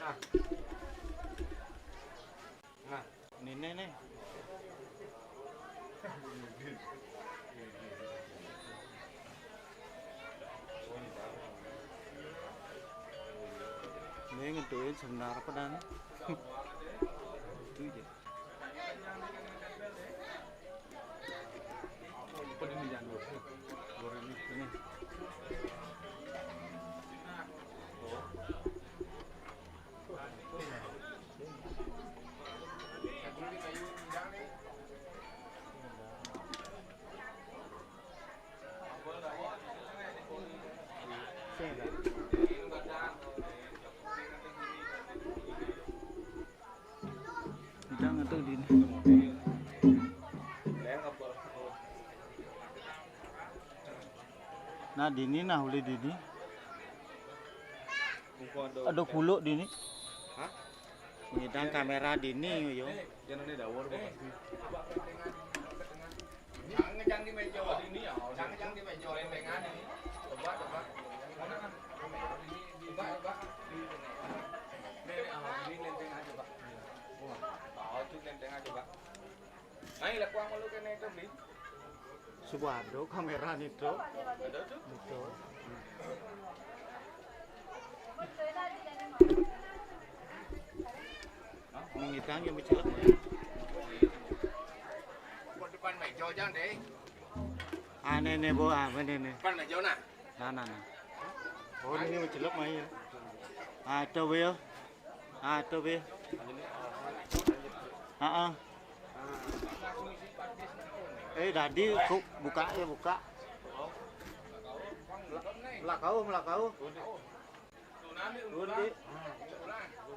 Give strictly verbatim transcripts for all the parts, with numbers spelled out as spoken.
Nah, ini nih, nih. Ini ngeduin sebenarnya apa dan? Itu aja. Apa ini, jangan dulu. Goreng ini. Ini. Jangan tuh di ini. Nah, dini nah, boleh dini. Ada kuluk dini. Hah? Ngidang kamera dini, yo. Jangan ada dawur, Bang. Jangan ngejang di meja. Ini ya, jangan ngejang di meja, lentengan ini. Coba, coba. Coba, coba. Ini, ini, ah, ini lenteng aja, Pak. Oh, itu lenteng aja, Pak. Nah, ini kuang malu kene itu, Bli. Subardo kamera nito. Ada tuh. Nito. Mengitang yang mencelak. Depan meja, jangan deh. Aneh nih, Bo, apa nih, nih? Depan meja, nah. Nah, nah, nah. Oh, ini mencelak main. Ah, itu, Bo, ya. Ah, itu, Bo. Heeh. Eh, tadi ku buka ya, buka. Melakau, melakau. Tun, Dik.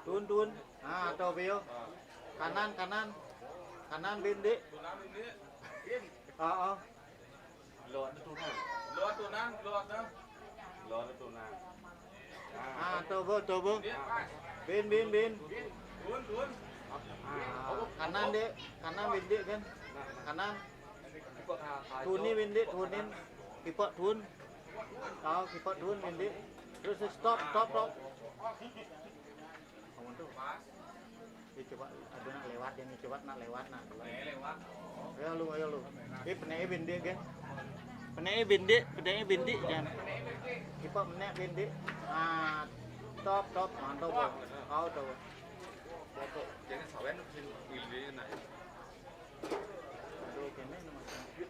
Tun, tun. Ah, atau Bo. Kanan, kanan. Kanan, Bin, Dik. Heeh. Lo ada tunan. Lo ada tunan, lo ada. Lo ada tunan. Ah, atau Bo, atau Bo. Bin, Bin, Bin. Tun, tun. Ah, kanan, Dik. Kanan, Bin, Dik, kan. Kanan. Tuni, Bin, Dik, tunin. Kipok tun. Oh, kipok tun, Bin, Dik. Terus stop, stop, stop. Kamu tuh. Ini coba, ada nak lewat, ini coba nak lewat, nak. Ayo lu, ayo lu. Ini peneke Bin Dik, kan? Peneke Bin Dik, peneke Bin Dik, kan? Kipok menek Bin Dik. Ah, top, top, mantap, Bo. Kau tuh. Jatuh. Jadi sawen pilih nak. Aduh, kene nomor satu.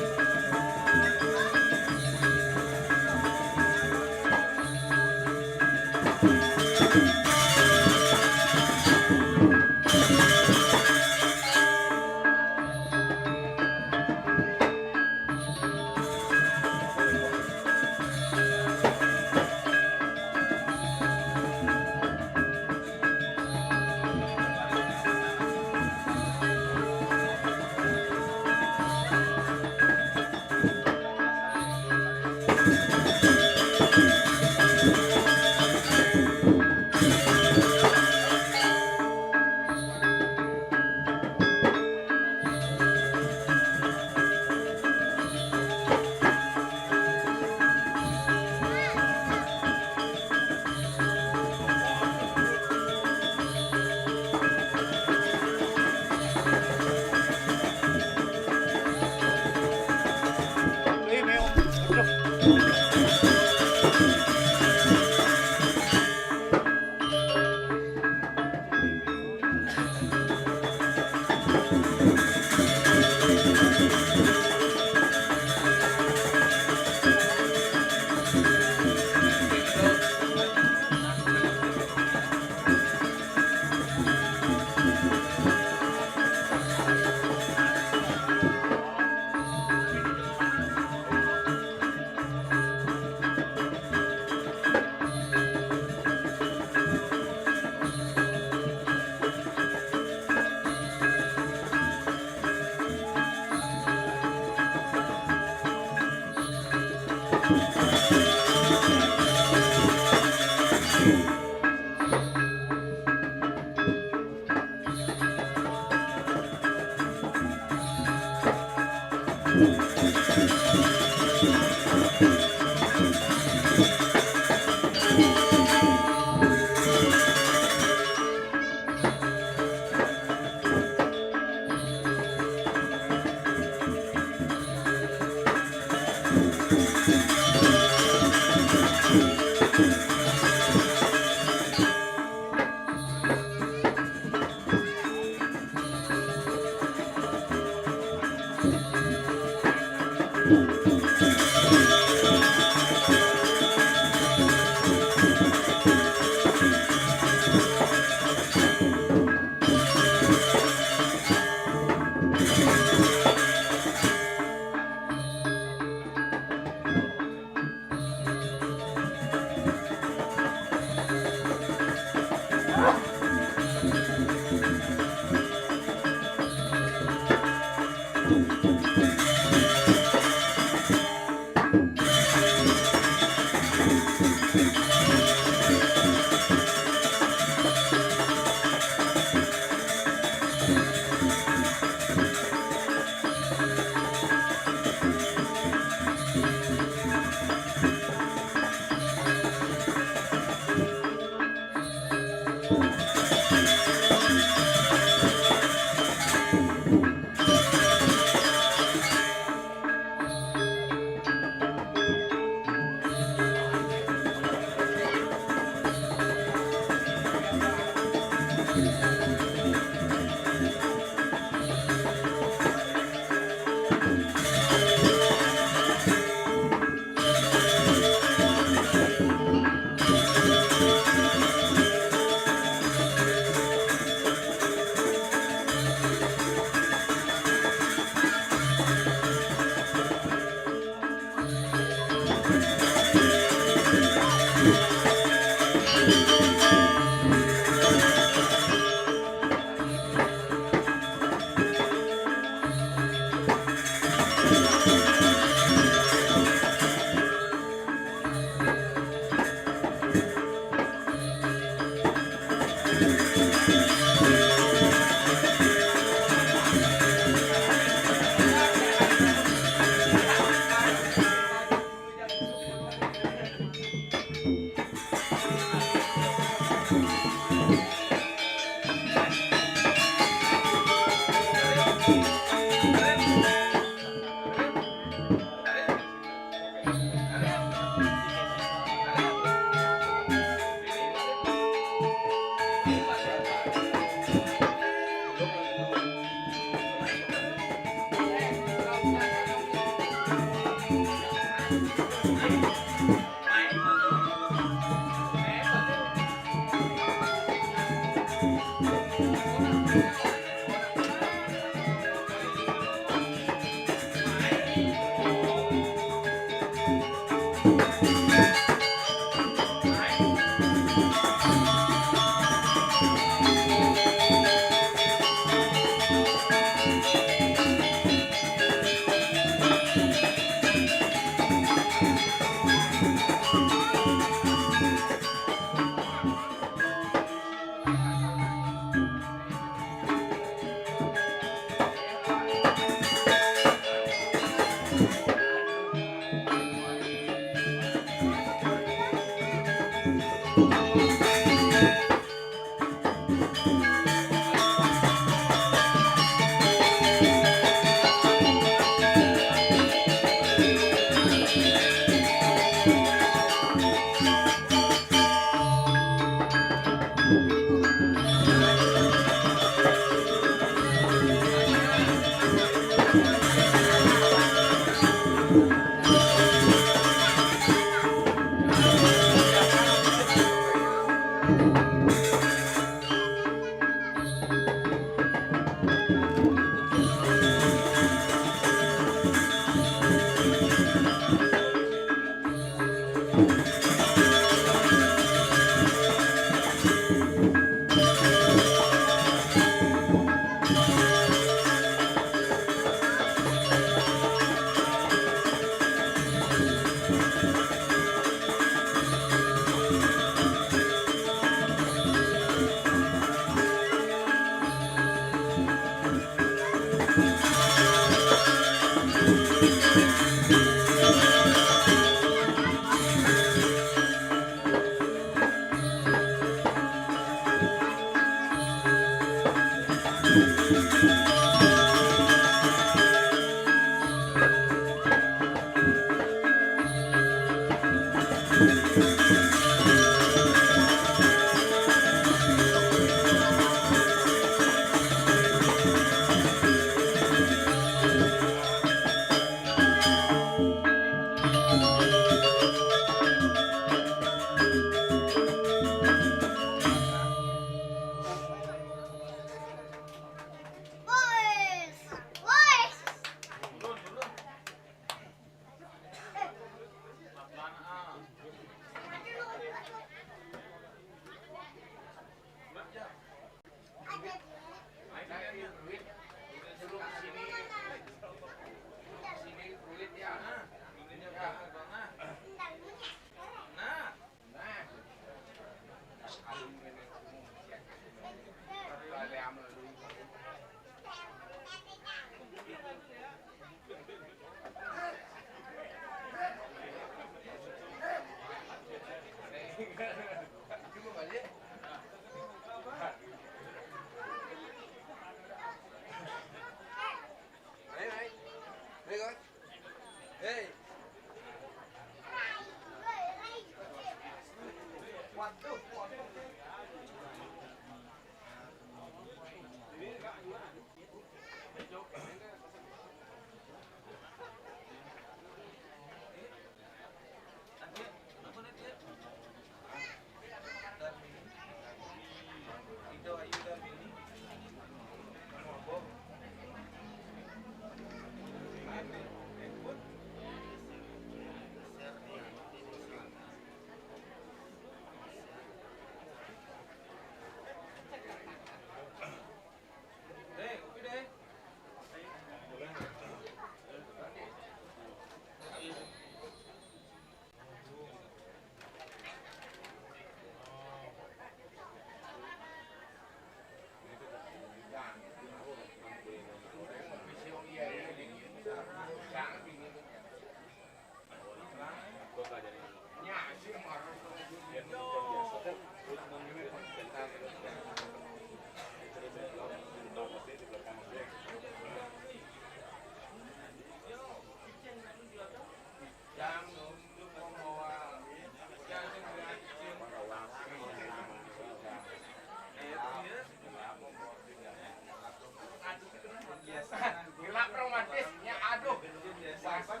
Gelap romantisnya, aduh. Perhiasan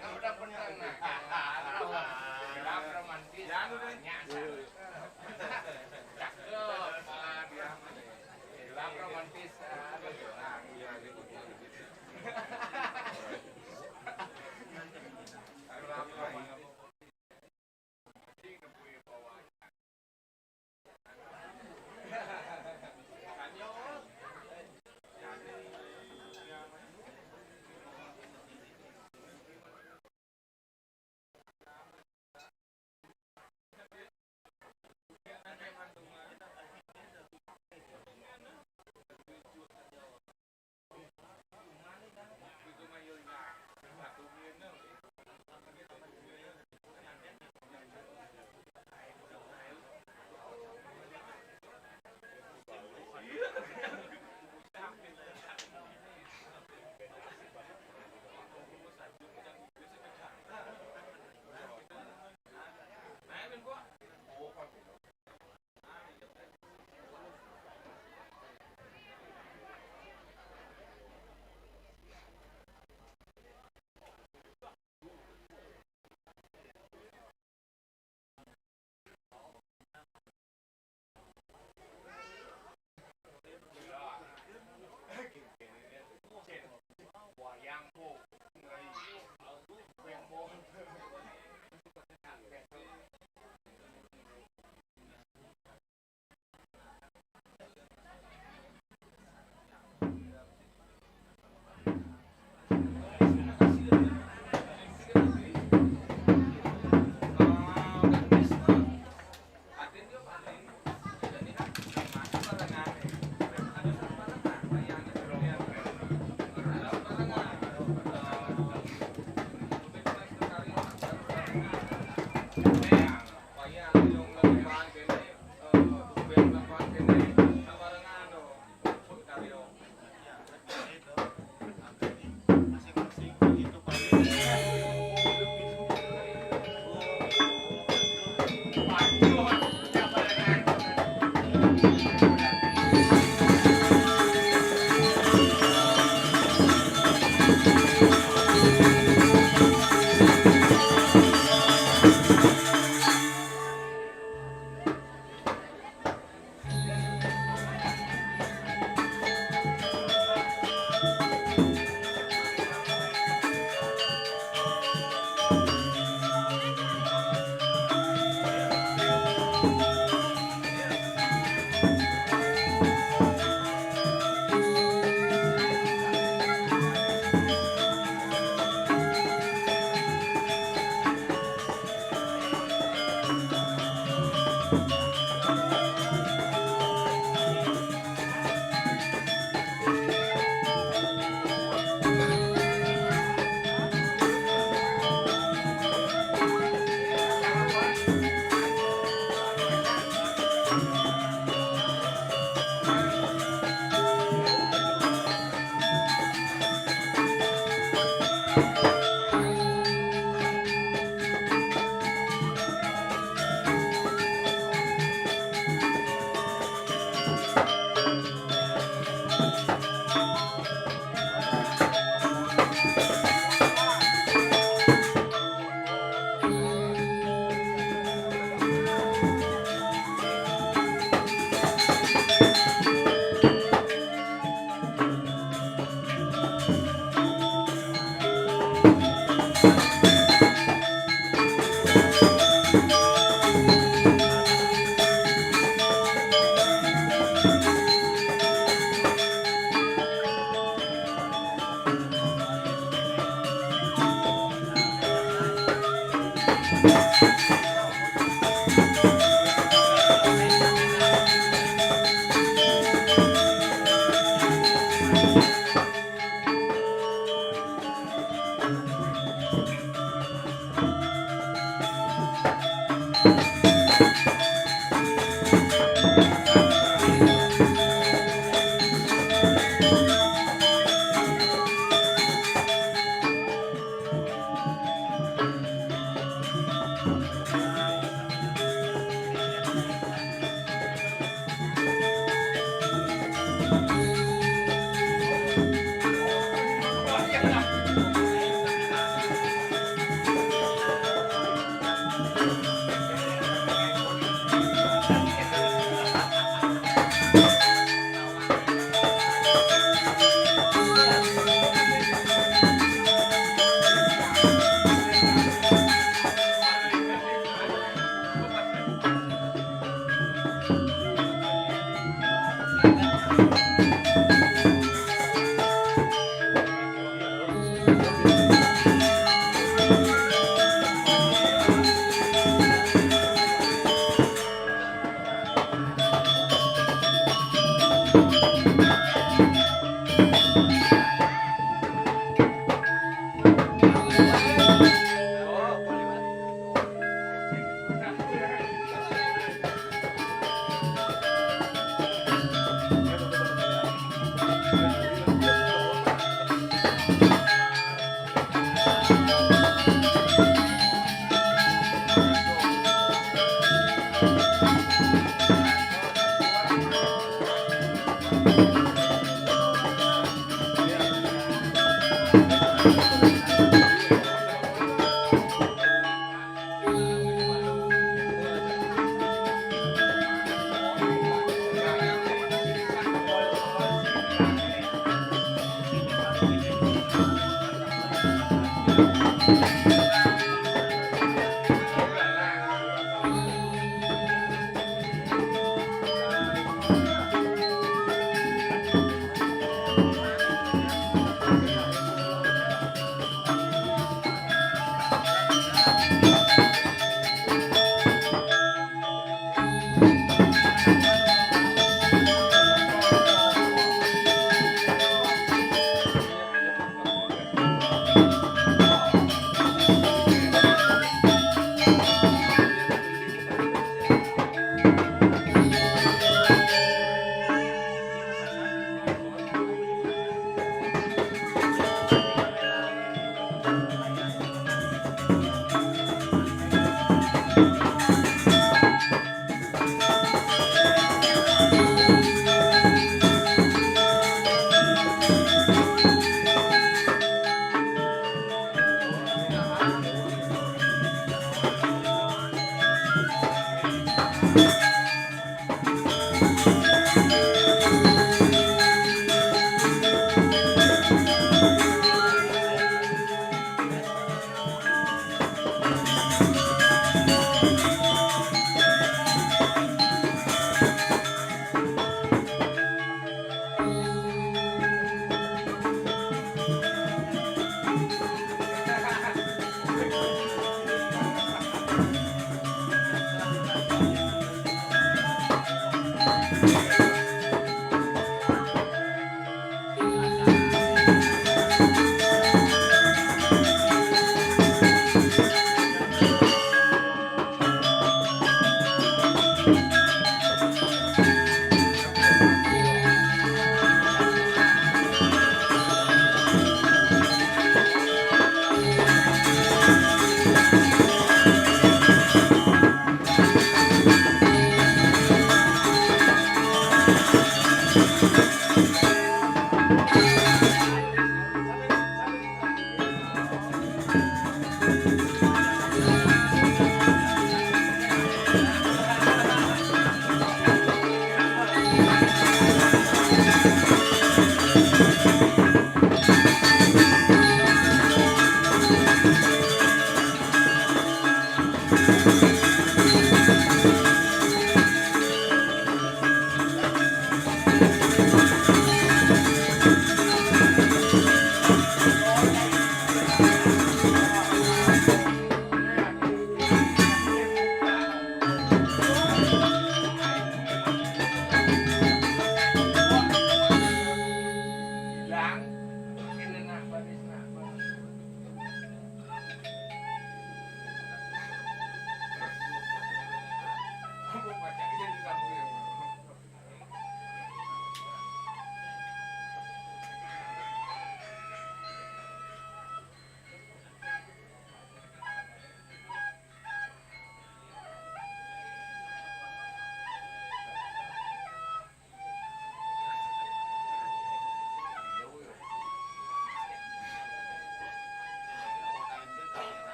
kan udah bener, nah. Gelap romantis, nyasar. Cakep. Gelap romantis. Aduh.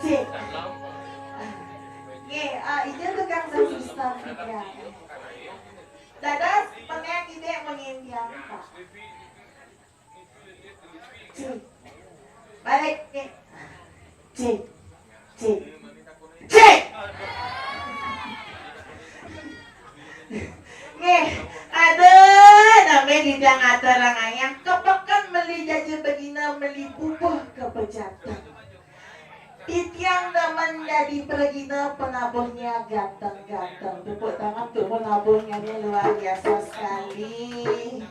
Cik. Nggih, eh, ija tukang sasistem tiang. Dados, pengen ide mengin tiang, Pak. Cik. Balik, cik. Cik. Cik. Cik. Nggih, aduh, nami titiang aturang ayah, kepeken meli jaja begina, meli bubuh kepejaten. Titiang demen dadi pragina penabuhnya ganteng-ganteng. Tepuk tangan untuk penabuhnya, ini luar biasa sekali.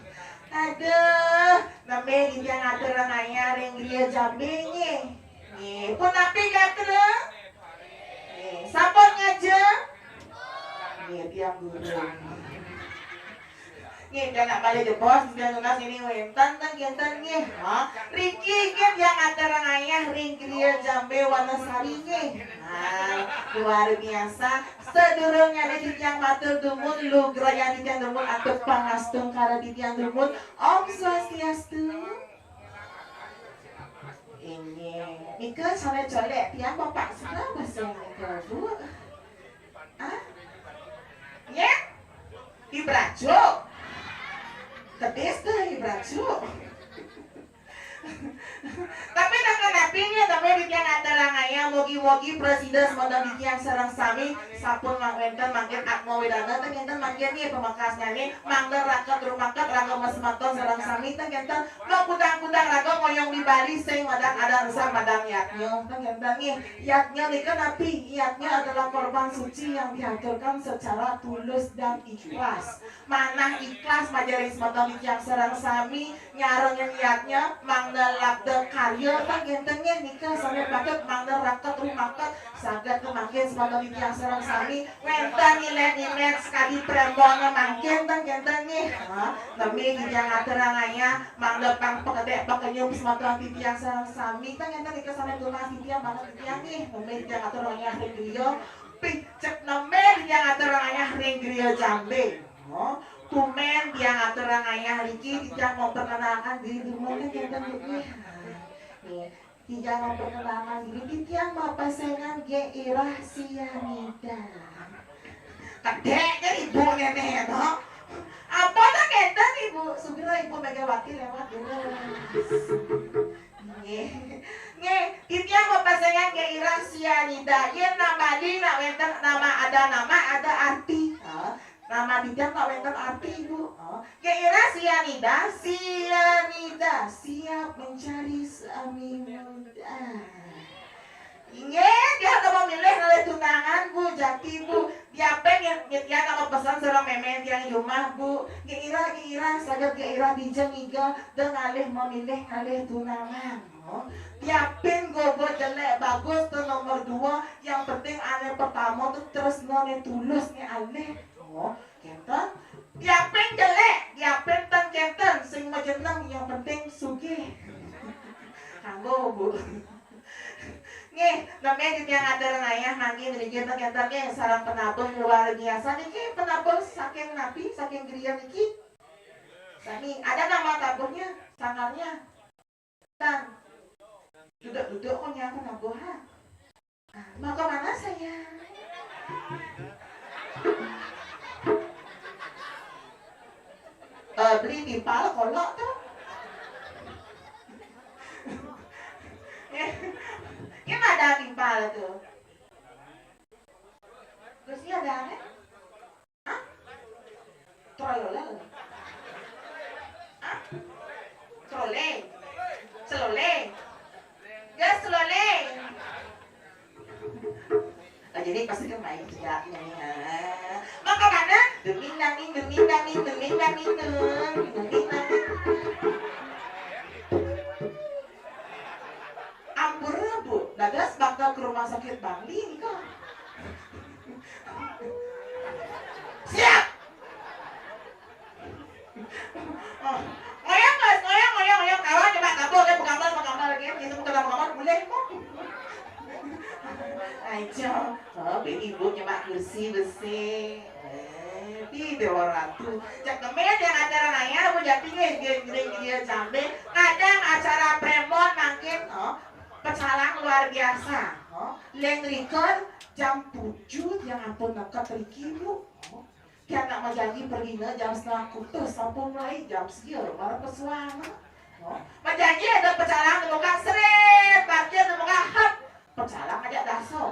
Aduh, nami titiang aturang ayah ring griya Jambe nggih. Nggih, punapi gatra? Nggih, sampun ngajeng? Nggih, tiang guru. Nggih, kena balik jebos, tiang nunas ini wénten, ten, kinten, nggih. Ha? Riki, nggih, tiang aturang ayah ring griya Jambe Wanasari, nggih. Nah, luar biasa. Sadurungnya titiang matur dumun, lugrayang titiang dumun, antuk pangastungkara titiang dumun. Om Swastiastu. Inggih. Nika sané colék tiang Bapak Sera basa nika, Bu. Ah? Ya? Ibrajo. Kedis tuh Ibrajo. Tapi nang kenapi nih, tapi titiang aturang ayah, mugi-mugi prasida semeton titiang sareng sami sampun mangwénten mangkin atma wedana, ten kinten mangkin nih pamekasnyané, mangda raket rumaket, raga semeton sareng sami, ten kinten. Makudang-kudang raga ngoyong di Bali sing madan ada resep madan yadnya. Ten kinten nggih. Yadnya nika napi? Yadnya adalah korban suci yang dihaturkan secara tulus dan ikhlas. Manah ikhlas majeng ring semeton titiang sareng sami nyarengin yadnya mangda labda karya, ten kinten nggih, nika sami patut mangda raket rumaket. Saged mangkin semeton titiang sareng sami wénten ilet-ilet sekadi prémbona mangkin, ten kinten nggih. Ha, nami titiang aturang ayah mangda pang pakedék pakenyum semeton titiang sareng sami, ten kinten nika sané tunas titiang, manah titiang nggih. Nami titiang aturang ayah ring griya, picek nami titiang aturang ayah ring griya Jambe. Ha, tumén tiang aturang ayah niki titiang memperkenalkan diri dumun, ten kinten nggih. Nggih. Titiang memperkenalkan diri, titiang mapesengan Gék Irah Sianida. Kedék ké ibu néné to. Apa to kinten, Ibu? Sugra Ibu Megawati lewat dulu. Nggih. Nggih, titiang mapesengan Gék Irah Sianida. Yén nama Bali nak wénten nama, ada nama, ada arti. Ha? Nama titiang nak wénten arti, Ibu. Oh, Gék Irah Sianida, Sianida siap mencari suami muda. Inggih, dia ada memilih ngalih tunangan, Bu, jati, Bu. Dia pengen, dia nak mapesan sareng mémé tiang di rumah, Bu. Gék Irah, Gék Irah, saged Gék Irah dija ngiga, da ngalih memilih ngalih tunangan. Oh, tiapin gogo jelék bagus tuh nomor dua, yang penting ané pertama tuh tresnané tulus né alih. Oh, kinten. Tiapin jelék, tiapin ten kinten, sing majeneng, yang penting sugih. Kanggo, Bu. Nggih, nami titiang aturang ayah mangkin niki ten kinten nggih, sareng penabuh luar biasa niki, penabuh saking napi, saking griya niki. Sami, ada nama tabuhnya, sanggarnya. Tan. Duduk-duduk punya aku nabuh, ha. Ah, mau ke mana, sayang? Eh, beli timpal kolok tuh. Ya, ya ada timpal tuh. Terus iya ada, eh? Hah? Troyolel. Hah? Trole. Celole. Gas celole. Nah, jadi pasti kan main juga nih. Ha. Maka mana? Demi nanging, demi nanging, demi nanging, demi nanging. Ampura, Bu. Dados bakal ke rumah sakit Bangli nih, Kak. Siap. Oh. Ngoyong, Mas, ngoyong, ngoyong, ngoyong. Kawan coba kabur, ya, bukan mal, bukan mal, ya. Bisa bukan mal, bukan mal, boleh, kok. Ayo. Oh, ibu nyemak kursi besi. Eh, di Dewa Ratu. Cak kemil yang acara naya, Bu Jati, nggih, nggih, nggih, nggih, jambe. Kadang acara premon mangkin, oh. Pecalang luar biasa. Oh, lain rika jam tujuh tiang ampun neked riki, Bu. Oh, tiang nak majanji pergina jam setengah kutus, sampun mulai jam sia, mara pesuang. Oh, majanji ada pecalang di muka, seret, parkir di muka, hep. Pecalang ajak dasa.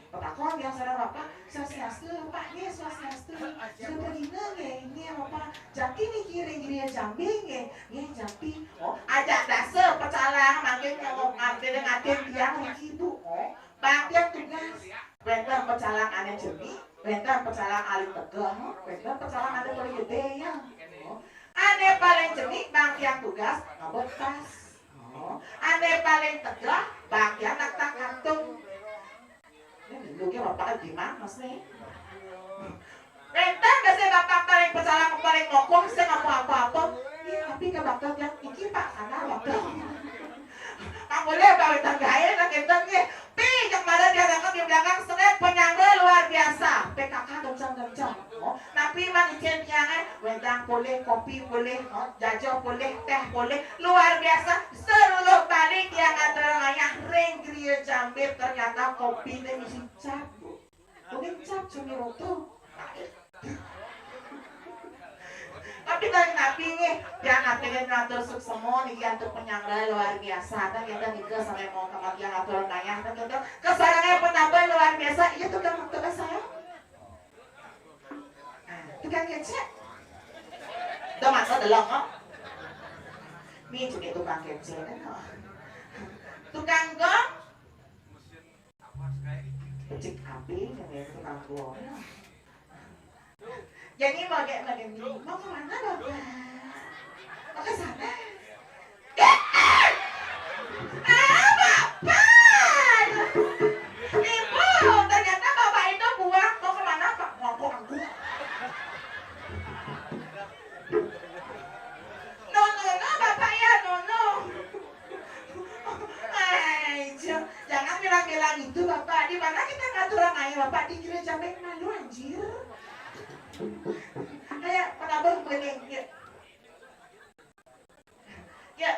Petakon tiang sareng Bapak, "Swastiastu, Pak, nggih, swastiastu. Sudah pergina nggih, nggih, Bapak. Jaki niki ring griya Jambe nggih, nggih, jaki." Oh, ajak dasa pecalang mangkin nyawang ngantin ngatin tiang niki, Bu. Oh, bang tiang tugas. Wénten pecalang ané cenik, wénten pecalang alit tegeh, wénten pecalang ané paling gedé ya. Oh, ané paling cenik bang tiang tugas ngabot tas. Oh, ané paling tegeh bang tiang nak tak kantung. Ini dulu ke bapak gimana sih? Wénten biasa bapak paling pecalang paling mokoh sing apa-apa. Iya, tapi ke bapak tiang iki Pak sana bapak. Pak boleh bawa tanggain lah kita nih. Pi, kemarin dia datang di belakang, seret penyangga luar biasa. P K K kencang-kencang. Oh, tapi man icén tiangé, wedang polih, kopi polih, oh, jaja polih, téh polih. Luar biasa. Seluruh Bali tiang ngaturang ayah ring griya Jambe, ternyata kopi té misi cap, Bu. Mungkin cap cumi roto. Tapi tadi napi nggih, tiang aturang matur suksma niki antuk penyangga luar biasa. Tah kita nika sampai mau kamar tiang aturang ayah. Tah kita kasarengé penambahan luar biasa. Iya, tukang, tukang saya. Nah, tukang kecek. Dah mata delok kok. Ini juga tukang kecek kan. Tukang gong. Cek api, namanya tukang gong. Jadi mau kayak begini, mau kemana Bapak? Mau ke sana? Ah, Bapak! Ibu, ternyata Bapak itu buang. Mau kemana Pak? Mau aku angkut. No, no, no, Bapak ya, no, no. Ay, Jo, jangan bilang-bilang itu, Bapak. Di mana kita ngaturang ayah, Bapak? Di gereja Beng malu, anjir. Ayo, penabur bening, yuk. Yuk.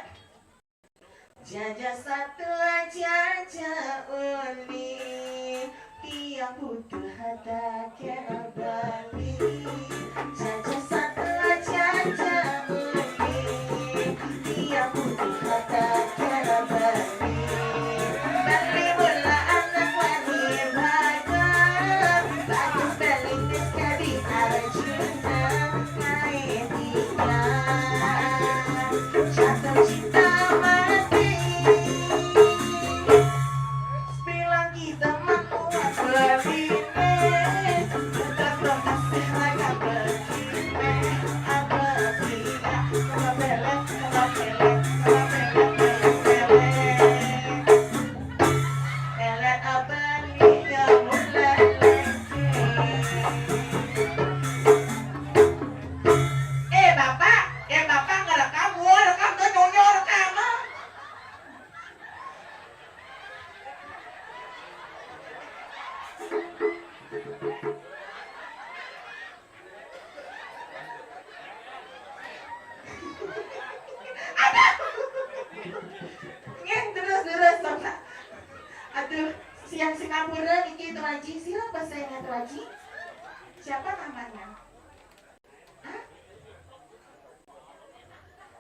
Jaja satua, jaja uli, tiang butuh harta kena beli. Jaja satua, jaja uli, tiang butuh harta kena beli. Beli mula anak wani baga, bagus beli tis kadi Arjuna, naik tiga. Jatuh cinta mati. Bilang kita manusia begini, tetap kasih mereka begini. Apa tidak? Kalau belek, kalau belek, kalau belek, kalau belek. Belek apa nih? Ya mulai lagi. Eh, Bapak, eh, Bapak ngerekam, gua rekam, tuh nyonya rekam, ah. Aduh. Nggih, terus, terus, Bapak. Aduh, siang sing ampura niki, Tuaji. Sira apa saya, Tuaji? Siapa namanya? Hah?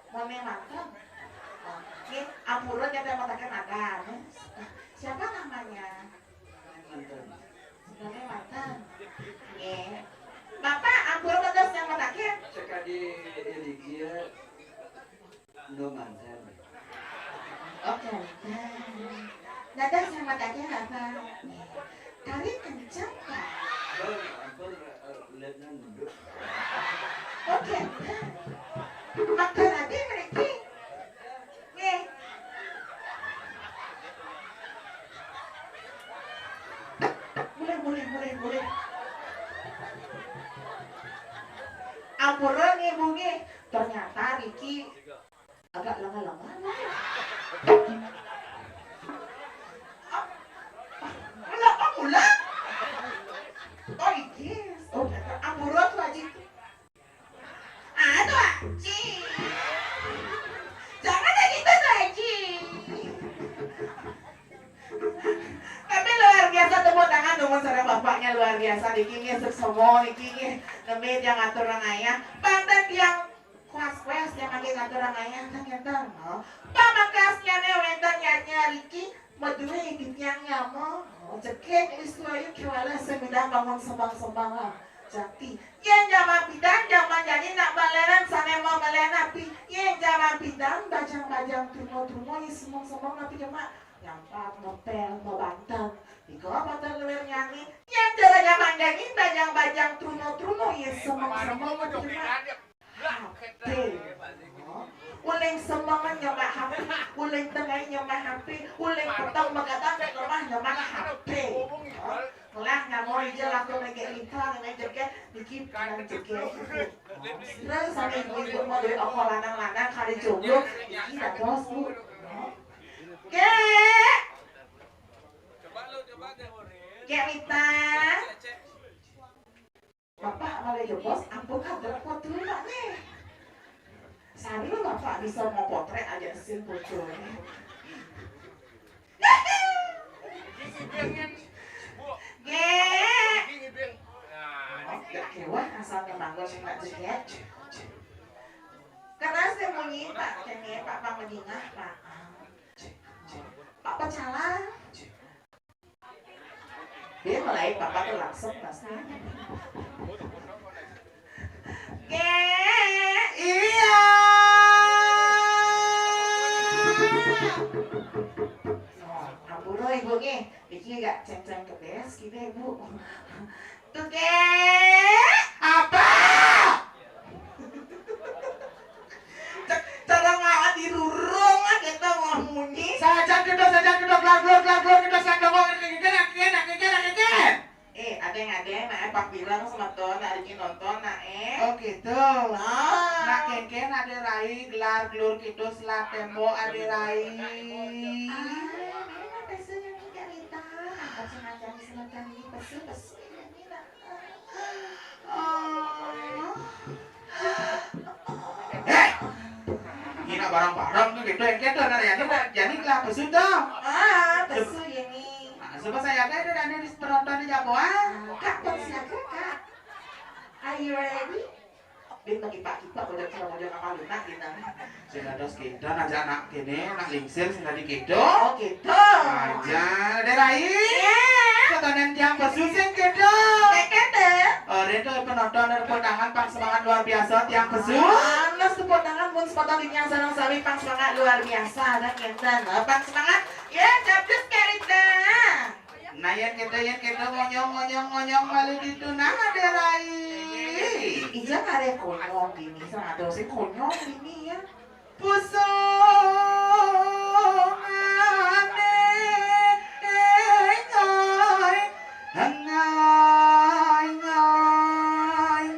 Mone manten. Oh, nggih, ampura, nyata mataken ada. Siapa namanya? Mone manten. Nggih. Bapak, ampura, mboten sedang mataken. Sekadi Irigia, no manten. Oke. Dadah, selamat pagi, Bapak. Tarik kencang, Pak. Bang, ampun, eh, lihatnya nunduk. Oke. Makan lagi, mereka. Nggih. Mulih, mulih, mulih, mulih. Ampura nggih, Bu, nggih. Ternyata Riki agak lengah-lengah, Bu. Ap-, ap-, mula apa mula? Oh, Riki. Oh, ampura, Tuaji. Ah, Tuaji. Jangan kayak gitu, Tuaji. Nampaknya luar biasa niki nggih, suksma niki nggih, nembé tiang aturang ayah. Panten tiang kuas-kuas tiang mangkin aturang ayah, kan ngéten, no. Pamekasnyané wénten nyanyi riki, madué titiang nyama. Oh, jegég wistu ayu kéwala sing midah bangun sembang-sembang, ah. Jati. Yén jaman pidan, jaman jani nak malénan sané mamalénan napi. Yén jaman pidan, bajang-bajang truna-truna, yén sembang-sembang napi, Mak? Nyampat, ngepél, mabanten. Nika panten luir nyanyi. Yén cara jaman jani, bajang-bajang truna-truna, yén sembang-sembang napi, Mak? H P. Uling sembengan nyambat H P, uling tengah nyambat H P, uling peteng begadang di rumah nyambat H P. Kelah nyamuk ija langsung ngejek lintang, ngejek jegég, niki nang jegég. Terus sampai ibu-ibu mau duit oko lanang-lanang kali jomblo, niki dados, Bu. Gék. Gék Mita. Bapak malih jebos, ampun kadrep foto, Pak, nih. Saru Bapak bisa mau potrék aja sing foto, nih. Gék. Oh, gak kéweh asal ngebangun sing tak jegég. Keras deh munyi, Pak. Kéné, Pak, Pak menyingah, Pak. Pak pecalang. Dia mulai papa tuh langsung pasti. Gék, iya. Oh, ampura ibu nggih. Iki gak ceng-ceng kebes gitu ibu. Tuh Gék. Apa? Cek cara ngawat di rurung lah kita mau munyi. Sajan kita, sajan kita, gelar, gelar, gelar, gelar, kita, sajan kita, kita, kita, kita, kita, kita. Eh, ada yang ada yang naik pak bilang semeton hari ini nonton, nah, eh. Oh gitu. Nah. Nak kénkén Adé Rai, gelar, gelur, kidus, selat, tembok, Adé Rai. Ah, ini mah pesu yang tidak minta. Apa sengaja disematkan ini pesu, pesu ini, nak. Oh. Eh, ini nak barang-barang tuh gitu, yang gitu, nah, ya, ini, jadi lah pesu tuh. Ah, pesu ini. Nah, coba saya ada, ada, ada di penonton di Jaboan. Kak, pesu aku, Kak. Are you ready? Dia pakai pak kita, udah, udah, udah kapal lunak kita. Sing dados kénten aja anak kéné, anak lingsir sing dadi kéto. Oh, kéto. Aja, Adé Rai. Iya. Ketonan tiang pesu sing kéto. Kéto. Ora to penonton, ada tepuk tangan, pang semangat luar biasa tiang pesu. Panas tepuk tangan mun sepatah linyang sareng sami, pang semangat luar biasa, ada kénten. Pang semangat. Ya, capcus kerita. Nah, yén kéto, yén kéto, ngonyong, ngonyong, ngonyong, malu ditu, nah, Adé Rai. Iya, karé konyong gini, sama terus konyong gini ya. Pusungané, ngai, ngai, ngai, ngai.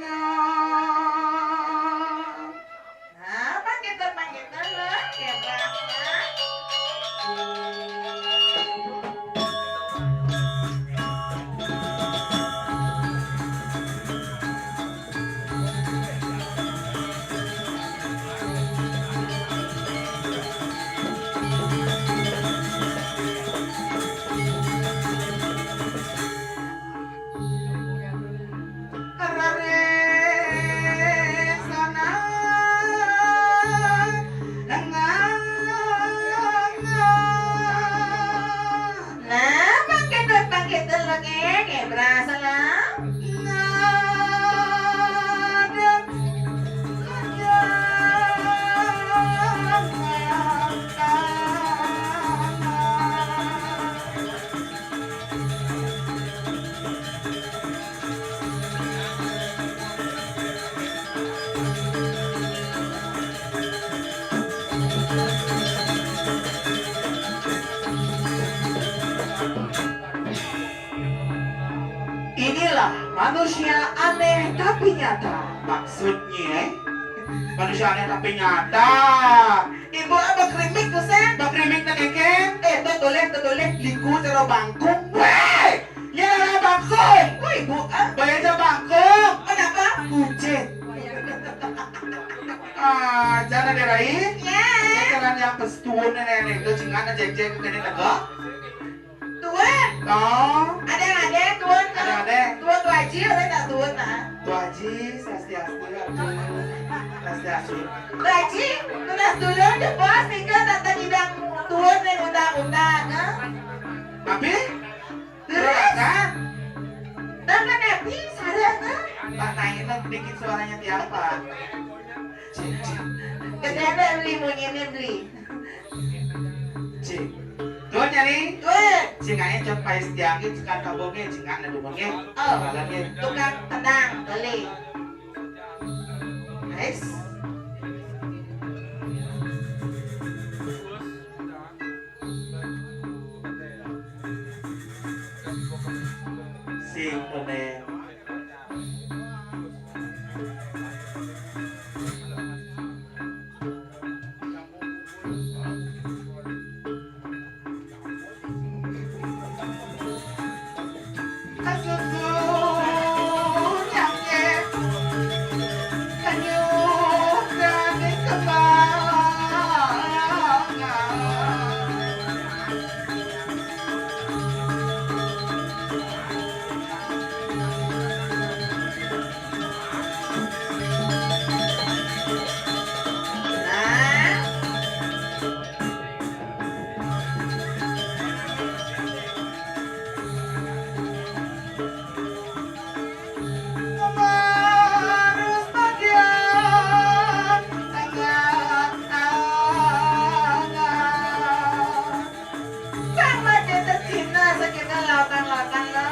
Nah, panggitan, panggitan, loh. Ya, Bang. Nah, pangkéten, pangkéten lengé, nggih, berasa lah. Inilah manusia aneh tapi nyata. Maksudnya, manusia aneh tapi nyata. Ibu apa krimik tuh, Sen? Apa krimik teh, Keken? Eh, tuh tulis, tuh tulis, liku cara bangkung. Weh! Ya, lah, bangkung. Woi, Bu, ah. Bayar aja bangkung. Kenapa? Kucing. Ah, jangan ada Rai. Ya. Ini jalan yang pestuun nenek itu, jangan aja, aja, ini tegak. Tuan. Oh. Ada yang ada, Tuan. Ada Bu Haji, swastiastu, aduh. Swastiastu. Bu Haji, tunas dulur, jebos nika datang idang tuun ring undang-undang, ha? Abi? Terus? Silakan. Tangan Abi, sareng, ha? Pak, naikkan dikit suaranya, tiapa? Cik, cik. Gedéna beli, munyinné beli. Cik. Tuh, nyari. Tuh. Cik, ayo, cek pais tiang, cek kabogé, cik, nggak ada dulu, nggih. Oh. Malam, nggih. Tukang tenang, beli. Guys. Sing, Tone. Sang macé tecina sakéné lautang-lautang, no.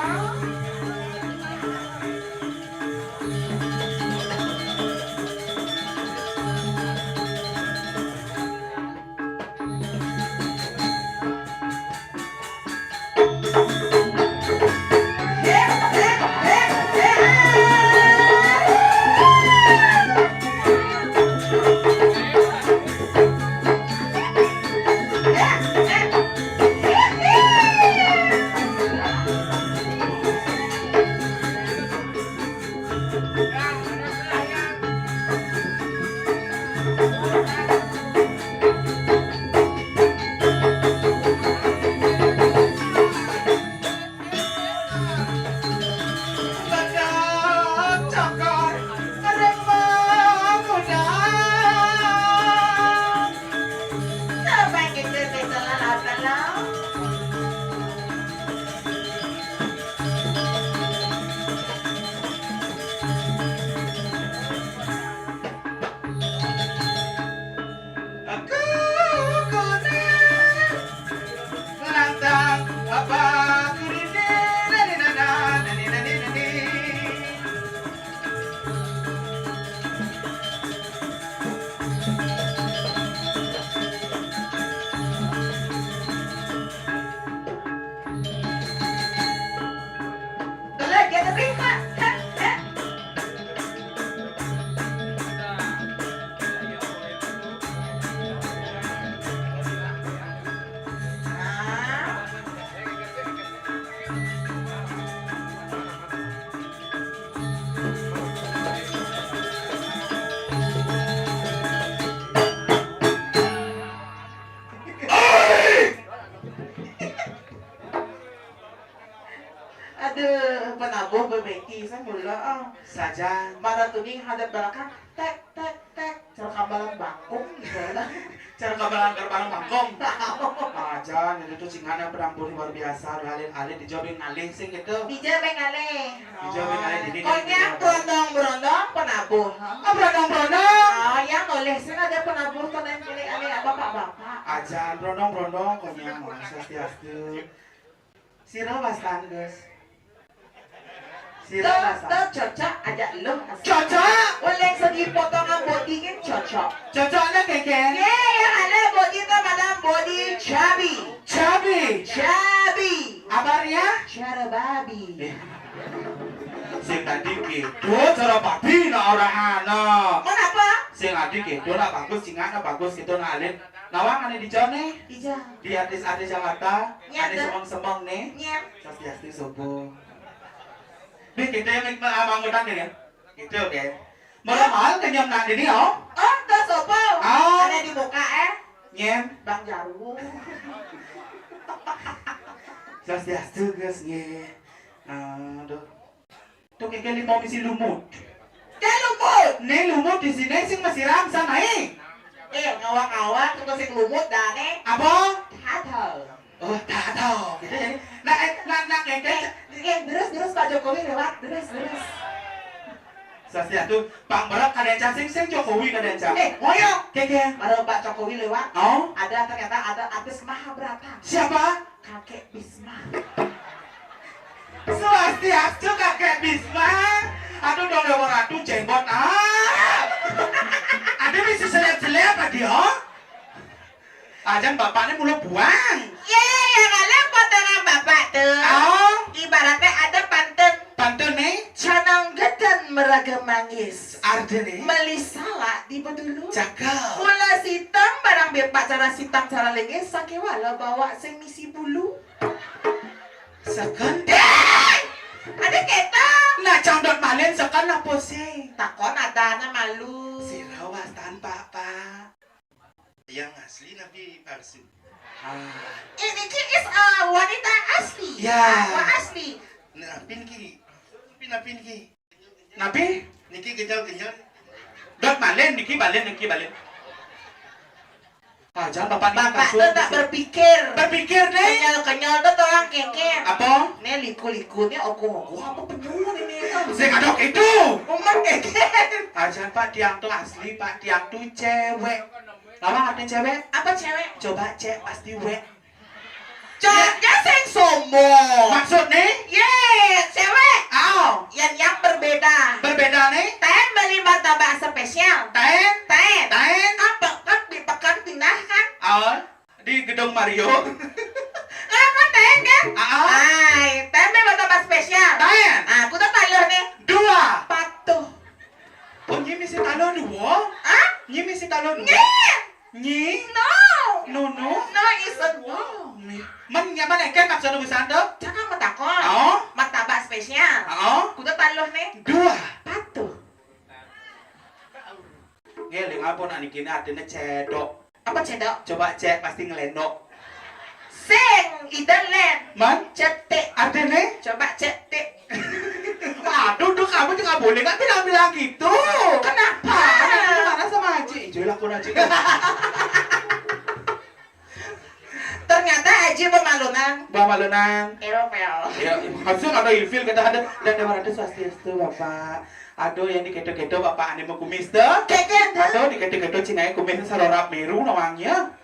Aduh, penabuh bebeki, saya mula, ah. Sajan. Mana tuning hadap belakang, tek, tek, tek. Cara kambalan bangkung, gitu lah. Cara kambalan gerbang bangkung. Ajan, itu tuh cingana penabuh luar biasa, alit-alit, dijobing ngalih sing gitu. Dijobing ngalih. Dijobing ngalih, dini. Konyang, brondong-brondong, penabuh. Oh, brondong-brondong. Oh, yang nulis, sing ada penabuh, tuh, nang pilih alih, bapak-bapak. Ajan, brondong-brondong, konyang, mah, swastiastu. Sira wastan, Gus. Sira wastan. Tuh, cocok aja lu. Cocok. Oleh segi potongan body kan cocok. Cocok ada, Keke? Ye, yang ada body tuh, madam, body chubby. Chubby. Chubby. Abarnya? Cara babi. Eh. Sing tadi gitu, cara babi, nah, orang anak. Kenapa? Sing tadi gitu, nah, bagus, cingana bagus gitu, ngalir. Nawang ane di Jone? Ija. Di artis-artis Jakarta, ane semeng-semeng nih. Nyet. Swastiastu, subuh. Bi, kita yang mik-, ah, manggutan deh, ya. Gitu, oke. Malam hal kenyam nang dini, oh. Oh, tuh sopo. Oh. Ane dibuka, eh. Nyem. Bang Jarwo. Swastiastu, Gus, nggih. Aduh. Tuh, kéké limo misi lumut. Ké lumut. Né lumut di sini sing masiram sama, eh. Eh, ngawak-ngawak, tuh sing lumut dah, né. Apa? Tato. Oh, tato. Gitu ya. Nah, eh, nah, nah, kéké. Eh, eh, terus, terus Pak Jokowi lewat, terus, terus. Swastiastu, Pak Merak kadén cang sing, sing Jokowi kadén cang. Eh, ngoyo. Kéké. Baru Pak Jokowi lewat. Oh. Ada, ternyata ada artis Mahabharata. Siapa? Kakek Bisma. Swastiastu, Kakek Bisma. Aduh, dong, dong, ratu jenggot. Ah. Aduh, bisa seleb-seleb lagi, oh. Ajan bapakné mulu buang. Yé, ya kalau potongan bapak tuh. Oh. Ibaratnya ada pantun. Pantun nih. Canang gedén meraga manggis. Artinya? Meli salak di bedulu. Cakep. Mula sitang barang bepak cara sitang cara linggis, sakéwala bawa sing misi bulu. Sekon. Eh! Ada kéto. Nah, cang dot malin sekon apa sih? Takon adané malu. Sira wastan, Pak, Pak. Yang asli napi palsu? Ah. Ini ki is a wanita asli. Ya. Wa asli. Napi niki? Napi, napi niki? Napi? Niki kenyal-kenyal. Dot malin niki, balin niki, balin. Ah, jangan bapak niki. Bapak kasur, tuh tak kasur. Berpikir. Berpikir deh. Kenyal-kenyal tuh orang kéké. Apa? Né liku-liku né oku-oku apa penyu ini? Sing ada itu. Umur kéké. Ajan Pak, tiang tuh asli, Pak, tiang tuh cewek. Lawang artinya cewek? Apa cewek? Coba cek, pasti wek. Coknya sing sombong. Maksudnya? Yé, cewek. Aw. Yang, yang berbeda. Berbeda nih? Taén beli martabak spesial. Taén? Taén. Taén. Kan pe-, kan di pekan pindah kan? Aw, di gedung Mario. Lah, kan taén kan? Aw. Ay, taén beli martabak spesial. Taén. Ah, kuda taluh nih. Dua. Patuh. Oh, nyi misi taluh dua? Hah? Nyi misi taluh dua? Nyi. Nyi? No. No, no. No is a no. Nyi. Man, nyaman éngkén maksudnya busan tuh? Cakang matakon. Oh. Martabak spesial. Oh. Kuda taluh nih. Dua. Patuh. Ngeling apa nak niki, artinya cedok. Apa cedok? Coba cek, pasti ngelendok. Sing, ida lén. Man? Cetik. Artinya? Coba cetik. Aduh, duh, kamu juga boleh nggak bilang-bilang gitu? Kenapa? Anak itu marah sama Aji. Ijo lah, pun Aji. Ternyata Aji pemalunan. Pemalunan. Ilfil. Ya, maksudnya ada ilfil, kita ada. Dan ada swastiastu, Bapak. Aduh, yang diketo-keto Bapak ané mau kumis tuh. Kéké tuh. Aduh, diketo-keto cingai kumisnya sarorap meru nawangnya.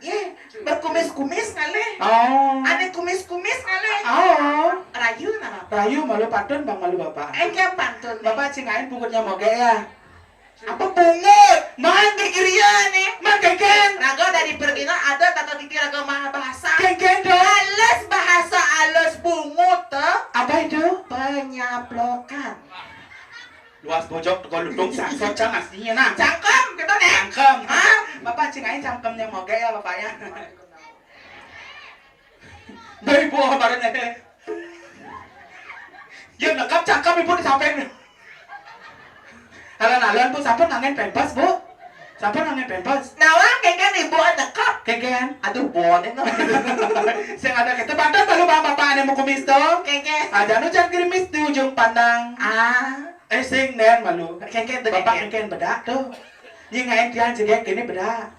Yé, berkumis-kumis ngalih. Oh. Ané kumis-kumis ngalih. Oh. Rayu nama? Rayu malu pantun bang malu bapak. Éngkén pantun. Bapak cingain punggutnya moge ya. Apa pungut? Man kekirian nih. Man kéngkén. Raga dari pergina ada tata titi raga maha bahasa. Kéngkén dong. Halus bahasa halus pungut tuh. Apa itu? Penyaplokan. Luas bojok teko lutung sangsot cang aslinya nah. Cangkem gitu nih. Cangkem. Hah? Bapak cingain cangkemnya moge ya bapaknya. Baik bu baru nih. Ya nekap cangkem ibu disampaikan. Alon-alon bu, sampun ngangen pempes bu. Sampun ngangen pempes. Nawang kéngkén ibu nekap. Kéngkén. Aduh bon itu. Sing ada kita pantun malu bang bapak ané mau kumis tuh. Kéngkén. Aja nu jangan gerimis di ujung pandang. Ah. Eh sing nen malu. Kéngkén tuh. Bapak kéngkén bedak tuh. Nyingain tiang jegek ini bedak.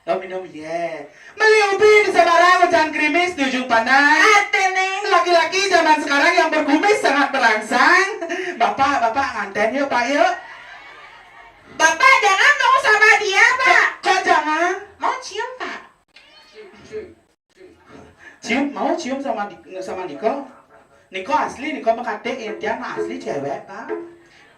Oh minum ye. Meli ubi di Semarang, hujan gerimis di ujung pandang. Artinya? Laki-laki zaman sekarang yang berkumis sangat merangsang. Bapak, bapak nganten yuk pak yuk. Bapak jangan mau sama dia pak. Kok, kok jangan? Mau cium pak. Cium, mau cium sama di, sama Niko? Niko asli, Niko mekatik, intian asli cewek pak.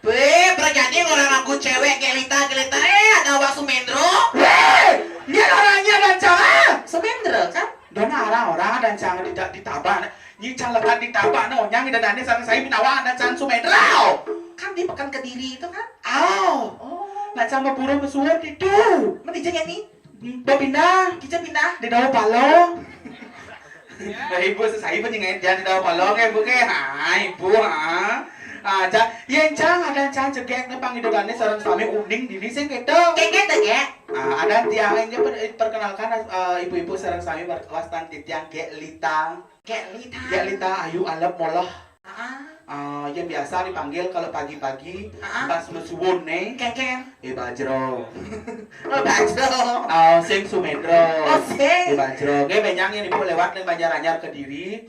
Beh, berjadi orang aku cewek gelita gelita, eh ada awak Sumendro. Weh, nyén orangnya dan cara. Sumendro kan? Dona orang-orang dan cara di di tabak. Nyi cang lekat di tabak no, nyang ida dani sareng saya binawa dan cara Sumendro. Kan di pekan kediri itu kan? Aw. Oh. Nak sama burung mesuwun itu. Mendijeng ya nih. Bepindah. Kita pindah. Di daun palong. Nah, ibu sesai penyengai dia di daun palong ya bu ke. Hai ibu ha. Aja, yen cang ada cang cegek nih pang idolane sareng suami uning dini sing gitu. Cegek deh ya. Ah, ada tiang ini per- perkenalkan eh, ibu-ibu sareng suami ber- wastan titiang Gek Lita. Gek Lita. Gek Lita ayu alep moloh. Ah. Ah, yang biasa dipanggil kalau pagi-pagi, ah, pas mesuwun né. Kénkén. Eh, Bajro. Oh, Bajro. Ah, sing Sumendro. Oh, sing. Eh, Bajro. Nggih, bénjang yen Ibu lewat ning Banjaranyar Kediri.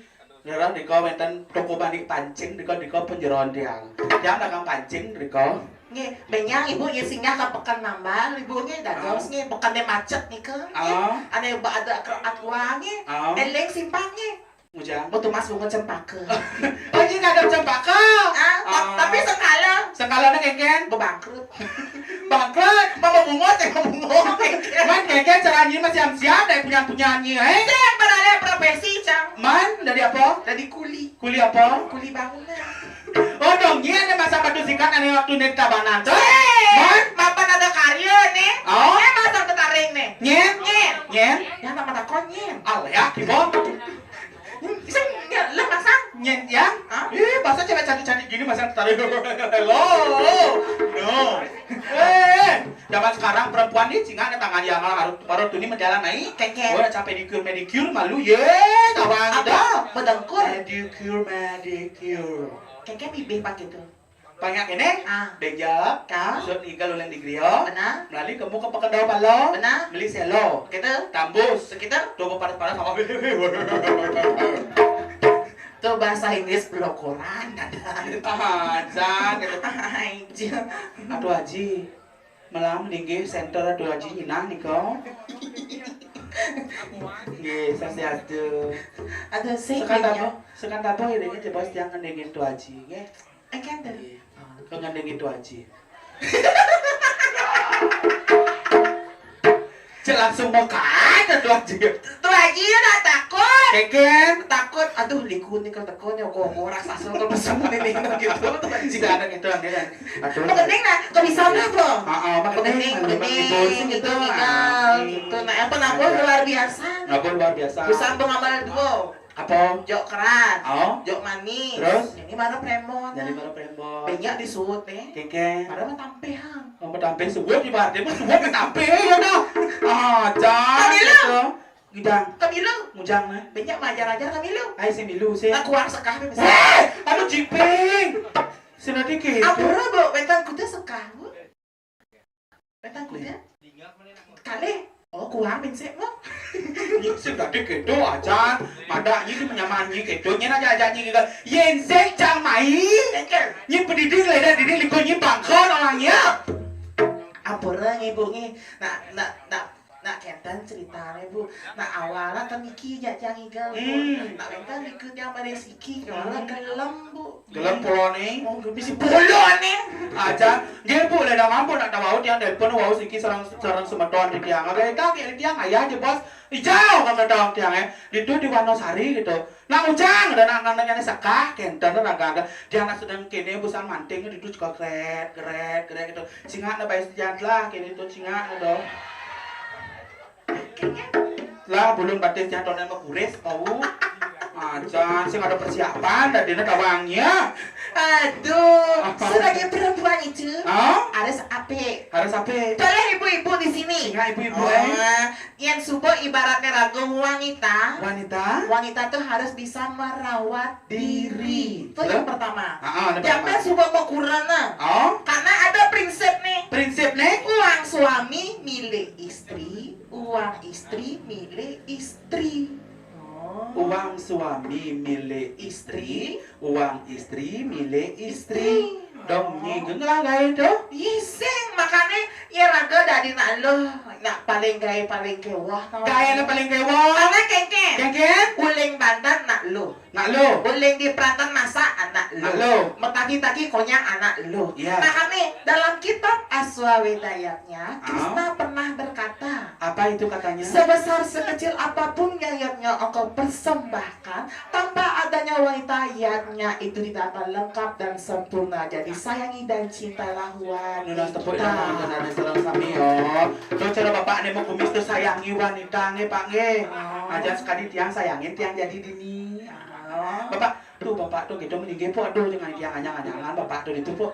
Nggih, nika wénten toko Manik Pancing, nika, nika penjeroan tiang. Tiang dagang pancing, nika. Nggih, bénjang Ibu yen singgah ka Peken Nambal, Ibu nggih dados nggih, pekené macet nika. Nggih. Ah. Ané ba ada aturan nggih. Ah. Éling simpang nggih. Ngujang. Oh, tumas bunga cempaka. Oh, iya, ada cempaka. Ah, ta- Ah. Tapi sengkala. Sengkala nang kénkén. Bebangkrut. Bangkrut. Mama bunga, teh mama bunga. Kénkén. Man, kénkén cara nyi masih siam-siam dari punya-punya nyi, eh? Saya beralih profesi, Cang. Man, dari apa? Dari kuli. Kuli apa? Kuli bangunan. Oh, dong, nyi ada masa batu sikat ada waktu naik tabanan tuh. Eh, Man, mapan ada karya nih. Oh. Eh, masa ketarik nih. Nyen, nyen, nyen. Yang tak mata konyol. Oh, ya, gimana? Sing, ya, lu masang? Nyen, ya? Hah? Eh, masa cewek cantik-cantik gini masa tertarik? Hello, no. Eh, zaman sekarang perempuan nih cingak ada tangan yang harus baru tuh nih menjalan naik. Kayaknya. Oh, udah capek dikur medikur malu ye, tawang dah. Bedengkur. Medikur medikur. Kayaknya bibir pakai tuh. Banyak ini? Ah. Bejab. Kau? Sut igal ulang di griya. Benar. Melalui kamu ke Pekendau Palo. Benar. Beli selo. Kita. Tambus. Kita. Coba panas-panas sama. Tuh bahasa Inggris blokoran ada. Ah, jangan gitu. Aja. Aduh Haji. Melam linggih center Aduh Haji nyinah nika. Nggih, sasiatu. Aduh sih. Sekan tabuh, sekan tabuh iringi jebos tiang ngendingin Tuh Haji, nggih. Éngkén to. Kok ngandheng itu aji. Cek langsung mau kaget tuh aji. Tuh aji ya nak takut. Keken. Takut. Aduh liku nih kalau tekun ya kok raksasa kalau besar ini gitu. Tidak ada gitu kan. Aduh. Pekening nah, kok bisa nggak bro? Ah, ah, pekening. Pekening, pekening, gitu, gitu, gitu. Nah, apa nabur luar biasa. Nabur luar biasa. Bisa pengamal dua. Apa? Jok keras. Oh. Jok manis. Terus? Jadi marah premon. Jadi marah premon. Banyak disuut nih. Keke. Marah mah tampehang. Mau tampeh suut di bar, dia mah suut tampeh ya dah. Ah, jangan. Kamilu. Gitu. Gidang. Kamilu. Mujang nah. Banyak majar aja kamilu. Ayo sih milu sih. Tak kuang sekah bisa. Eh, aduh jiping. Sinati ke. Ampura bu, bentang kuda sekah bu. Petang kuda? Kalih. Oh, kuang pinsik mo. Sing dadi kedo acan, madak nyi di menyaman nyi kedo nyen aja aja nyi gigal. Yen sing cang mai. Nyi pedidi leda didi liko nyi bangkon orang nyi. Ampura ngi bu ngi. Nak nak nak nak kenten ceritane bu. Nak awalnya kan niki jak cang igal bu. Nak wenten niku tiang pada siki, kewala gelem bu. Gelem polone. Oh, bisi polone. Aja, nggih Bu, lha ndak mampu nak tawau tiang telepon wau siki sareng sareng semeton di tiang. Agak eta ki tiang ayah je bos. Ijau kata tiang eh. Ditu di Wonosari gitu. Nak ujang ada nak nang nang sekah kenten nak gaga. Tiang nak sedang kene busan manting ditu juga gret gret gret gitu. Singak nak bae sejahat lah kene tu singak gitu. Lah bulung batis jantonan mah gures bau. Acan sing ada persiapan dan dina tawangnya. Aduh, sebagai perempuan itu Hah? harus apik. Harus apik. Tolong ibu-ibu di sini. Sehingga ibu-ibu eh. Ah, yang subuh ibaratnya ragu wanita. Wanita. Wanita tuh harus bisa merawat diri. Itu yang pertama. Ah, ah, yang pertama. Subuh mau kurana. Oh. Karena ada prinsip nih. Prinsip nih. Uang suami milik istri, uang istri milik istri. Oh. Uang suami milik istri, uang istri milik istri. Dong nyi geng lah gawe tuh. Iseng makanya ya raga dari nak lo nak paling gawe paling kewah. Gawe nak paling kewah. Karena kengkeng. Kengkeng. Uling bantan nak lo. Nak lo. Boleh di perantauan masa anak lo. Nak lo. Metaki-taki konyang anak lo. Iya. Nah kami dalam kitab Aswawedayatnya, ah. Krishna pernah berkata. Apa itu katanya? Sebesar sekecil apapun yang yatnya engkau persembahkan, tanpa adanya wanita yatnya itu tidak akan lengkap dan sempurna. Jadi sayangi dan cintailah wanita. Nunas tepuk tangan dan ada salam sami yo. Tuh cara bapak nih mau kumis tuh sayangi wanita nih pak nih. Oh. Aja sekali tiang sayangin tiang jadi dini. Bapak, tuh bapak tuh gitu meninggi pok tuh dengan yang anyang-anyangan bapak tuh itu pok.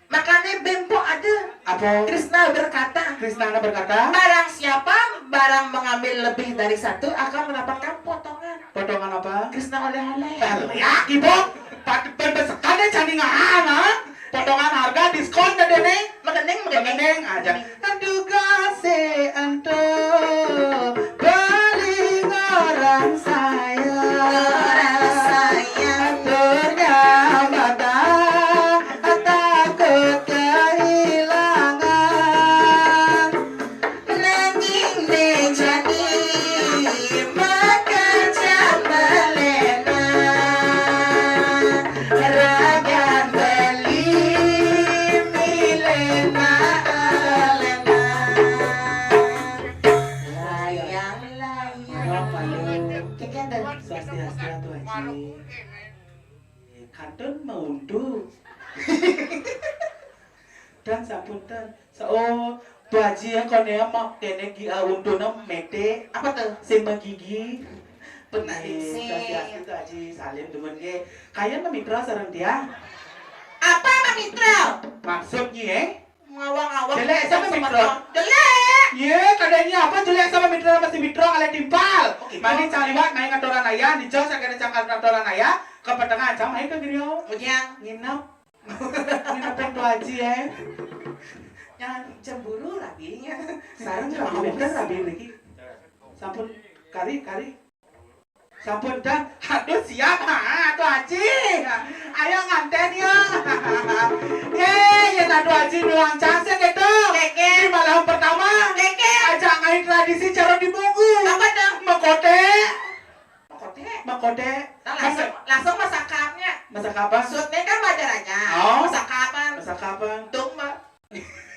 Makanya bempo ada. Apa? Krishna berkata. Krishna berkata. Barang siapa barang mengambil lebih dari satu akan mendapatkan potongan. Potongan apa? Krishna oleh-oleh. Ya, ibu. Pat- pen- Mekening, mekening, mekening. Mekening aja. Aduh, kasih antum beli orang saya. Orang saya. Aturnya mata, takut kehilangan. Nanging mejani makaca melena, ragan beli milena alena. Layang-layang. Maaf, Pak Lu. Kekenden. Swastiastu, Atu Aji. Kantun mauntu. Dan sapunten. Sa-, oh, Tu Aji ya, kone ya, mak kene gi, ah, untuna mete. Apa tuh? Sing magigi. Benar, eh, sih. Swastiastu, Tu Aji. Salim dumun ge. Kayun mamitra sareng tiang. Apa mamitra? Maksudnya, eh? Ngawang-ngawang. Jelek sama mitra. Jelek. Ye, kadanya apa jelek sama mitra, masih mitra kalih timpal. Oh, gitu. Mani cang liwat, main ngatoran ayah, di jauh saya kena cang ngatoran ayah, ke pertengahan jam main ke griya. Ujang. Nginep. Nginep yang Tu Aji, eh. Yang cemburu rabinya. Sareng rabi, bener rabi lagi. Sampun kari, kari. Sampun dah. Aduh, siap, ha, Tu Aji. Ayo nganten ya. Ye, ye, nah, Tu Aji nuang case gitu. Keke. Di malam pertama. Keke. Ajak ngai tradisi cara di Bungku. Apa tuh? Makote. Makote. Makote. Nah, langsung, langsung masak kapnya. Masak apa? Maksudnya kan wajar aja. Oh. Masak kapan? Masak kapan? Tung, Mbak.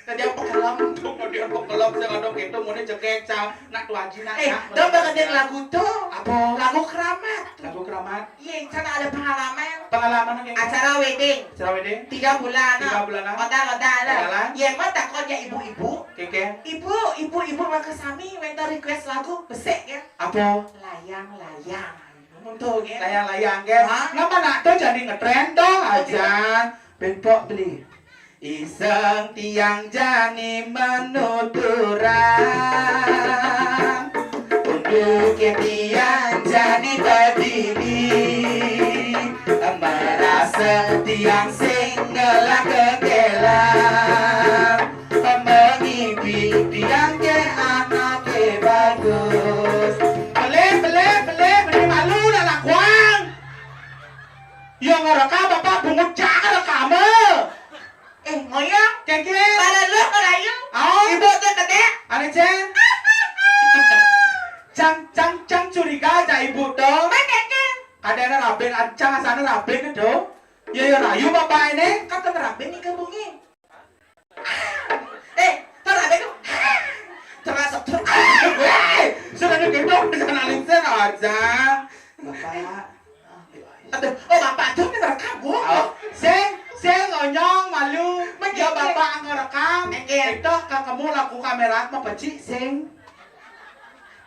Tadi apa kelem? Tung, tadi apa kelem? Saya ngadong gitu, mau nih jegek, cang. Nak Tu Aji, nak, eh, nak. Dong, bakal lagu tuh. Apa? Lagu keramat. Lagu keramat. Iya, kan ada pengalaman. Pengalaman apa? Acara wedding. Acara wedding. Tiga bulan. Tiga bulan. Oda, oda, oda. Iya, mah takut ya ibu-ibu. Keke. Ibu, ibu, ibu, maka sami, minta request lagu, besek ya. Apa? Layang-layang. Untuk, ya. Layang-layang, kan? Hah? Ngapa nak tuh jadi ngetren tuh aja? Benpok beli. Iseng tiang jani manuturan, unduke tiang jani berdiri, merasa tiang sing ngelak kekelan, mengimpi tiang ke anake bagus. Beli, beli, beli, beli malu lah lakuang. Yang ngerekam bapak bungut jangan rekam. Eh, ngoyong. Keke. Pada lu ngerayu. Oh. Ibu tuh gede. Ane, Cen. Cang, cang, cang curiga aja ibu tuh. Mana, Cen? Ada yang raben, cang asana raben tuh. Ya, ya, rayu bapak ini. Kata raben nih ke bunyi. Eh, tuh raben tuh. Terasa tuh. Weh, sudah dikendong, bisa nalingsen aja. Bapak. Aduh, oh, bapak tuh ngerekam, Bu. Oh, sing, sing, onyong, malu. Menyingkir. Ya, bapak ngerekam. Menyingkir. Itu ke kamu laku kamera mah peci, sing.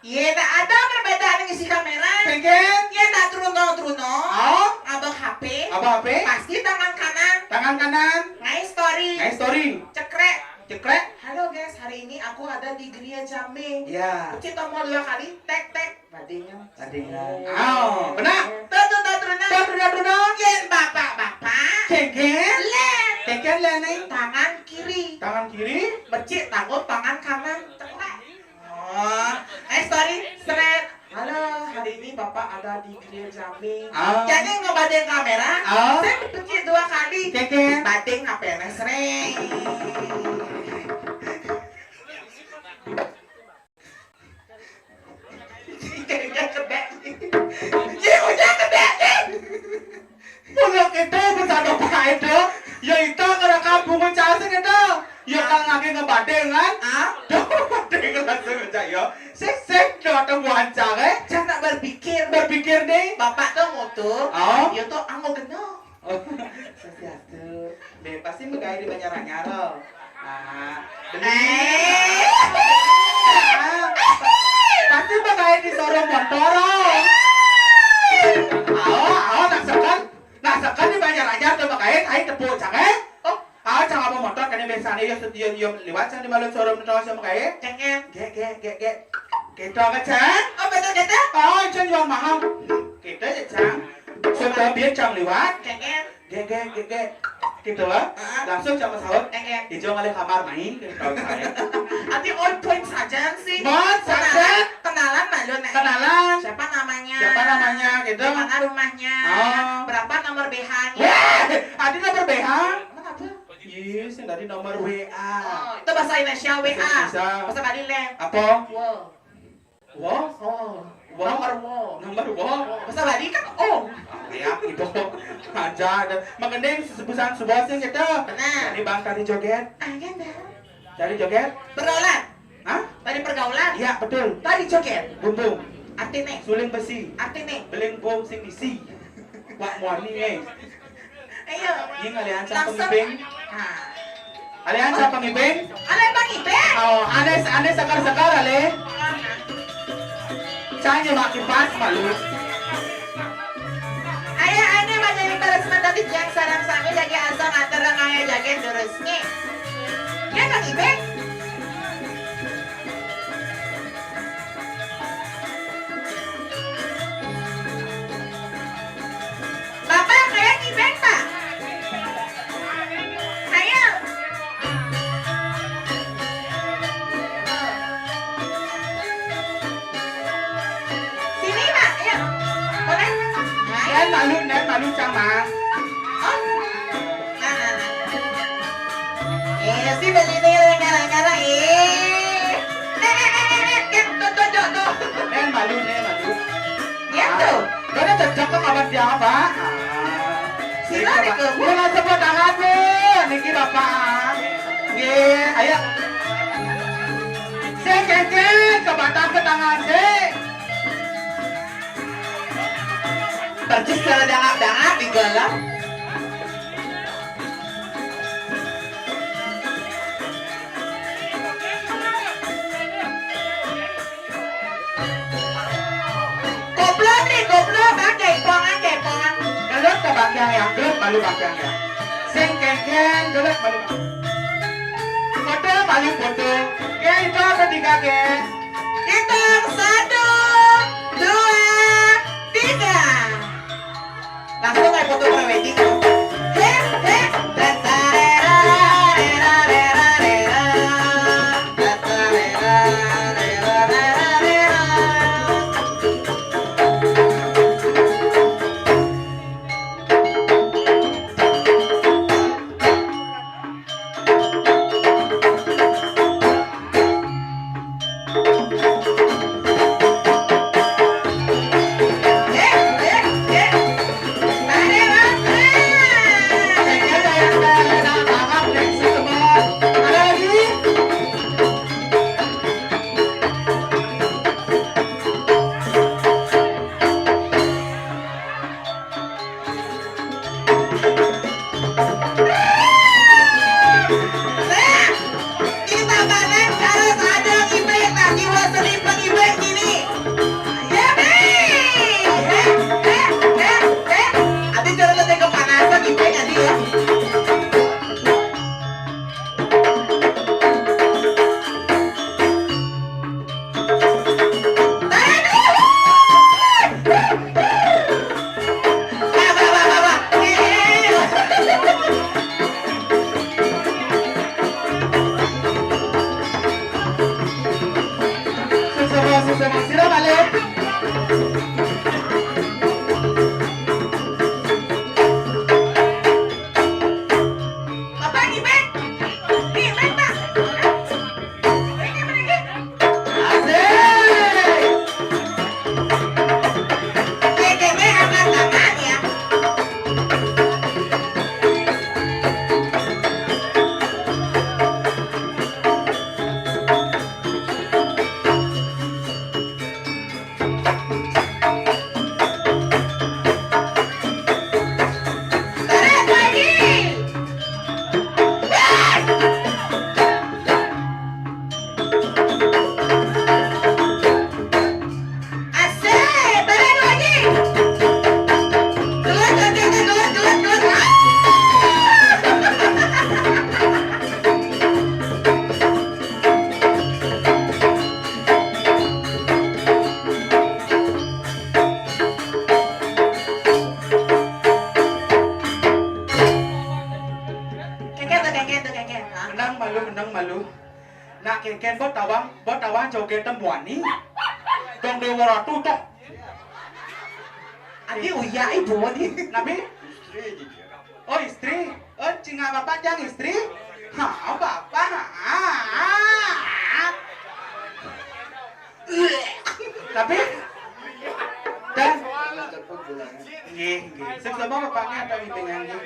Iya, tak ada perbedaan yang isi kamera. Pengen? Iya, tak Truno, Truno. Oh. Abang H P. Abang H P. Pasti tangan kanan. Tangan kanan. Ngai story. Ngai story. Cekrek. Cekrek. Halo guys, hari ini aku ada di Geria Jambe. Iya. Pecit tombol dua kali, tek tek. Badingan. Badingan. Oh, benar. Tuh, tuh, tuh, Truno. Tuh, Truno, Truno. Yen bapak-bapak. Kengken. Len. Kengken, Len, nih. Tangan kiri. Tangan kiri. Becik tangan, tangan kanan. Cekrek. Oh, eh, story, seret. Halo, hari ini Bapak ada di Geria Jambe. Ah. Jadi ngebading kamera, ah, saya pecit dua kali. Keke. Bading H P-nya, seret. Jadinya kedek. Iya, udah kedek, Cen. Pondok itu bersama Pak Edo, ya itu kalau kampung Cacing itu, ya kalau lagi ngebading kan, ah, tuh bading langsung aja ya, sik sik tuh atau wawancara, eh, jangan berpikir, berpikir deh, bapak tuh ngutuk, oh, ya tuh anggo geno. Oh, swastiastu. Be, pasti megai di banyak anyar loh. Ah, beli. Eh. Ah, pasti bakal di showroom motor, oh. Ayo, ayo, nak sekan. Nak sekan di banyak anyar tuh bakal, ayo tepuk, cang, eh. Oh, ayo, cang apa motor, kan biasanya ya, ya, ya, liwat, cang di malam showroom motor sama kayak. Cengeng. Gek, gek, gek, gek. Kita ke, cang. Oh, betul, betul. Oh, cang jual mahal. Kita ya, cang. Sudah biar cang liwat. Cengeng. Gek, gek, gek, gek. Gitu, ah. Heeh. Langsung sama sahur. Eh, eh. Ijo ngalih kamar main, gitu, kalau saya. Ati, oh, point saja sih. Mot, saja. Kenalan, kenalan malu, nah. Kenalan. Siapa namanya? Siapa namanya, gitu. Di mana rumahnya? Oh. Berapa nomor B H-nya? Weh, ada nomor B H? Emang apa? Iya, sing tadi nomor W A. Oh, itu bahasa Indonesia, W A. Bahasa Indonesia. Bahasa Bali, Leng. Apa? Wo. Wo? Oh. Wo? Nomor wo. Nomor wo? Wo. Bahasa Bali kan oh. Ya, itu. Aja ada. Makanya sebutan sebuah sing gitu. Benar. Ini Bang tari joget. Ah, kan dah. Tari joget. Pergaulan. Hah? Tari pergaulan. Iya, betul. Tari joget. Bumbung. Artinya. Suling besi. Artinya. Beling bung sing isi. Wak muani, eh. Ayo. Ini ngalian siapa? Langsung. Ngibing? Nah. Alian siapa ngibing? Alian Bang Ibing. Oh, ane, ane sekar-sekar, ale. Canya mak kipas malu. Ayo, ane manjadi balas mandati jang sarang sami jagi asa ngatur rangaya jagi durusnya. Ya, Bang Ibing. Bapak, saya ngibing, Pak. Saya. Sini, Pak. Ayo. Boleh? Nen malu, nen malu, Cang, Mas. Oh. Nah, nah, nah. Eh, si beli ni ngarang-ngarang, eh. Eh, eh, eh, eh, eh, eh, tuh, tuh, tuh, tuh. Nen malu, nen malu. Ya, tuh. Mana cocok ke kamar siapa? Ah. Sila Niki, ni Bapak. Ke. Sila tepuk tangan, Bu. Niki Bapak. Nggih, ayo. Sing kengkeng, ke batang ke tangan, sing. Persis kalau dangak-dangak di dalam. Koplo ni, koplo, bang, jaipongan, jaipongan. Gelut ke bagian yang, gelut malu bagian yang. Sing kengkeng, gelut malu. Foto malu foto. Oke, itu ketiga, ke. Hitung, satu, dua, tiga. Langsung aja foto prewedding. Heh, heh. Meneng malu. Nak kénkén bot tawang, bot tawang jogét tembuani. Dong Déwa Ratu toh. Adi uya ibu ni. Nabi? Istri di dia. Oh, istri. Oh, cingak bapak jang istri? Ha, bapak. Ha, ha, ha. Tapi dan nggih, nggih. Sing sama bapaknya ada di tengah nggih.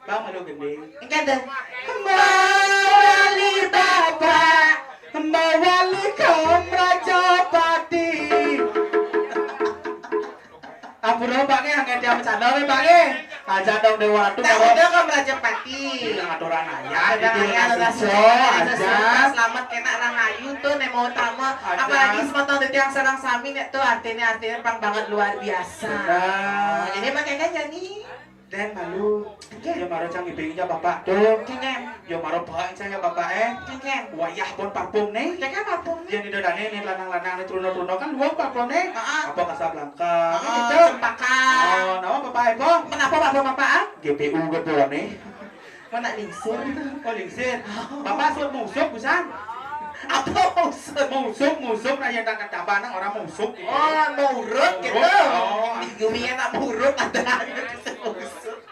Bang malu gending. Engké deh. Mawali bapak, mawali kaum Rajapati. Ampura, Pak, nggih, anggen tiang becanda, nggih, Pak, nggih. Aja dong, Déwa Ratu, nah, kalau udah kan Rajapati. Ini aturan aja, aturan gitu, aja, aja, aja, aja. Selamat kena rahayu tuh, nek mau utama. Aja. Apalagi semeton titiang sareng sami nek tuh artinya, artinya pang banget luar biasa. Benar. Oh, jadi makanya jadi. Den malu. Nggih. Yo maro cang ibing ja bapak tuh. Nggih, nggih. Yo maro bapak cang ya bapak eh. Nggih, nggih. Wayah pun parfum nih. Nggih, nggih, parfum nih. Jadi dodane nih lanang-lanang nih truna-truna kan dua parfum nih. Heeh. Apa Casablanca? Heeh, gitu. Cempaka. Oh, nama bapak ibu? Kenapa parfum bapak? Ah? G P U gitu nih. Mana lingsir? Oh, lingsir. Bapak suruh musuk busan. Apa musuk? Musuk, musuk, nah yang tak ketabanan orang musuk gitu. Oh, mau urut gitu. Oh. Di gumi anak urut ada musuk.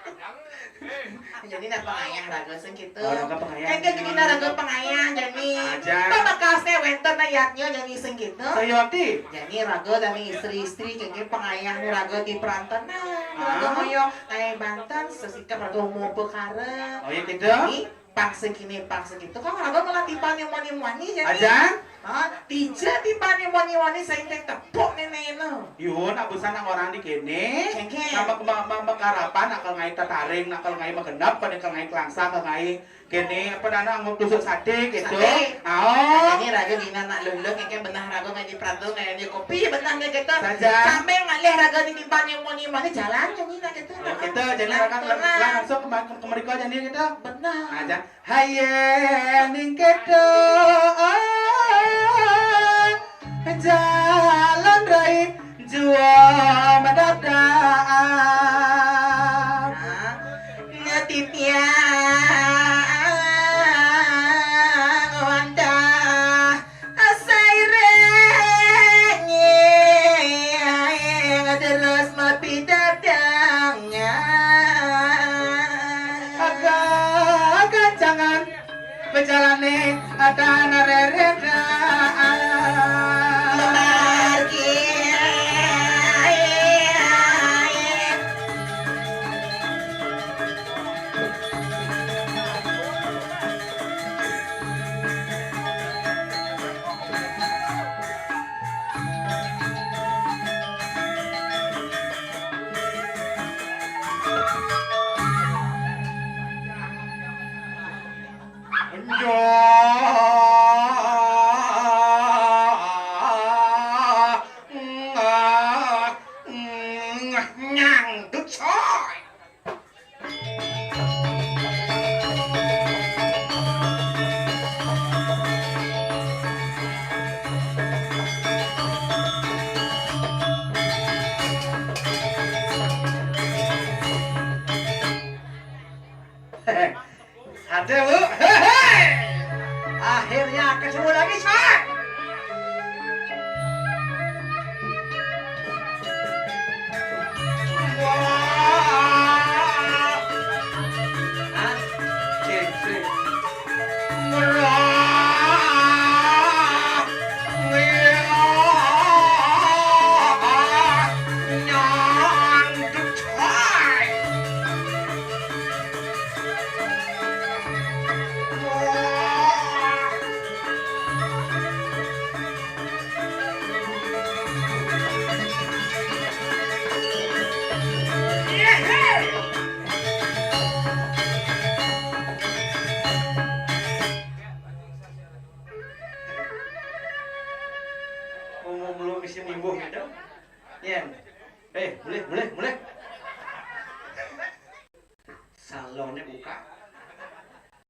Jadi nak pengayah raga sing gitu. Oh, raga pengayah. Kan jadi nak raga pengayah jadi. Aja. Pamekasnya wénten nak yadnya jadi sing gitu. Sayawati. Jadi raga dan istri-istri jadi pengayah raga di perantenan. Raga moyo kayak banten sesikap raga mau perkara. Oh iya gitu. Jadi pang sing kini pang sing gitu. Kan raga malah tiba nyemoni-moni jadi. Aja. Ah, tija tiba nyemoni-moni sing tepuk nenekno. Yo, nak busan nak orang di kene. Kengkeng. Nak mek-, mek-, mek-, mekarapan, nak kal ngai tetaring, nak kal ngai magenep, pada kal ngai kelangsa, kal ngai kene, apa dana angguk tusuk sate gitu. Sate. Oh. Ini raga dina nak lulu, kengkeng benah raga ngai di Prado, ngai di kopi, benah ngai gitu. Saja. Sampai ngalih raga di timpang yang mau nyimpan di jalan, yang ini gitu. Oh, gitu, jadi raga langsung ke, ke mereka jadi gitu. Benar. Aja. Haye ning keto jalan rai jua mendadak. Ngetitiang wantah saireng terus mapidatang. Agak gancangan Bejalane ada narereda. Memargi. Nyangdut, coy. Ada, Bu. Hehe. Akhirnya ketemu lagi, Sat. Wah. Hah? Cek, cek. Merah. Merah. Nyandut, hai. Ngomong belum bisa nimbuh gitu. Yen. Eh, mulih, mulih, mulih. Salone buka.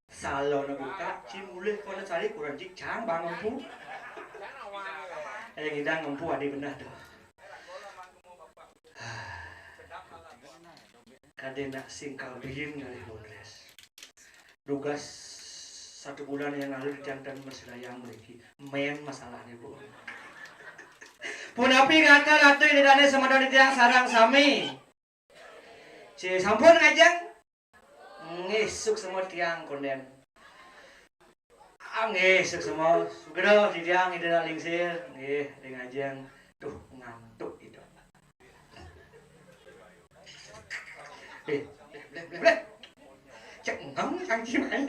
Salone buka, ci mulih kono cari kurang cik cang bang ngempu. Eh, ngidang ngempu adi benah tuh. Kade nak singkal biyin ngalih Bondres. Dugas Satu bulan yang lalu di jantan berselayang lagi. Main masalahnya, Bu. Punapi kata ratu ini dane semadon tiang sarang sami. Si sampun ngajeng. Nggih, suksma tiang konden. Ah, nggih, suksma. Sugera titiang ida nak lingsir. Nggih, ring ajeng. Duh, ngantuk ida. Eh, bleh, bleh, bleh, bleh. Cek ngam cangci main.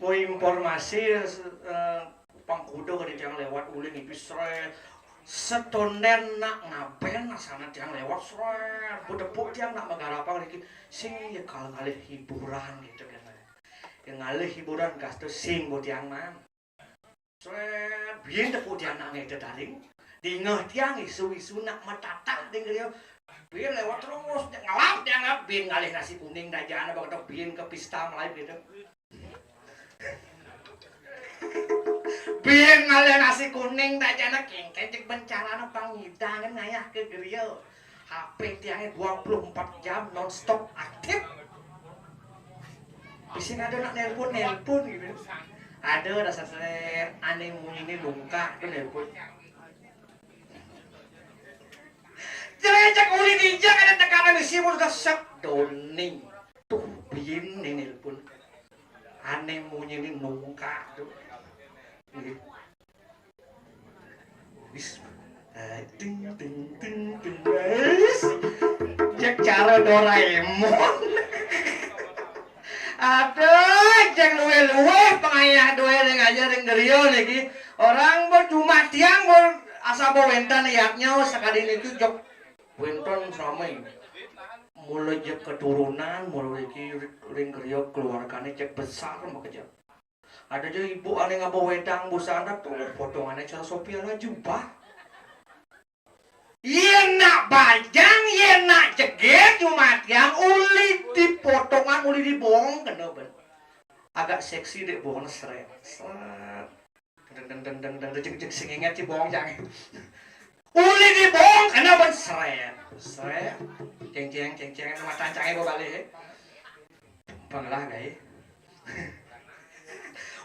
Mau informasi, eh, pangkuda ka titiang lewat uli ngipi srét. Setonden nak ngaben asana tiang lewat srét. Betepuk tiang nak magarapang niki sing ya kal ngalih hiburan gitu kan. Ya ngalih hiburan kastu sing bo tiang man. Srét, bin tepuk tiang nak ngédé taring. Dingeh tiang isu-isu nak matatah ding griya. Bin lewat terus, ngelap tiang lewat, bin ngalih nasi kuning dajana bakal bin ke pista malaib gitu. Bin ngalih nasi kuning dajana kengken cek bencarana pang ngidang ngayah ke griya. H P tiangnya dua puluh empat jam non stop aktif. Bisi ada nak nelpon, nelpon gitu. Ada rasa srét, ané munyi ini lungkak tuh nelpon. Jelecek uli dijak ada tekanan isi pun resep doni. Tuh bin nih nelpon. Ané munyi ini lungkak tuh. Gitu. Wis. Eh, ting, ting, ting, ting. Wis. Cek cara Doraemon. Aduh, cek luwe-luwe pengayah duwe ring aja ring griya niki. Orang bo cuma tiang bo asa bo wénten yatnya sekali niku jok wénten sami. Mula jek keturunan, mula iki ring griya keluargane cek besar makejep. Ada aja ibu ane ngaba wedang busana tuh potongannya cara Sophia Latjuba. Yén nak bajang, yén nak jegég, cuma tiang uli di potongan, uli di bong kena ben. Agak seksi dek bong seret. Seret. Deng deng deng deng deng deng jeng jeng sing inget si bong jange. Uli di bong kena ben seret. Seret. Ceng ceng ceng ceng mata cange balik. Panglah gaé.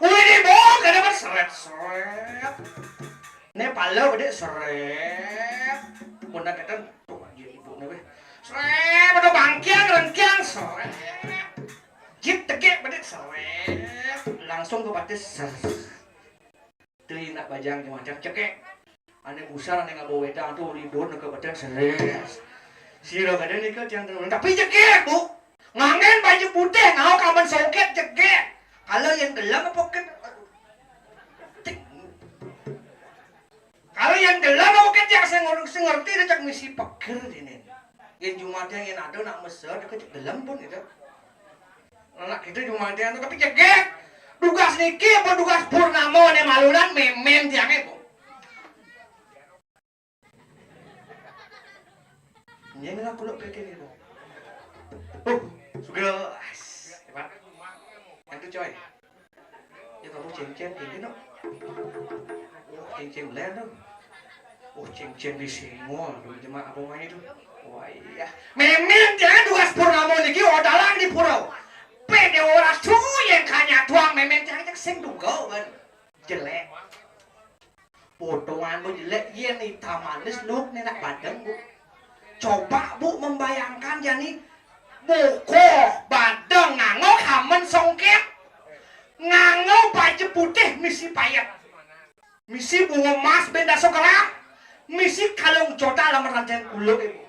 Wih, ini bong kada berseret-seret. Né pala gede seret. Mun keten tuh aja ibu né weh. Seret, pada bangkiang rengkiang seret. Jip tegek gede seret. Langsung ke batis seret. Teuing nak bajang jeung macam cekek. Ane busar ane ngaba wedang tuh uli duun ke beten seret. Sira kada nika tiang tenun. Tapi cekek, Bu. Ngangen baju putih, ngau kamen soket cekek. Kalau yang gelem apa ken? Tik. Kalau yang gelem apa ken yang sing ngerti, sing ngerti dia cek misi peger ini. Yang cuma dia yang ada nak mesra dia cek gelem pun gitu. Anak kita cuma dia tapi cekek. Dugas niki apa dugas purnama ne malunan memen tiange, Bu. Ini aku lo pikir itu. Oh, sudah. Hebat. Yang tuh coy. Ya kamu ceng-ceng ini no. Oh, ceng-ceng ler dong. Oh, ceng-ceng di singol dong jemaah apa main itu. Wah iya. Memen tiange dugas purnama niki odalang di pura. Pede ora suyen kanya tuang memen tiange cek sing tunggal ban. Jelek. Potongan bu jelek, yén hitam manis nuk nenak badeng, Bu. Coba, Bu, membayangkan jani buko badeng nganggo kamen songket. Nganggo baju putih misi payet. Misi bunga emas benda sekerak. Misi kalung jota laman ranten kuluk, Bu.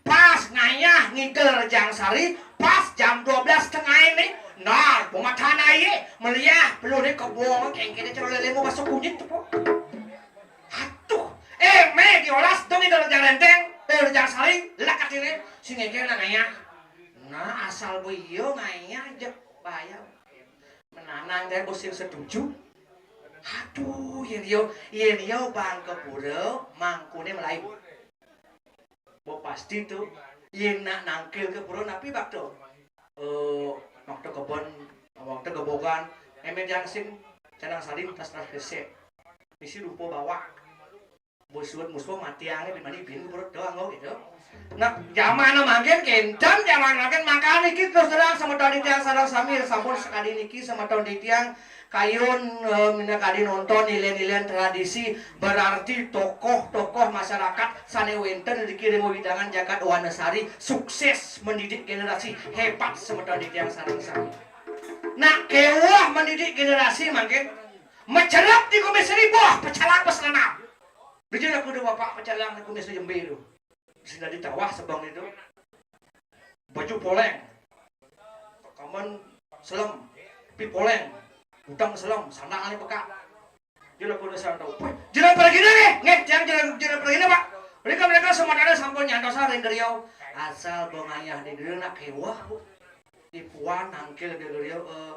Pas ngayah ngidel Rejang Sari, pas jam dua belas tengah ini, nah, pematana iye, meliah, peluh ni kebong, kengkene cero lelemu basah kunyit tu, Po. Aduh, eh, me diolas dong ngidel Rejang Renteng, eh, Rejang Sari, lakat ini, si ngegel nang ngayah. Nah, asal bu iyo ngayah, jek, bayar. Menanang deh, bos yang setuju. Aduh, yen yo, yen yo bang ke pura, mangkune melayu. Bo pasti tu, yén nak nangkil ke pura napi bakto. Eh, waktu kebon, waktu kebogan, emen yang sing canang salim tas tas resek. Misi rupa bawak. Bo suwet musuh mati ange di mani bin pura doang kok gitu. Nah, jaman mangkin kénten, jaman mangkin mangkana niki terus terang semeton titiang sareng sami sampun sakadi niki semeton titiang kayun, eh, minakadi nonton nilai-nilai tradisi, berarti tokoh-tokoh masyarakat sané wénten niki ring wewidangan jagat Wanasari sukses mendidik generasi hebat semeton titiang sareng sami. Nah, kéweh mendidik generasi mangkin macerep di kumis ribuh, pecalang peselenap. Dija kuda bapak pecalang di kumis jembe to. Sing dadi tawah sebeng to. Baju poléng. Kamen selem, pi poléng, gudang selem, sandalné pekak. Dia laku dasar tahu. Wéh, jero pragina nggih. Nggih, tiang jero, jero pragina, Pak. Mereka, mereka semuanya sampun nyantos ring griya. Asal bengayah di griya nak kéweh, Bu. Ipuan nangkil di griya, eh,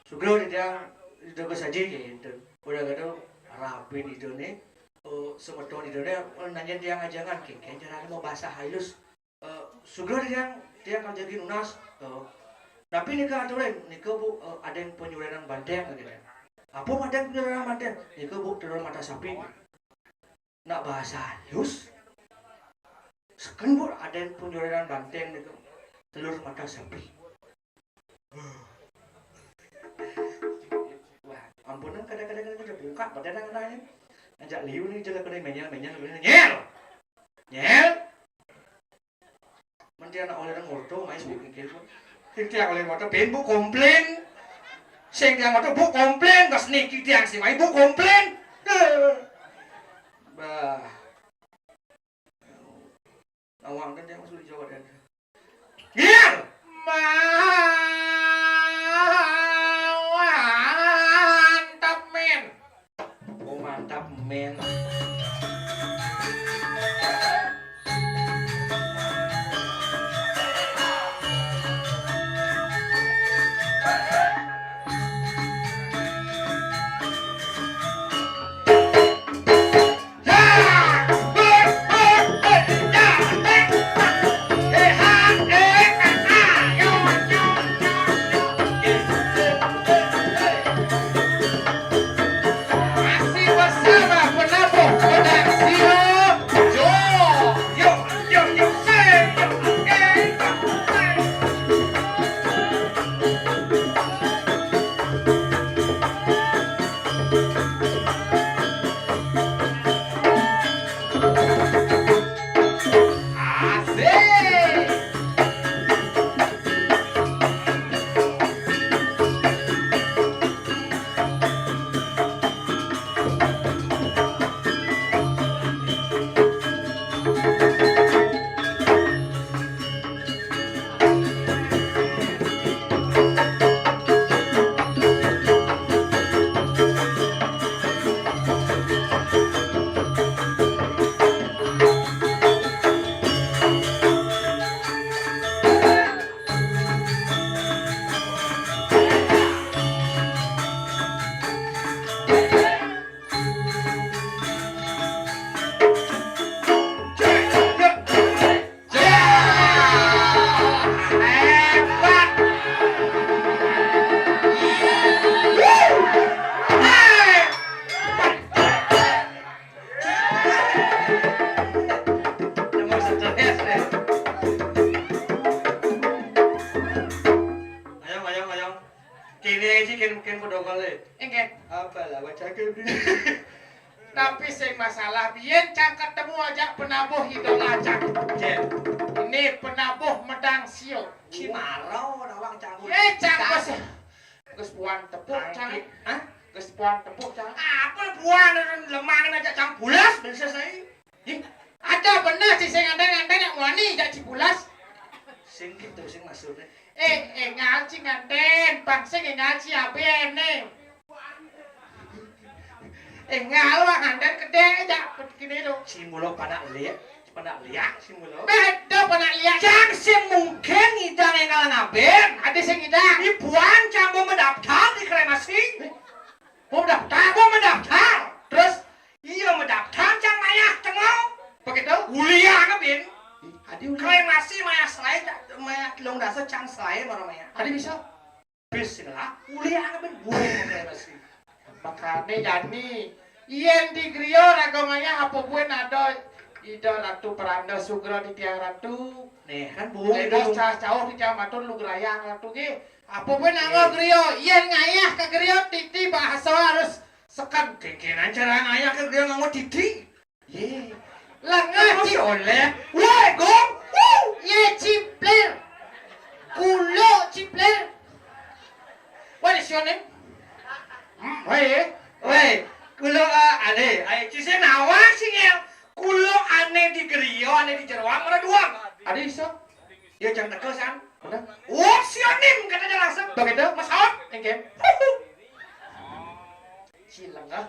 sugra di tiang, di griya saji, gitu. Udah gitu, rabi di dunia, eh, semeton di dunia, eh, nanya tiang ajangan, kénkén carané mau bahasa halus. Eh, sugra tiang, tiang kerja di nunas. Eh, tapi nika aturin, nika Bu, eh, ada yang penyurenan banténg gitu. Apa ada yang penyurenan banténg? Nika Bu, telur mata sapi. Nak bahasa halus, seken Bu, ada yang penyurenan banténg nika. Telur mata sapi. Wah, ampunan kadang-kadang kita buka, pada nang nanya. Ngajak liu nih, jelek nih, menyel, menyel, menyel. Nyel! Nyel! Mén tiang nak olih ngorta, mai Bu kengkil, Bu. Sing tiang olih ngorta, bén Bu komplain. Sing tiang ngorta, Bu komplain, gas niki tiang sing mai Bu komplain. Déh. Bah. Nawang kan tiang masuk di Jawa dan. Nggih. Mantap, men. Oh, mantap, men. Masih bersama penabuh pedang siap. Yo, yo, yo, yo, say, yo, okay, yo, say. Asik. Ayo, ayo, ayo. Kéné aja, kén, kén padha kali. Enggak. Apalah, wajah kéné. Tapi sing masalah, biyen cang ketemu ajak penabuh idola cang. Jén. Ini penabuh medang sio. Cimaro, nawang cang. Eh, cang bes. Gus puan tepuk cang. Hah? Gus puan tepuk cang. Apa puan lemah ajak cang bulas, bisa saya. Ih, ada bener sih sing ngandén-ngandén yang wani jak cibulas. Sing gitu sing maksudnya. Eh, eh, ngal ci ngandén, bang sing ngal ci abéné. Eh, ngal wah ngandén gedé jak begini lo. Si mulo panak liak, panak liak si mulo. Beda panak liak. Cang sing mungkin ngidang yang ngalang abén. Ada sing ngidang. Ibuan cang mau mendaftar di kremasi. Mau mendaftar, mau mendaftar. Terus Iya, medap. Cang, cang mayah, cengau. Begitu? Ulian, Bin. Ih, adi ulian. Kremasi mayah selaé, cang, mayah telung dasa cang selaé, mara mayah. Adi bisa? Bis sing lah. Ulian, Bin. Buin kremasi. Makané jani. Yén di griya raga mayah apa buin ada Ida Ratu Peranda sugra titiang Ratu. Nih, kan buung Ledos itu. Cah cauh titiang matur lugrayang Ratu nggih. Apa kuwi nanggo Nggih. Griya? Yén ngayah ka griya titi bahasa harus seken. Kéngkénan cara ngayah ka griya nganggo titi. Yé. Lengah Terus ci- oleh. Woi, gong. Wuh. Yé ciplir. Kulo ciplir. What is your name? Hmm, woi. Woi, kulo uh, ade, ai cise nawa singil. Kulo ane di griya, ane di jeroan, mana dua? Ade iso. Ya jangan tegas kan. Bener. What's your name? Kata aja langsung. Begitu? Mas Aot. Nggih. Cilengah.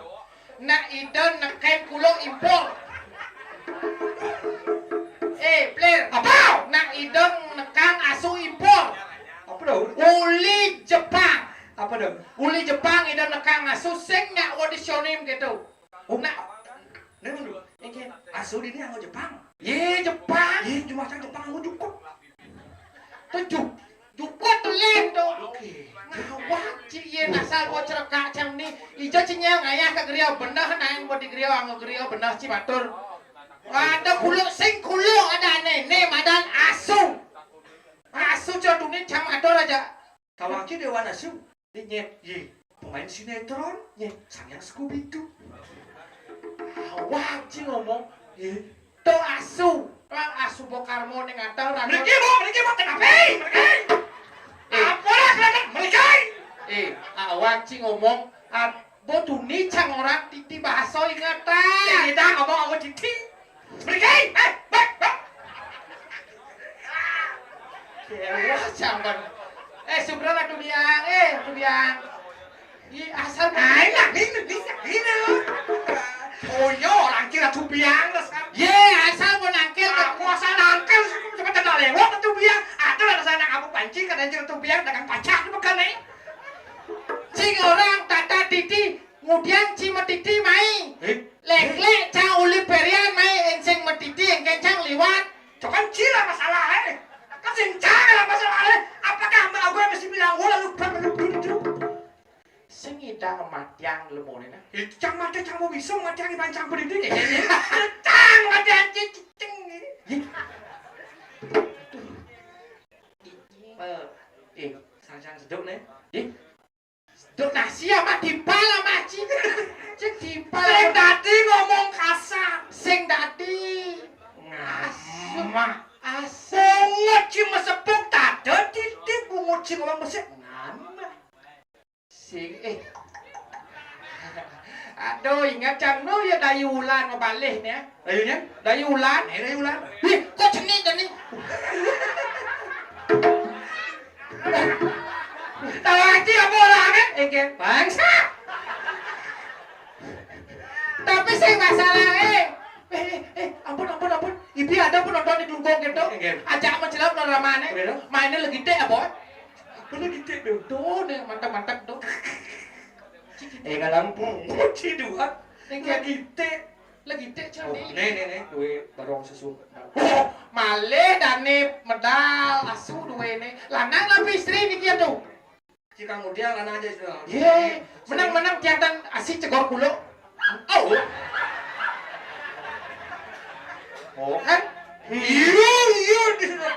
Nak ida neken kulo impor. Eh, Plir. Apa? Nak ida nekang asu impor. Apa dah? Uli Jepang. Apa dah? Uli Jepang ida nekang asu sing nyak wadisionim gitu. Oh, nak. Nih, dulu. Iki asu dini anggo Jepang. Ye, Jepang. Ye, cuma sang Jepang anggo cukup. Tujuh. Jukut tulen to. Oke. Ngawak ci yén asal bocah rekak cang ni. Ija ci nyang ayah ka griya beneh naen bodi griya anggo griya beneh ci matur. Ada kuluk sing kuluk ada ane ne madan asu. Asu cotune cang matur aja. Kawang ci dewan asu. Nyet, ye, pemain sinetron, nyet, sang yang Scooby Doo. Awak ci ngomong, ye, to asu, orang asu bokarmo ning atau ragu. Mriki, Bu, mriki, Bu, kenapa? Mriki. Eh. Apa lah kelihatan? Mriki. Eh, awak ci ngomong, ah, bo tuni cang orang titi bahasa ingatan. Kita ngomong apa titi? Mriki, eh, bek, bek. Dewa jamban. Eh, sugra Ratu Biang, eh, Ratu Biang. Ih, asal Ayo, nak, ini, ini, ini. Oh, yo, orang kira Ratu Biang, terus kan. Ye, asal mau nangkil. Aku asal nangkil, coba tak lewat Ratu Biang. Ada lah sana kamu pancing, kadang Ratu Biang dagang pacak di pekan nih. Cing orang tata titi, ngudiang ci matiti mai. Eh? Lek-lek cang uli perian mai enceng matiti engken cang liwat. Cokan cila masalah eh. Kan sing cang lah masalah eh. Apakah mbak gue mesti bilang gua lalu berlucu? Sing ida matiang lemone nah. Eh, cang mati cang mau bisa matiang iban cang pendidik. Cang mati anjing cicing. Eh, eh, sang-sang seduk nih. Eh, Duk nasi amat timpal amat ci. Cek timpal. Sing dadi ngomong kasar. Sing dadi. Ngamah. Asu. Pungut ci mesepuk tada titik pungut ci ngomong mesik. Ngamah. Sing eh. Aduh, ingat cang no ya Dayu Wulan mabalih nih. Dayunya? Dayu Wulan. Eh, Dayu Wulan. Wih, kok cenik nih? Tahu aja apa orang kan? Engke bangsa. Tapi sing masalah eh. Eh, eh, eh, ampun, ampun, ampun. Ibi ada pun nonton di Glunggong gitu. Engke. Ajak menjelap no ramane. Bener. Mainnya lagi teh apa? Apa lagi teh tuh? Tuh deh, mantap-mantap tuh. Eh, ngalampu. Ci dua. Engke. Lagi teh. Lagi teh Oh, candi. Nih, nih, nih, duwe barong sesuatu. Oh, malih dane medal asu duwene. Lanang apa istri niki ya tuh? Ci kang Udiang lanang aja sudah. Ye, menang-menang tiatan asi cegor kulo. Oh. Oh, kan? Iya, iya, di sana.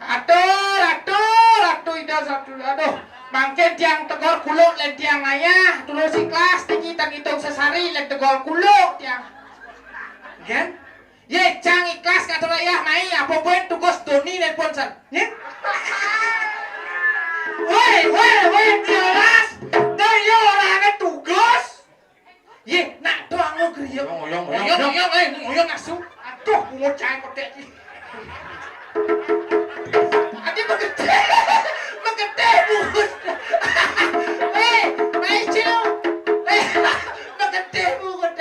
Atur, atur, atur, Ida, atur, aduh. Mangkin tiang tegor kuluk, lain tiang ayah, tulus ikhlas, tinggi tang hitung sesari, lain tegor kuluk, tiang. Gen? Ye, cang ikhlas, ngatur ayah, mai, apa pun tugas Doni nelpon san. Ye? Woi, woi, woi, jelas. Dah, iya, orangnya tugas. Ye, nak doang lo griya. Ngoyong, ngoyong, Ngoyong, ngoyong. Ngoyong, eh, ngoyong asu. Aduh, bungut cai kotek iki. Adi megedhe. Megedhe bungut. Eh, baik, Cil. Eh, megedhe bungut.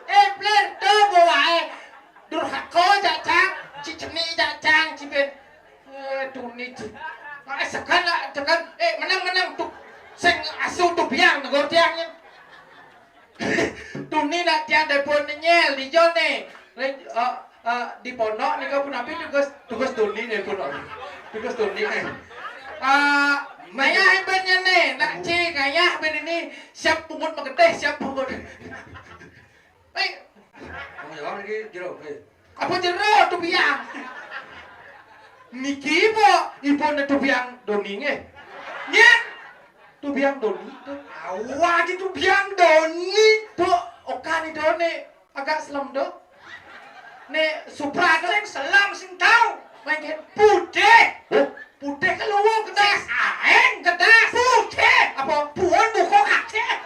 Eh, Plir, to bawae. Durhaka, Cak Cang. Ciceni, Cak Cang, Cibin. Eh, tuni ci. Ah, sekan lah, sekan. Eh, menang, menang tuh. Sing asu tuh biang negor tiangnya. Tuni nak tiang depon nyel di jone. Eh, eh, di pondok nih kau pun apa tugas tugas tuni nih pun. Tugas tuni nih. Ah, Maya ibannya nih, nak cik, ayah ben ini siap pungut mageteh, siap pungut. Eh, tanggung jawab lagi jero. Eh. Apa jero tuh biang? Niki po, ibu ne tuh biang Doni nggih. Nyen. Tuh biang Doni tuh. Awak aja tuh biang Doni. Tuh, oka ni Doni. Agak selem do. Nek Supra do. Sing selem sing tau. Main game. Putih. Oh, putih keluar kedas. Aeng kedas. Putih. Apa? Puun buko kacek.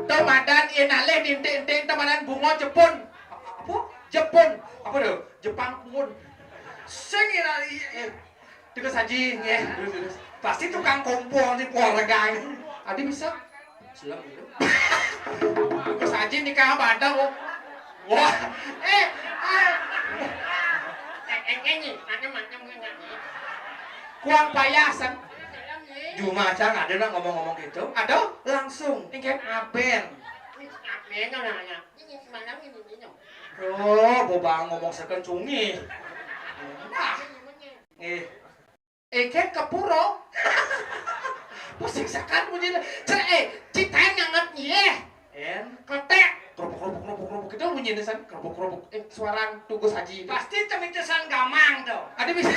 Tau madan ieu nalih nintik-nintik tau madan bunga Jepun. Apa? Jepun. Apa tuh? Jepang puun. Sing ira iya. Tugas haji nggih. Pasti tukang kompor di keluarga ini. Adi bisa? Selem gitu. Tugas haji nikah apa ada kok. Wah, eh, ah. Eh, eh, eh, nih, macam-macam nih, nih. Kurang payasan. Selem nih. Cuma aja nggak ada nak ngomong-ngomong gitu. Ada? Langsung. Ingat aben. Aben namanya. Ini semalam ini minum. Oh, boba ngomong seken cungi. Nah. Eh. Eh, kan kepuro. Pusing sekan punya. Cek, eh, citaen nganget nih. En. Ketek. Kerupuk, kerupuk, kerupuk, kerupuk. Itu bunyi nisan. Kerupuk, kerupuk. Eh, suara tugas haji. Pasti temitesan gamang tuh. Ada bisa.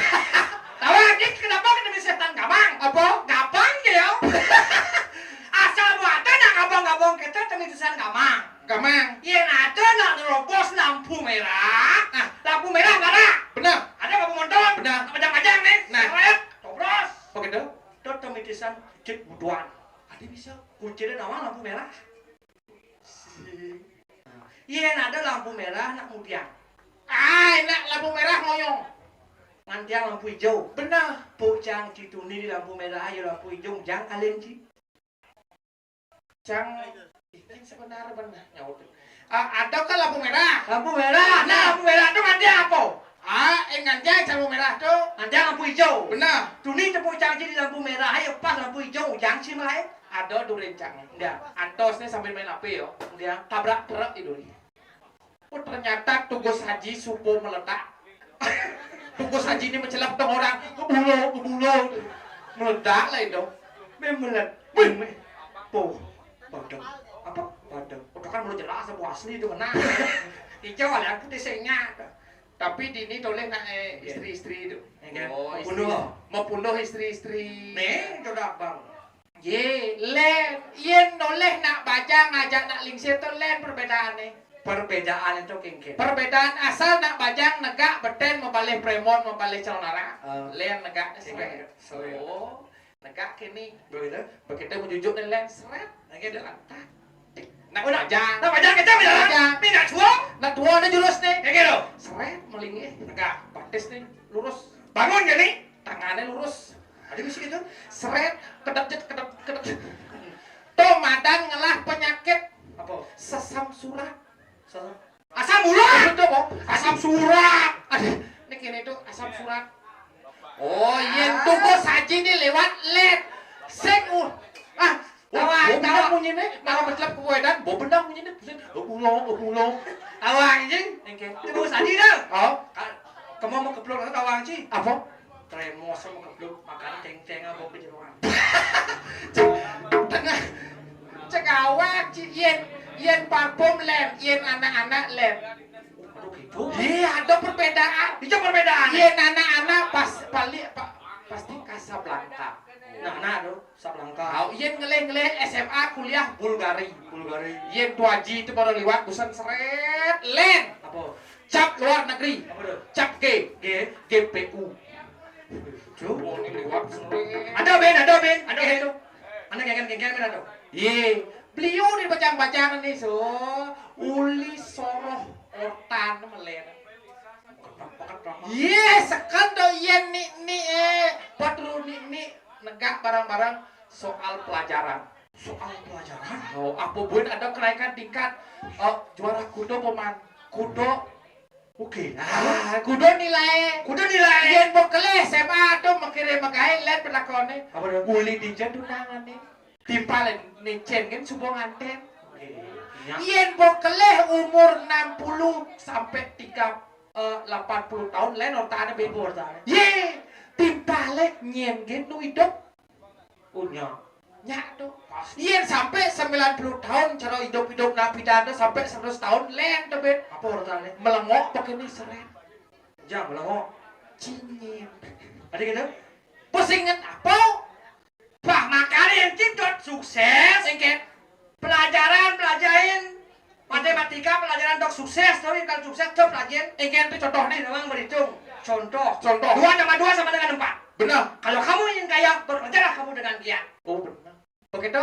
Tahu aja kenapa kita bisa setan gamang? Apa? Gabang ya. Asal buatan nak gabang-gabang kita temitesan gamang. Gamang. Iya, nah, ada nak nerobos lampu merah. Ah, lampu merah mana? Benar. Ada lampu motor? Benar. Nak pajang-pajang nih. Nah. Seret, tobros. Begitu. Tuh temitesan cek buduan. Ada bisa. Kuncinya nama lampu merah. Iya, nah, ada lampu merah nak mudian. Ah, enak lampu merah ngoyong. Ngantiang lampu hijau. Benar. Bujang cituni di lampu merah, ayo lampu hijau, jang kalian ci. Jang, ini sebenarnya benar. Ya udah. Ah, ada kan lampu merah? Lampu merah. Nah, lampu merah tuh ngantiang apa? Ah, eh, ngantiang lampu merah tuh. Ngantiang lampu hijau. Benar. Tuni tepuk janji di lampu merah, ayo pas lampu hijau, jang ci mulai. Ada tuh rencang. Enggak. Antosnya sambil main H P yo. Enggak. Tabrak truk itu nih. Oh, ternyata tugas haji supo meledak. Tugas haji ini mencelap dong orang. Kebulo, kebulo. Meledak lah itu. Memang meledak. Wih. Tuh. Badeng. Apa? Badeng. Udah kan belum jelas, apa asli itu kena. Hijau ada putih senyap. Tapi dini toleh nak, eh, istri-istri itu. Ya kan? Oh, istri. Mau punduh. Mau punduh istri-istri. Nih, itu udah abang. Ye, len, yen noleh nak bajang ngajak nak lingsir tu len perbedaannya. Perbedaan itu kengken. Perbedaan asal nak bajang negak beten mabalih premon, mabalih calonarang. Ah. Len negak. Kengken. Sorry. Oh, negak kini. Begitu? Begitu menjujuk ni len seret. Lagi ada lantak. Nak bajang. Nak bajang kita bajang. Bajang. Ni nak tua. Nak tua ada jurus ni. Kengken tu. Seret, melingih. Negak. Batis ni lurus. Bangun jadi. Tangannya lurus. Ada bisi gitu. Seret, kedep jet, kedep, kedep jet. Tuh madan ngelah penyakit. Apa? Sesam surat. Sesam. Asam urat. Itu, Bang. Asam surat. Aduh, ini kini tuh asam surat. Oh, yen tugas haji ni lewat led. Sing, uh. Ah, oh, tawa, oh, bener tawa. Bunyi ni, malah mecelap ke wedan. Oh, bener bunyi ni. Pusing. Oh, pulang, oh, pulang. Tawa anjing. Engke. Itu bagus haji dah. Oh. Ka-, kamu mau keplok tawa anjing. Apa? Tremos sama keplok makan teng-teng apa kejeroan. Tengah. Cek awak, Ci. Yen, yen parfum len, yen anak-anak len. Aduh, gitu. Iya, ada perbedaan. Itu perbedaan. Yen anak-anak pas, pali-, pa-, pasti Casablanca. Nah, nah, tuh, Casablanca. Tahu, yen ngeleh-ngeleh S M A, kuliah Bulgari. Bulgari. Yen tuaji itu baru liwat, busan seret, len. Apa? Cap luar negeri. Apa tuh? Cap G. G. G P U. Tuh. Oh, ini liwat sering. Ada ben, ada ben, ada ben tuh. Anak kengken, kengken ben ada. Ye, beliau ni bajang-bajang ni so, uli soroh otan melen. Ye, seken do yen ni, ni, eh, patru ni, ni negak barang-barang soal pelajaran. Soal pelajaran? Oh, apa buin ada kenaikan tingkat, eh, juara kudo, Paman? Kudo. Oke. Ah, kudo nilai. Kudo nilai. Yen mau keleh S M A tu mengkire megai len pelakone. Apa dia? Uli dija tunangan ni. Timpal ni cen kan subuh nganten. Oke. Ya. Yen mau keleh umur enam puluh sampai tiga, eh, lapan puluh tahun len ortane bebor. Bebor, tak? Ye. Timpalé nyén gén nu idup. Oh, nyak. Nyak to. Pasti. Yén sampé sembilan puluh taun cara idup-idup napi to sampé seratus taun lén to, Bén. Apa artiné? Melengok pakéné serét. Jang melengok. Cinyén. Ada gitu? Pusing kan apa? Bah, makané yén kita sukses, engké pelajaran pelajarin matematika, pelajaran dok sukses, tapi kalau sukses tuh pelajarin engké itu contohnya doang berhitung. Contoh. Contoh. Dua tambah dua sama dengan empat. Benar. Kalau kamu ingin kaya, bekerjalah kamu dengan giat. Oh, benar. Begitu?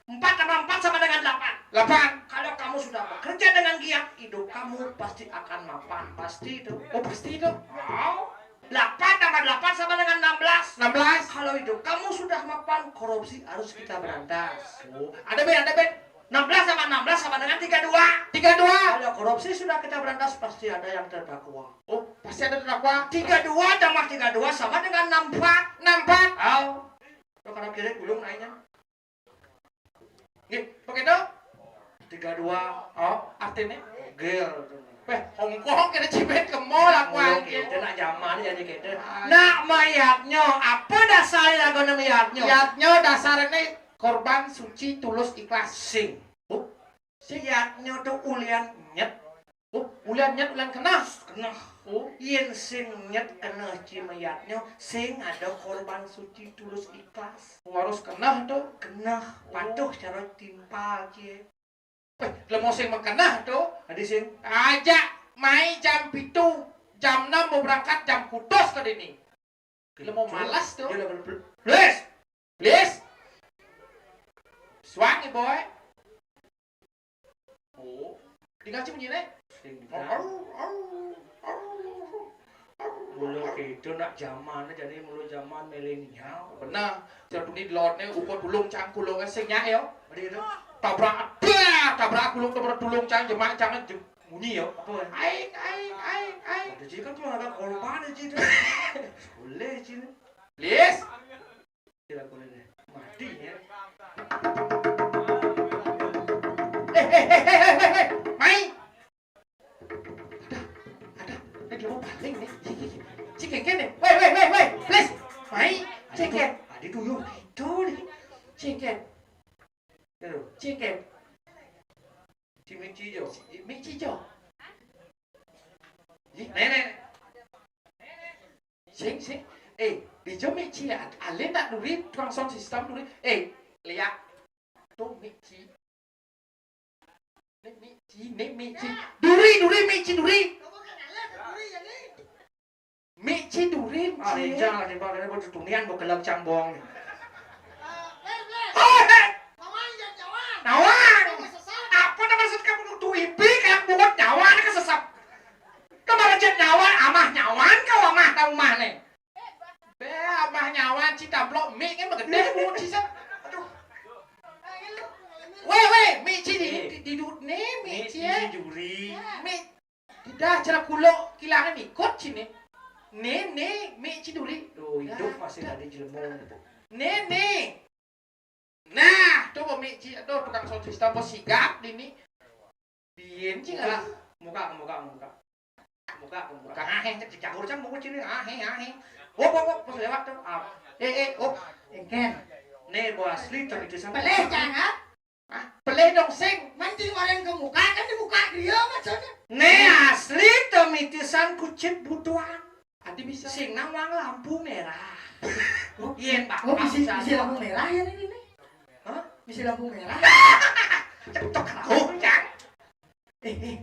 Empat tambah empat sama dengan delapan. Delapan. Kalau kamu sudah bekerja dengan giat, hidup kamu pasti akan mapan. Pasti itu. Oh, pasti itu. Oh. Delapan tambah delapan sama dengan enam belas. Enam belas. Kalau hidup kamu sudah mapan, korupsi harus kita berantas. Oh, ada, Bén, ada, Bén. Enam belas sama enam belas sama dengan tiga dua. Tiga dua. Kalau korupsi sudah kita berantas, pasti ada yang terdakwa. Oh, pasti ada terdakwa. Tiga dua tambah tiga dua sama dengan enam empat. Enam empat. Oh. Lo karena kiri gulung naiknya. Nggih, begitu? Tiga dua. Oh, artinya gel. Wéh, Hongkong kena cibet ke mall aku. Oh, angin. Gitu, nak zaman jadi gitu. Ah. Nak mayatnya, apa dasar lagu nama mayatnya? Mayatnya dasarnya korban suci tulus ikhlas. Sing. Bu, sing. Mayatnya tuh ulian nyet. Oh, ulian nyet, ulian keneh. Keneh. Oh. Yén sing nyet keneh ci mayatnya, sing ada korban suci tulus ikhlas. Oh, harus keneh tuh. Keneh, oh, patuh cara timpal ci. Wéh, lemo sing makeneh tuh. Adi sing. Aja, mai jam pitu, jam enam mau berangkat, jam kutus ke dini. Lemo malas tuh. Dia udah bel-, please. Please. Suang, boy. Oh. Tinggal sih bunyinya. Sing. Au, au, au, au. Mula gitu nak zaman, jadi mula zaman milenial. Benar. Jadi ini delonné ukur dulung cang kulung sing nyak ya. Ada gitu. Tabrak, bah, tabrak kulung, tabrak dulung cang, jemak cang, jem-, bunyi ya. Apa ya? Aing, aing, aing, aing. Ada sih kan kalau ada korban aja itu. Boleh sih. Please. Kira boleh deh. Mati ya. Eh, eh, eh, eh, eh, eh, eh. Mai. Ada, ada. Ini dia mau paling nih. Iya, iya, iya. Si Kengken nih. Woi, woi, woi, woi. Please. Mai. Kengken. Adi tuh yuk. Itu nih. Kengken. Itu. Kengken. Si Mici Jo. Si Mici Jo. Ih, nenek. Sing, sing. Eh, di jo Mici ya. Alé nak duri tukang sound system duri. Eh, lihat. Tuh Mici. Nih Mici, nih Mici. Duri, duri, Mici, duri. Mici duri, ah, Mici. Ejang lah, timbang, ini buat tutunian, buat gelap cambong. Oh, hei. Nawang. Apa nama maksud kamu nutu ipi, kayak bungut nyawa, ini kesesat. Kemarin cek nyawa, amah nyawan, kau amah, tahu mah nih. Bé, amah nyawan, ci tablok, mi kan begedé bungut sisa. Aduh. Wéh, wéh, Mici di, di, di dut nih, Mici. Mici duri. Mi Dah cara kuluk kilangan ikut sini. Né, né, Mici duri. Duh, hidup masih tadi jelema. Né, né. Nah, tuh Mici, aduh tukang sound system bos sigap dini. Bién sih ngalah. Muka, muka, muka. Muka, muka. Ahé, cek cakur cang buku cini, ahé, ahé. Wop, wop, wop, pas lewat tuh. Ah. Eh, eh, oh. Engken. Né, bos asli tuh itu sampai. Pelih, cang, ah? Hah? Pelih dong, sing. Mancing orang ke muka, kan di muka dia maksudnya. Né asli temitisan kucit butuan. Adi bisa. Sing nawang lampu merah. Oh, yén, Pak, oh, bisi, bisi lampu merah ya ini nih. Hah? Bisi lampu merah. Cetok kau, cang. Eh, eh,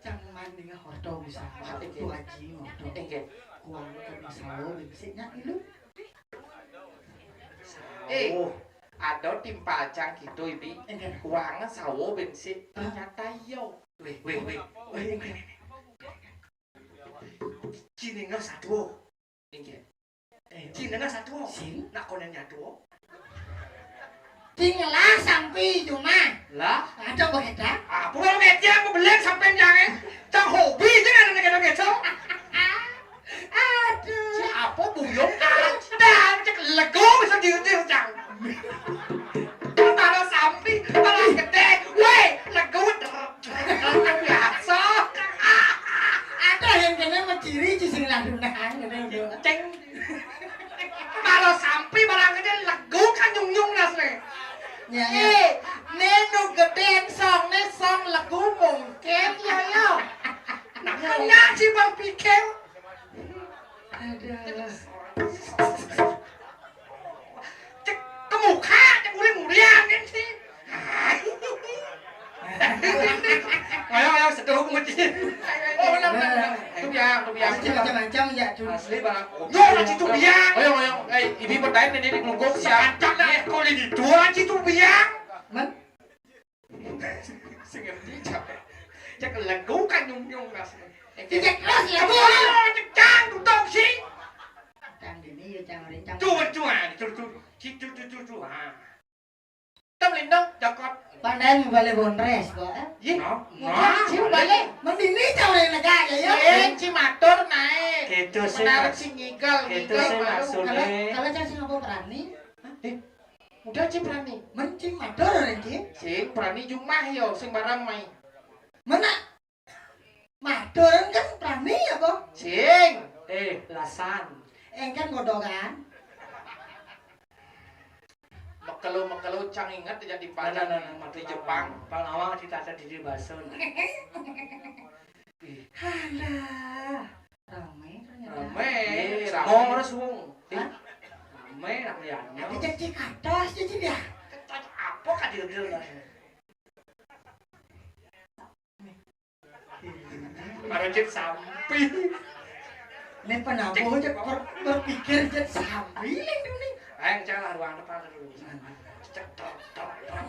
cang mending horto bisa. Apa itu? Tuh Aji horto. Engke. Kuang ke misalnya bisi nyak ilu. Eh, ada timpal cang gitu, Ibi. Engke. Kuang sawo bensin. Hah? Ternyata iyo. Wéh, wéh, wéh. Wéh, engke. Cini nggak satu. Engke. Eh, cini nggak satu. Sing? Nak konen nyatu. Tinggal sampai cuma. Lah? Ada apa kita? Apa baru media aku belek sampai jangan. Cang hobi aja nggak ada gitu-gitu. Aduh. Siapa buyung? Dah, cek lego bisa diutil, Cang. Taruh sampi, taruh gede. Wéh, lego. Biasa. Ada yang kena menciri, ci sing ladunan, gitu. Ceng. Ayo, ayo, seduh muji. Oh, benar, benar, benar. Itu biang, itu biang. Asli macam-macam ya, Jun. Asli, Bang. Yo, lagi itu biang. Ayo, ayo. Eh, ini bertain ini di kelungkung siang. Kancang dah, kau ini dua lagi itu biang. Men? Sing ngerti, cak. Cak lego kan nyung-nyung rasanya. Cek terus ya, Bu. Oh, cekang, tutup sih. Cang dini ya, cang rencang. Tuh, tuh, ah, tuh, tuh. Cik, tuh, tuh, tuh, tuh, ah. Tam lindung, cokot. Pandai balik bondres, kok, eh? Yih, no, no. Cium balik. Mendini cang orang negara ya. Yih, ci matur naik. Gitu sih, menarik Mas. Si ngigal, gitu ngigal sih, malu. Maksudnya. Kalau, kalau cang sing apa berani? Hah? Eh, udah, ci berani. Men cing matur, orang ci. Sing berani jumah yo, sing barang mai. Mana? Matur kan berani apa? Sing. Eh, lasan. Engken bodoh kan? Mekelu-mekelu cang inget jadi pacar. Nah, nah, nah, nah, di Jepang. Pang awang cita-cita di basun. Ih. Alah, rame ternyata. Rame, eh, rame. Semua orang suwung. Hah? Rame, rame ya. Ada cek atas, cek ya. Cek apa kan dia bilang? Baru cek sampi. Ini penabuh cek ber-, berpikir cek sampi ini. Ayo, cek lah ruang depan dulu. Cek tok, tok, tok.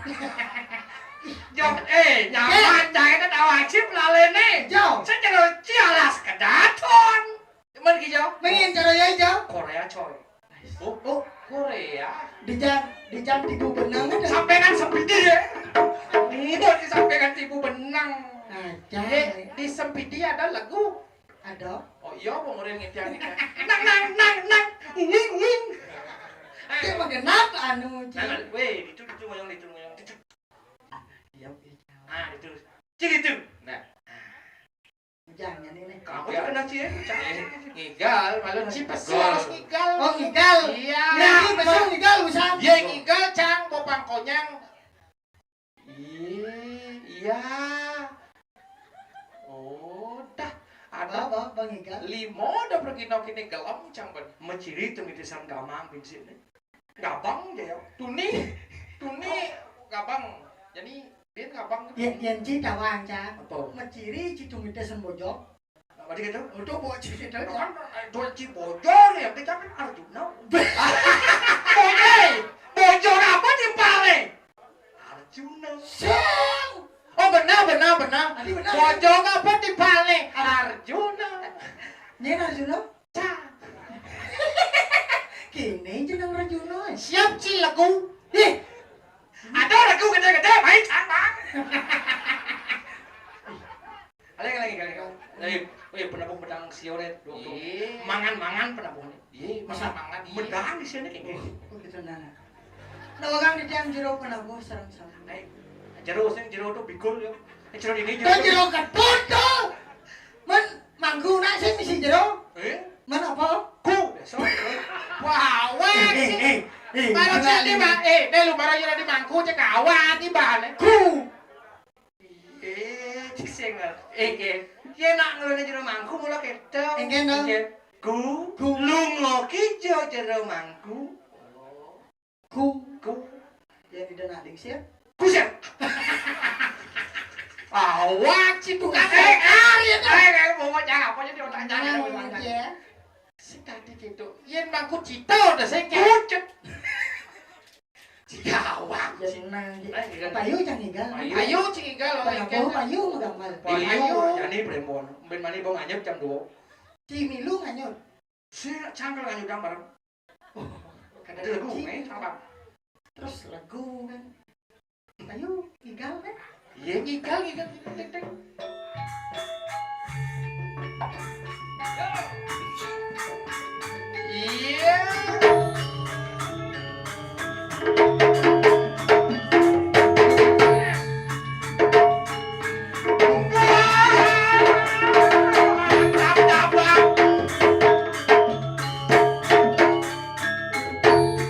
Jok, eh, nyaman, eh. Jangan ketawa cip lalene. Jok. Saya jero cialas kedaton. Cuman ki, Jok. Mengin cara ya, Jok. Korea, coy. Oh, oh, Korea. Di jam, di jam tibu benang ada. Sampean sempidi ya. Mau disampaikan tibu benang. Aja. Eh, di sempidi ada lagu. Ada. Oh iya, apa murid ngitian nih? Nang, nang, nang, nang. Nging, nging. Dia mah genap anu, Ci. Nah, weh, itu, itu ngoyong, itu ngoyong. Itu. Iya, iya. Ah, itu. Cik itu. Nah. Jangan ini. Kamu yang kena, Ci, ya? Ngigal, malu. Ci pesu harus ngigal. Oh, ngigal. Iya. Nah, ci pesu ngigal, usah. Iya, ngigal, cang, bopang konyang. Iya, iya. Oh, dah. Ada apa, Bang Igal? Limo udah pergi nang kini gelem, cang, ben. Menciri tuh mitisan gamang bensin nih. Gabang aja ya. Tuni, tuni gabang. Jadi, dia gabang gitu. Ya, yang ci tawang, cang. Apa? Menciri ci tuh mitisan bojong. Apa dia gitu? Udah, bojong gitu, kan, cang. Dua ci bojong ya, kita kan Arjuna. Bojong, bojong apa di pale? Arjuna. Sing. Oh, benar, benar, benar. Tadi benar. Bojong apa di pale? Ar- Arjuna. Nyen Arjuna? Cang. Kini jeneng Arjuna. Siap, ci legu. Ih. Ada legu gede-gede, baik, cang, Bang. Lagi, lagi, lagi. Lagi, wih, penabuh pedang sioret, dok, dok. Iya. Mangan-mangan penabuh nih. Iya, masa mangan, iya. Pedang di sini kayak gini. Oh, gitu, nah, nah. Nah, orang di tiang jero penabuh sareng-sareng. Eh, jero sing jero tuh bikul ya. Eh, jero ini, jero. Tuh jero ketut tuh. Men mangku nak sing isi jero. Eh? Men apa? Ku, biasa. Wah, wah, eh, sih. Eh, eh, eh, baru jadi, Mak. Eh, deh lu baru jadi mangku, cek awak, tiba, nih. Ku. Eh, cik sing, eh, eh. Ye nak ngelone jero mangku mula keto. Engken to? Engken. Ku, ku. Lunga ki jo jero mangku. Ku. Ku. Ya tidak nak dingsir. Kusir. Awak si tukang. Eh, eh, eh, eh, mau jangan apa jadi otak jangan. Nah, ya. Si tadi gitu. Yen mangku cita udah sing kucet. Cigawang. Ya, senang, Ji. Eh, iya. Payu cang igal. Payu. Payu cing igal, oh, payu, iya, payu, kan? Payu mah gampang. Payu. Payu. Jani premon. Ben mani bong anyep jam dua. Ci milu nganyut. Si cangkel nganyut jam bareng. Oh, ada lagu, eh, apa? Terus lagu kan. Payu, igal kan? Iya, ngigal, ngigal, ngigal, ngigal. Iya.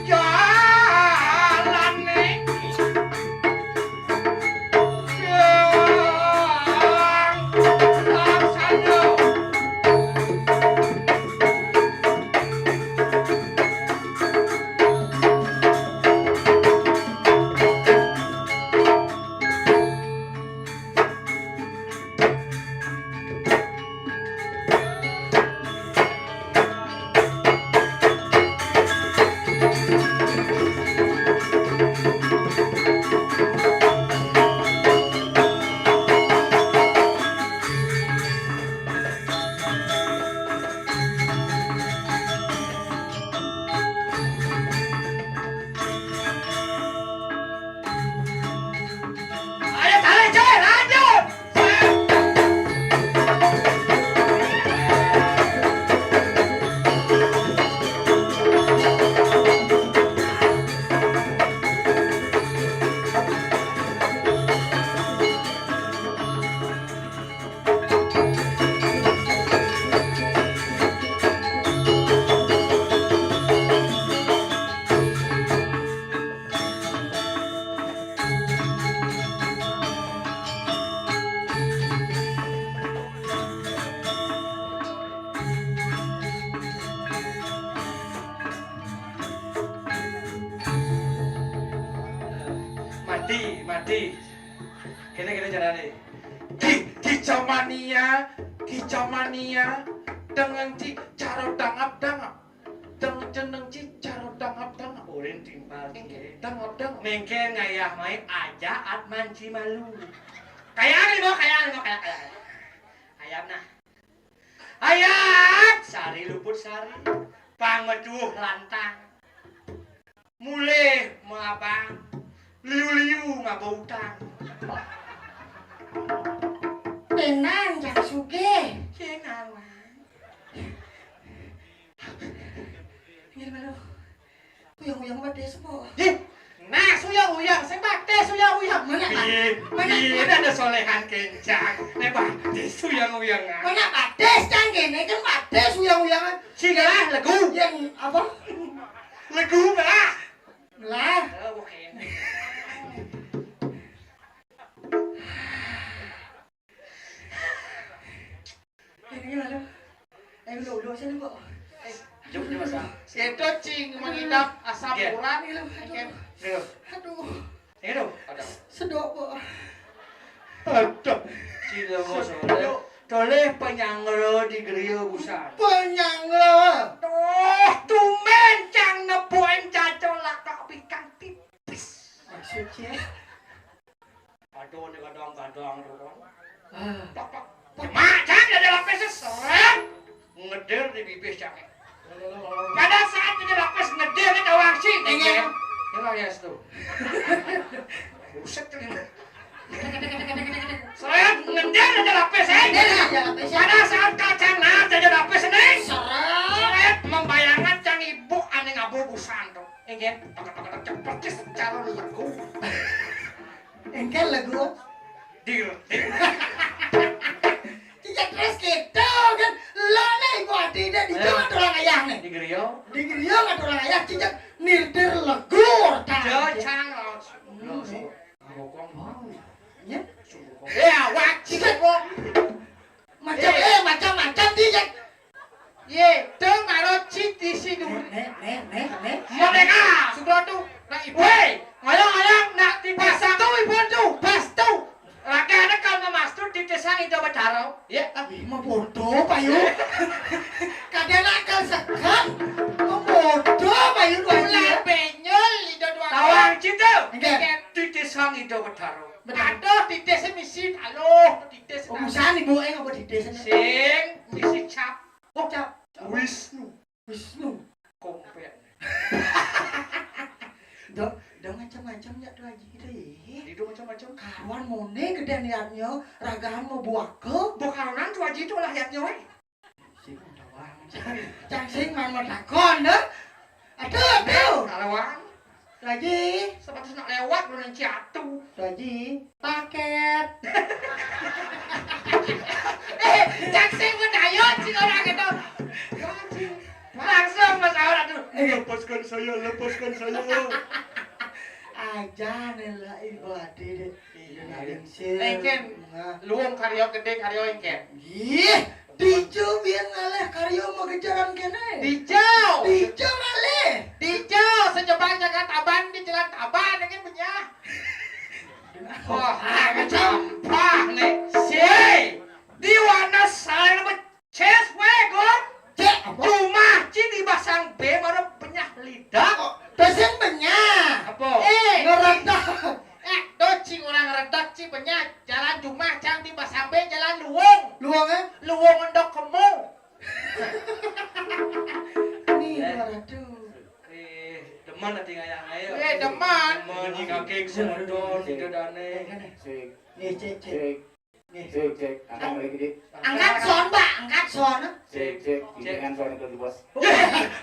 Jalan ning. Di, kéné-kéné carané. Di, di jamania, di jamania, dengan di cara dangap-dangap. Deng jeneng ci cara dangap-dangap. Urin timpal. Dangap-dangap. Mengké ngayah mai aja at manci malu. Kayaan lima, kayaan lima, kayaan, kayaan. Hayam nah. Hayam, sari luput sari. Pang metuh lantang. Mulih mengabang. Liu-liu ngaba utang. Tenan, Cang Sugih. Tenan, Wan. Ini malu. Uyang-uyang batis, Bu. Ih, nah, suyang-uyang, sing batis suyang-uyang. Mana, Pak? Mana? Piye ada solehan kencang. Né batis suyang-uyangan. Mana batis, Cang, kéné kan batis suyang-uyangan. Sing lah, legu. Yang apa? Legu, lah. Lah. Oh, bukan. Ini lalu. Eh, dulu, dulu sini, Bu. Eh, jom, jom, Mas. Kéto cing mengidap asam urat. Aduh. Aduh. Ini tuh, ada. Sedok, Bu. Aduh. Cing mau sedok. Toleh penyanggra di griya busan. Penyanggra. Tuh, tumben cang nepukin cacol lakak pikang tipis. Maksudnya? Aduh, ini kadang-kadang tuh kan. Ah. Tok, tok. Jemak, cang, dadi lapis, seret. Ngeder di bibir cang. Pada saat dadi lapis ngeder, ini tawang sih. Iya. Ini ya, tuh. Buset, tuh. Seret, ngeder dadi lapis, eh. Ngeder dadi lapis, eh. Pada saat kacang nah dadi lapis ini. Seret. Seret, membayangkan cang ibu ané ngaba busan tuh. Inggih, persis calon legu. Engké legu. Dir. Iya, terus gitu kan. Lo nih, ibu ati deh, di Ayo. Jawa tulang ayah nih. Di griya. Di griya nggak tulang ayah, cicak nirdir legu. Jocang, Los. Hmm, Los. Iya. Bokong. Wow. Iya. Sungguh kok. Eh, awak, cicak kok. Macam, eh, macam-macam dia. Yé, teu maro citi sidu. Né, né, né, né. Merdeka. Sugro tu, nak ibu. Wéh, ngoyong-ngoyong nak titis. Pastu ibu tu, pastu. Laki anak kalau memastu titisan Ida Betara. Ya. Ih, mah bodoh, Pak Yu. Kadang akal sekat. Mah bodoh, Pak Yu, dua Ulah dia. Benyol Ida dua. Tawang cinta. Enggak. Titisan Ida Betara. Betul. Aduh, titis misi, aduh, titis. Oh, busan ibu, eh, apa titis? Sing, misi cap. Oh, cap. Wisnu. Wisnu. Kompet. Dong, dong macam-macam ya tuh Haji itu ya. Itu macam-macam. Kawan mone gedé niatnya, ragahan mau buaka. Bukanan tuh Haji itu lah niatnya, wéh. Sing udah bang. Cang sing man mau takon, deh. Aduh, aduh. Kawan. Haji. Sepatu nak lewat, belum ciatu. Haji. Paket. Eh, cang sing mau dayot, si orang itu. Langsung Mas Aur, aduh. Eh. Lepaskan saya, lepaskan saya. Aja nih lah, ibadah deh. Iya. Nah, lingsir. Éngkén. Nah. Luung karya gedé, karya éngkén. Ih, dija biar ngalih karya magejeran kéné. Dija. Dija ngalih. Dija, sejebak jagat Taban di Jalan Taban, ini punya. Wah, macam apa nih? Si, di mana saya Ces, wéh, Gong. Cék, apa? Jumah ci dipasang bé, mara benyah lidak. Oh, dosen benyah. Apa? Eh, ngerendah. Eh, do ci orang ngerendah, ci benyah. Jalan jumah, cang dipasang bé, jalan luung. Luung, eh? Luung endok kemu. Nih, eh. Mara tuh. Eh, demen ati ngayah-ngayah. Eh, demen. Demen, ni kaki semedon, ni dadané. Sik. Nih, cék, cék. Sik. Cék, cék. Angkat lagi, Dik. Angkat sound, Pak. Angkat sound. Cék, cék. Cék. Jangan sound itu, Bos.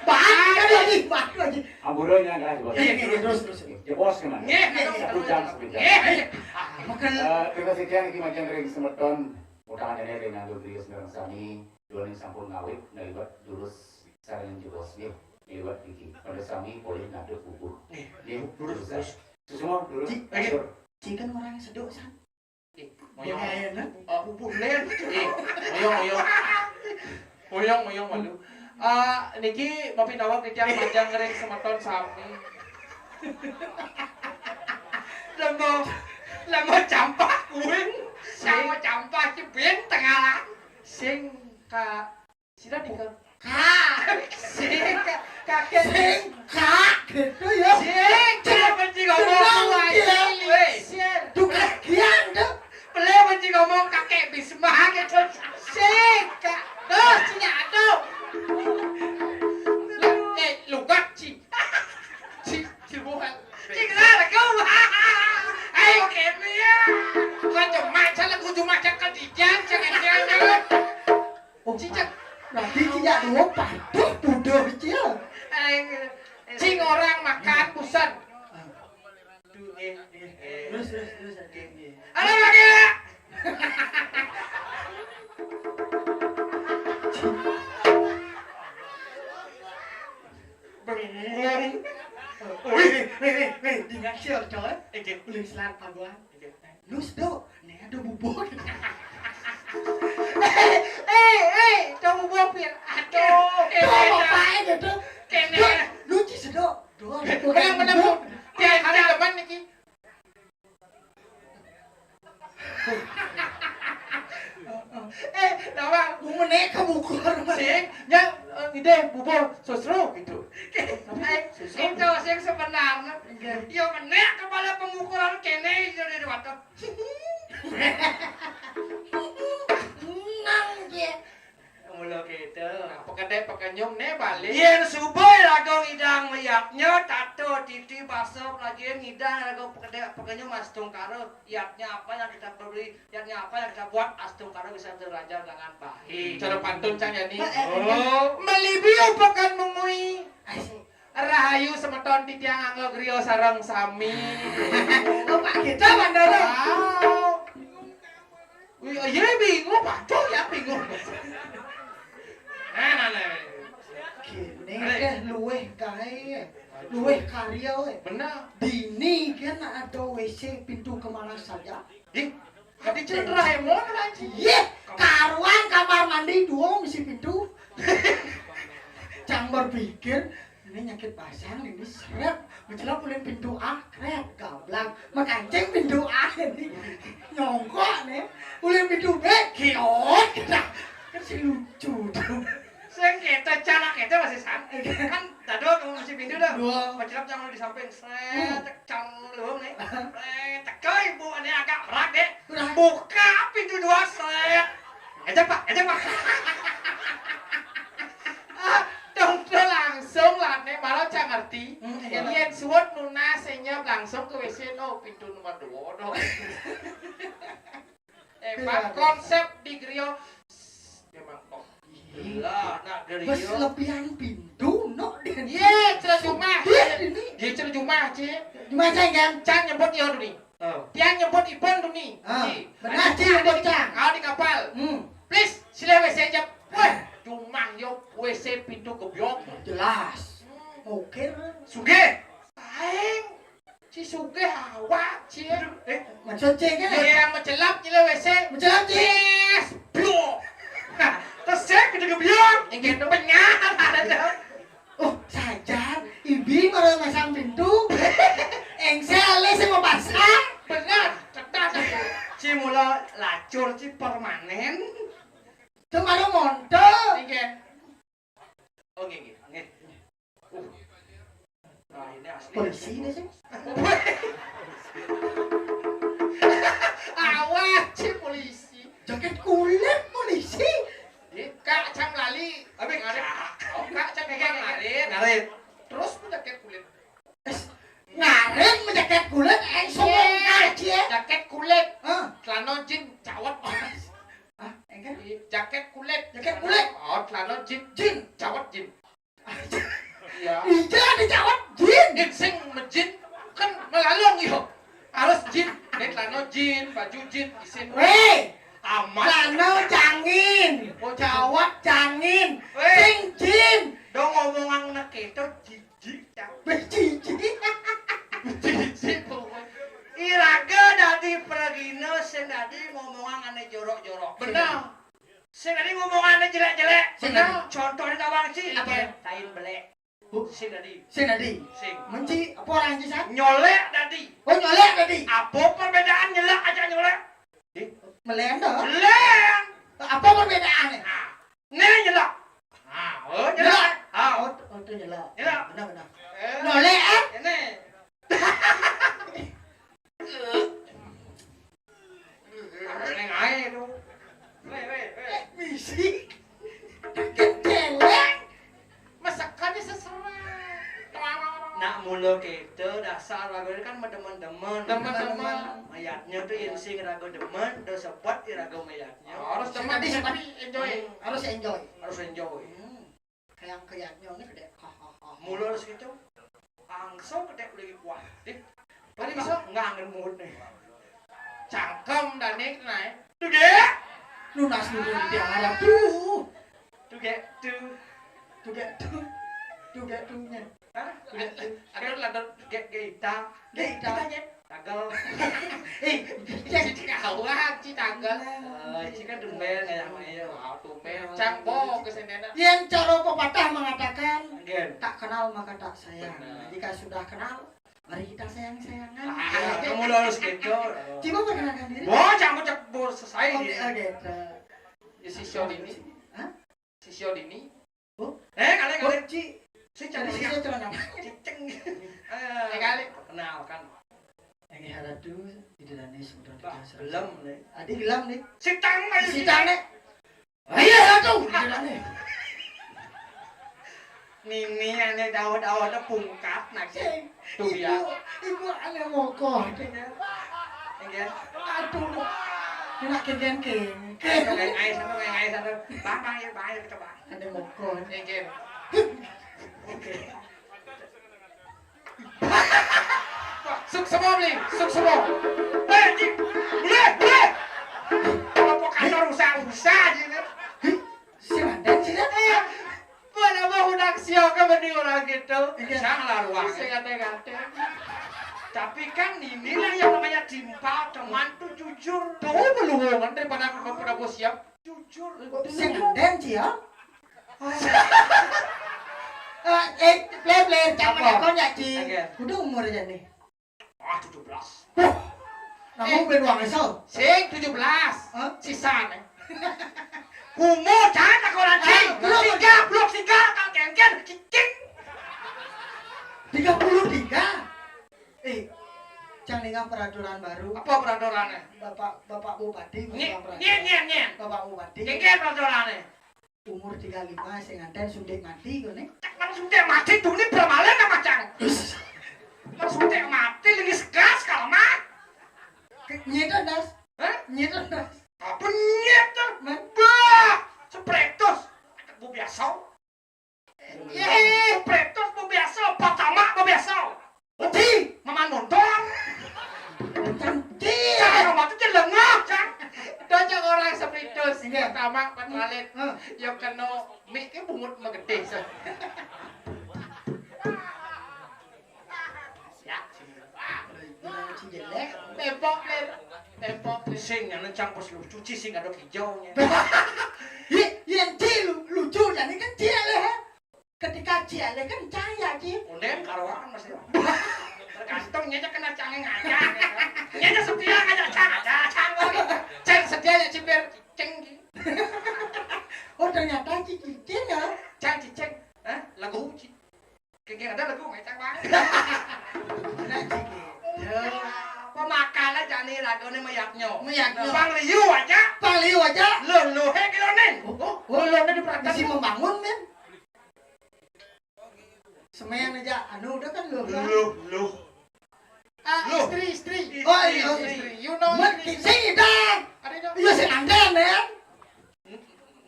Pak, aduh, lagi, Pak, aduh, lagi. Amburonya angkat, Bos. Iya, iya, terus, terus. Ya, Bos, kena. Iya, iya, iya. Satu jam, satu jam. Iya, iya. Ah, makan. Eh, terima kasih, Cang. Iki macam ring semeton. Utang ada ring nganggo griya sembarang sami. Dua ning sampun ngawit, ngaliwat durus sareng jebos, nggih. Ngaliwat iki. Pada sami polih ngadep bubur. Nggih. Nggih, durus, durus. Durus. Susungan, durus. Ci, atur. Ci kan orang sedok, San. Eh, moyong. Bahaya, kan? Oh, bubur, Len. Eh, moyong, moyong. Moyong, moyong, malu. Ah, niki mapinawag titiang majeng ring semeton sami. Lembong. Lah mau campah kuwi. Sing mau campah ki ben tengalan. Sing ka sira nika. Ka. Sing ka kakek. Sing ka gitu ya. Sing ka benci ngomong. Wis. Duh kagian tuh. Beliau benci ngomong kakek Bisma gitu. Sing ka. Tuh, sing atuh. Eh, lugat, Ci. Ci, Ci bukan. Ci kenal aku. Ayo kene ya. Macam-macam aku cuma cakal di jam, jangan-jangan. Oh, cicak. Berarti cicak dua patuh bodoh kecil. Cing orang makan busan. Tuh, eh, eh, eh. Terus, terus, terus, oke, oke. Ada lagi ya? Bengong. Wih, wih, wih, wih, di ngasir, coy. Oke. Uling selar paguan. Oke. Lu sedo, nih ada bubuk. Eh, eh, eh, ada bubuk, Pir. Aduh, tuh, eh, ngapain itu? Kene. Lu ci sedo. Doang. Menang, menang, Bu. Dia kali depan niki. Eh, nama? Bumene kebukur. Sing, ya, eh, ide bubur sosro gitu. Eh, itu sing sebenarnya. Iya. Yo menek kepala pengukuran kene itu di wadah. Nang dia. Mula gitu. Nah, pekedek pekenyum ne balik. Yen subuh lagu idang meyaknya, tato titi basok lagi ngidang lagu pekedek pekenyum astungkara. Yatnya apa yang kita beri, yatnya apa yang kita buat, astungkara bisa terajah dengan baik. Cara pantun cang yani. Eh, eh, eh. Oh. Melibi upakan mengui. Asik. Rahayu semeton titiang angga griya sareng sami. Oh, Pak Gita Mandala. Wow. Wih, iya bingung, Pak. Tuh ya bingung. Nah, nah, nah. Kene deh luweh kae. Luweh karya we. Bener. Dini kan ada W C pintu kemana saja. Ih, tadi Doraemon lagi. Iya, karuan kamar mandi dua mesti pintu. Cang berpikir, ini nyakit basang, ini seret. Mencelap ulin pintu A, kret, gablang. Makancing pintu A ini. Nyongkok nih. Ulin pintu B, kiot. Nah, kan si lucu tuh. Sing kita cara kita masih san. Kan tadi kamu masih pintu dah. Dua. Mencelap jangan di samping. Seret, cang lu nih. Seret, teko ibu ini agak berat deh. Buka pintu dua, seret. Aja, Pak, aja, Pak. Ah, dong, dong, langsung lah, nek malah cak ngerti. Hmm, iya. Yen suwun nunas senyap langsung ke W C no, pintu nomor dua, dong. Emang konsep di griya memang kok. Iya. Lah, nak griya. Wes lebihan pintu, no, den. Iya, cerita cuma. Iya, ini. Iya, cerita cuma, Cik. Cuma saya kan. Can nyebut ya dulu. Oh. Tiang nyebut Iban duni. Ah, benar, Cang, nyebut Cang. Kalau di kapal. Hmm. Please, silih W C aja. Weh, cuma yo W C pintu kebyok. Jelas. Hmm. Oke. Sugih. Aing si sugih awak, Cik. Eh, maksud Cik kan? Ya, yang mencelap silih W C. Mencelap, Cik. Yes, blok. Nah, terus saya pintu kebyok. Yang gitu. Penyat ada. Oh, sajan, ibi baru masang pintu. Engsel sing mau pasang. Bener, cerdas aku. Ci mula lacur ci permanen. Itu baru monto. Nggih. Oh, nggih, nggih, nggih. Uh. Nah, ini asli. Polisi ini sih. Awas, ci polisi. Jaket kulit polisi. Ih, Kak Cang lali. Abi ngarit. Oh, Kak Cang ngarit. Ngarit. Terus pun jaket kulit. Ngarit jaket kulit, eh, sombong aja. Jaket kulit. Hah? Celana jin, cawet. Ah, enggak. Jaket kulit. Jaket kulit. Oh, celana jin. Jin. Cawet jin. Iya. Iya, ada cawet jin. Jin sing mejin kan melalung yo. Harus jin. Ini celana jin, baju jin, isin. Weh, amat. Celana cangin. Oh, cawet cangin. Weh. Sing jin. Dong omongan nek itu jijik, Cang. Jijik. Jijik pokoknya. Iraga dadi pragina sing dadi ngomongan ane jorok-jorok. Benar. Sing tadi ngomongannya jelek-jelek. Bener. Contohnya tawang sih, apa? Tain belek. Sing dadi. Sing dadi. Sing. Mun ci apa orang ci, San? Nyolek dadi. Oh, nyolek dadi. Apa perbedaan nyelak aja nyolek? Melén to? Melén. Apa perbedaannya? Nah, ini nyelak. Nah, oh, nyelak. Nyelak. Ah. Oh, oh, itu nyelak. Nyelak. Benar, benar. Eh. Nyolek, ah? Ini. Neng ae tu. Weh, weh, weh. Eh, bisi. Kecelek. Masakannya seserah. Nak mula kita dasar lagu ini kan demen-demen. Demen-demen. Mayatnya tu yang sing raga demen, dah sepat iraga mayatnya. Harus demen, tapi enjoy. Hmm. Harus enjoy. Harus enjoy. Hmm. Kayak kayaknya ni kedek. Ha, ha, ha. Mula harus gitu. Angso kedek boleh kuat. Deh. Paling bisa ngangen mulut nih. Cangkem dan nih, nah. Tu dek. Lunas dulu dia ada tu. Tu dek tu. Tu dek tu. Tu dek tu nya. Hah? Tu dek tu. Ada ladar gek gek ita. Gek ita. Ita nya. Tagel. Eh, yang kawan ci tagel. Eh, ci kan tumben ya, ya, wow, tumben. Cang bo ke sendena. Yang cara pepatah mengatakan, tak kenal maka tak sayang. Benar. Jika sudah kenal, mari kita sayang-sayangan. Ah, kamu lo harus gitu. Coba perkenalkan diri. Wah, cang cek bos selesai. Oke, oke. Ya, si Sio ini. Hah? Si Sio ini. Oh? Eh, kalian, kalian. Ci. Si cari si Sio celana. Cicing. Eh, kali. Kenalkan. Ini haratu, tidak ada nih, sebentar. Belum nih. Adi gelem nih. Sitang nih. Sitang nih. Ayo, satu. Nini ane dawa-dawa ada pungkat nak. Sing. Tu dia. Ibu, ibu ane mokoh. Enggak. Aduh. Kena kegen keng. Satu keng air, satu keng air, satu. Bang, bang, ya, bang, ya, kita bang. Ane mokoh. Enggak. Oke. Suk semua beli, suk semua. Eh, ji, boleh, boleh. Apa kantor usaha-usaha aja kan? Hih, si Raden, si Raden. Iya. Mana mau udah sio ke beni orang gitu. Iya. Janganlah ruang. Sing ate-ate. Tapi kan inilah yang namanya timpal, teman tuh jujur. Tahu belum kan daripada aku pada bos siap. Jujur. Sing Raden, Ci, ya? Eh, eh, play, play, jangan apa? Nakon ya, Ci. Oke. Udah umur aja nih. Ah, tujuh belas. Wah, kamu eh, ben wong iso? Sing tujuh belas. Hah? Sisan, eh. Umur jangan tak orang, Ci. Ah, belum. Tiga puluh tiga, tak kengken, cicing. Tiga puluh tiga? Eh, jangan ingat peraturan baru. Apa peraturannya? Bapak, Bapak Bupati, nyen, nyen, nyen, nyen. Bapak Bupati. Kengken peraturannya. Umur tiga lima sing nganten suntik mati kene. Cak nang suntik mati tuh ini permanen apa, Cang? Nang suntik mati lagi segas kalamat. Nyet, Das. Hah? Nyet, Das. Apa nyet tuh? Men. Bah, spretos. Bu biasa. Ye, spretos bu biasa, pertama bu biasa. Wedi, maman motor. Cantik. Cang, kamu tuh celengah, Cang. Dojok orang spretos. Iya. Pertama, Pak Khalid. Heeh. Yo kena mik ke bungut megedeh, so. Ya. Ci jelek. Tepok, Lir. Tepok, Lir. Sing, anu campur lu cuci sing ada hijaunya. Ye, yang ci lu-, lucu jadi kan ci eleh. Ketika ci eleh kan cahaya ci. Udah karuan masih. Tergantung nya kena cangeng aja. Nya setia aja cang aja cang. Ceng setia ya cipir ceng. Oh, ternyata ci cicing ya. Cang cicing. Hah? Lagu ci. Kengken ada lagu ngecak banget. Nah, ci gitu. Pemakan aja nih lagunya meyaknyo. Meyaknyo. Pang liu aja. Pang liu aja. Loh, loh, he kilo nen. Oh, oh, lo nen diperhatikan. Isi membangun, men. Semen aja, anu udah kan lo. Lo, lo. Ah, lo. Istri, istri. Istri, oh, iya, istri. Istri. You know, men, istri. Sing idang. Ada dong. Iya, sing andan, ya.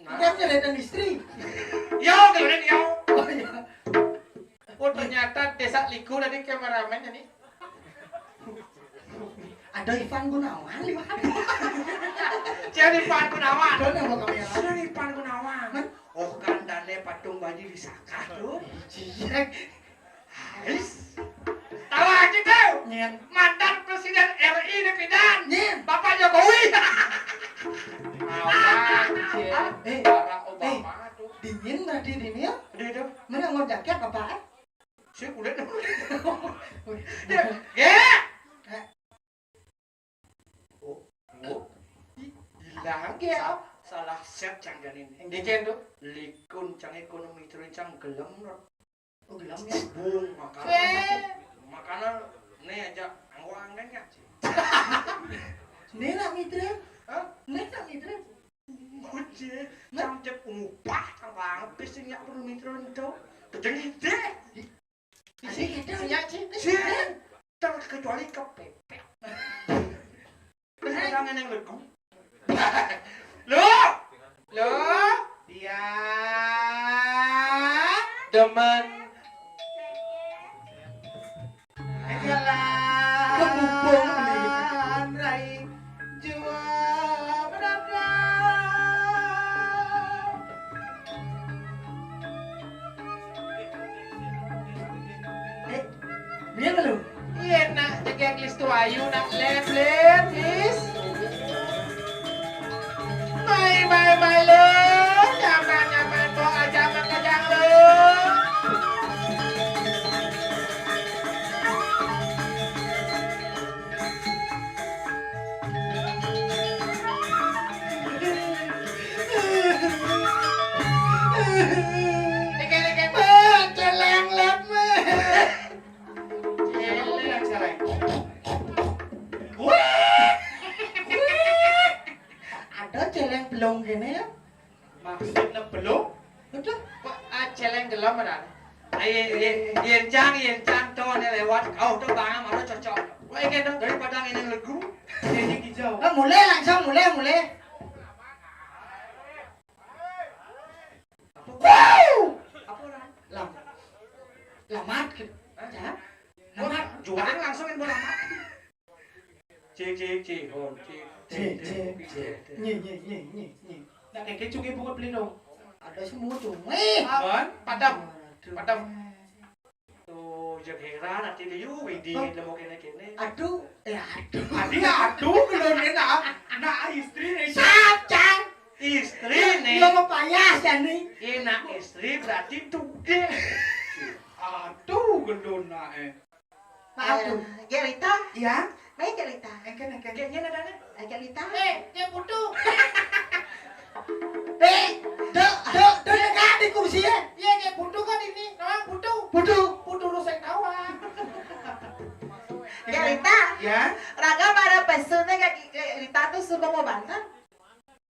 Nah. Idang jadi dan istri. Yo, kalian yo. Oh, iya. Oh, ternyata desa liku tadi kameramen ini. Ada Ivan Gunawan, Ivan. Siapa Ivan Gunawan? Ada nama kamera. Siapa Ivan Gunawan? Hah? Oh, gandane patung baji di Sakah tuh. Iya. Hais. Tahu aja tuh. Nyen. Mantan Presiden R I di Pidan. Nyen. Bapak Jokowi. Awal, Cil. Eh, Barack Obama eh, tuh. Dingin berarti dingin ya? Udah itu. Mana mau jaket apa? Eh? Sing kulit. Ya. Ya. Oh, oh. Ih, ilang. Ya. Sa-, salah set cang jani. Iki tuh. Likun cang ekonomi terus cang gelem, no. Oh, gelem ya. Bung, makanan. Eh. Makanan nih aja anggo angin ya. Nih nak mitra. Hah? Nih nak mitra. Kunci, cang cek umupah, cang banget, pasti nyak perlu mitra itu. Bejeng ide. Isi ide, nyak, Ci. Ci, terkecuali kepepet. Terus orang yang legu. Lo, lo, dia demen. Kebubung beli. Rai jua berada. Eh, dia belum? Iya, nak, jaga English tuh ayu, nak, len, len, please. Mai, mai, mai, lo. Nyaman, nyaman, bawa aja, makan aja, lo. Ikan-ikan, wah, celeng lame. Celeng, celeng. Wah. Wah. Ada celeng belum gini ya? Maksudnya belum? Udah. Kok, ah, celeng gelem, ada? Ah, iya, iya, iya, cang, iya, cang, tuh, ini lewat. Oh, tuh, Bang, ada cocok. Wah, ini dong, daripada ini legu. Ini hijau. Ah, mulai langsung, mulai, mulai. Apa? Wow! Apa orang? Lam-, lamat gitu. Hah? Ya? Lamat. Juang langsung yang lamat. Cik, cik, cik, oh, cik. Cik, cik, cik. Nyi, nyi, nyi, nyi, nyi. Nak keke cungi bungut beli dong. Ada semua cungi. Mon, padam. Aduh. Padam. Tuh, jek heran, ati liu, widi, lemo kene-kene. Aduh, eh, aduh. Adi, aduh, kalau dia nak, nak istri nih. Sacang. Istri nih. Lo mau payah, ya, nih? Iya, nak istri berarti dude. Aduh, gendona, eh. Maaf, tuh. Gelita? Iya? Mai Gelita. Engken, engken. Kayaknya nadanya. Eh, Gelita. Eh, dia butuh. Eh, dek, dek, dek, dek, di kursi ya? Iya, dia butuh kan ini. Nah, butuh. Butuh. Butuh rusek tawa. Gelita? Ya? Raga bara pesune kayak Gelita tuh suba mau banten.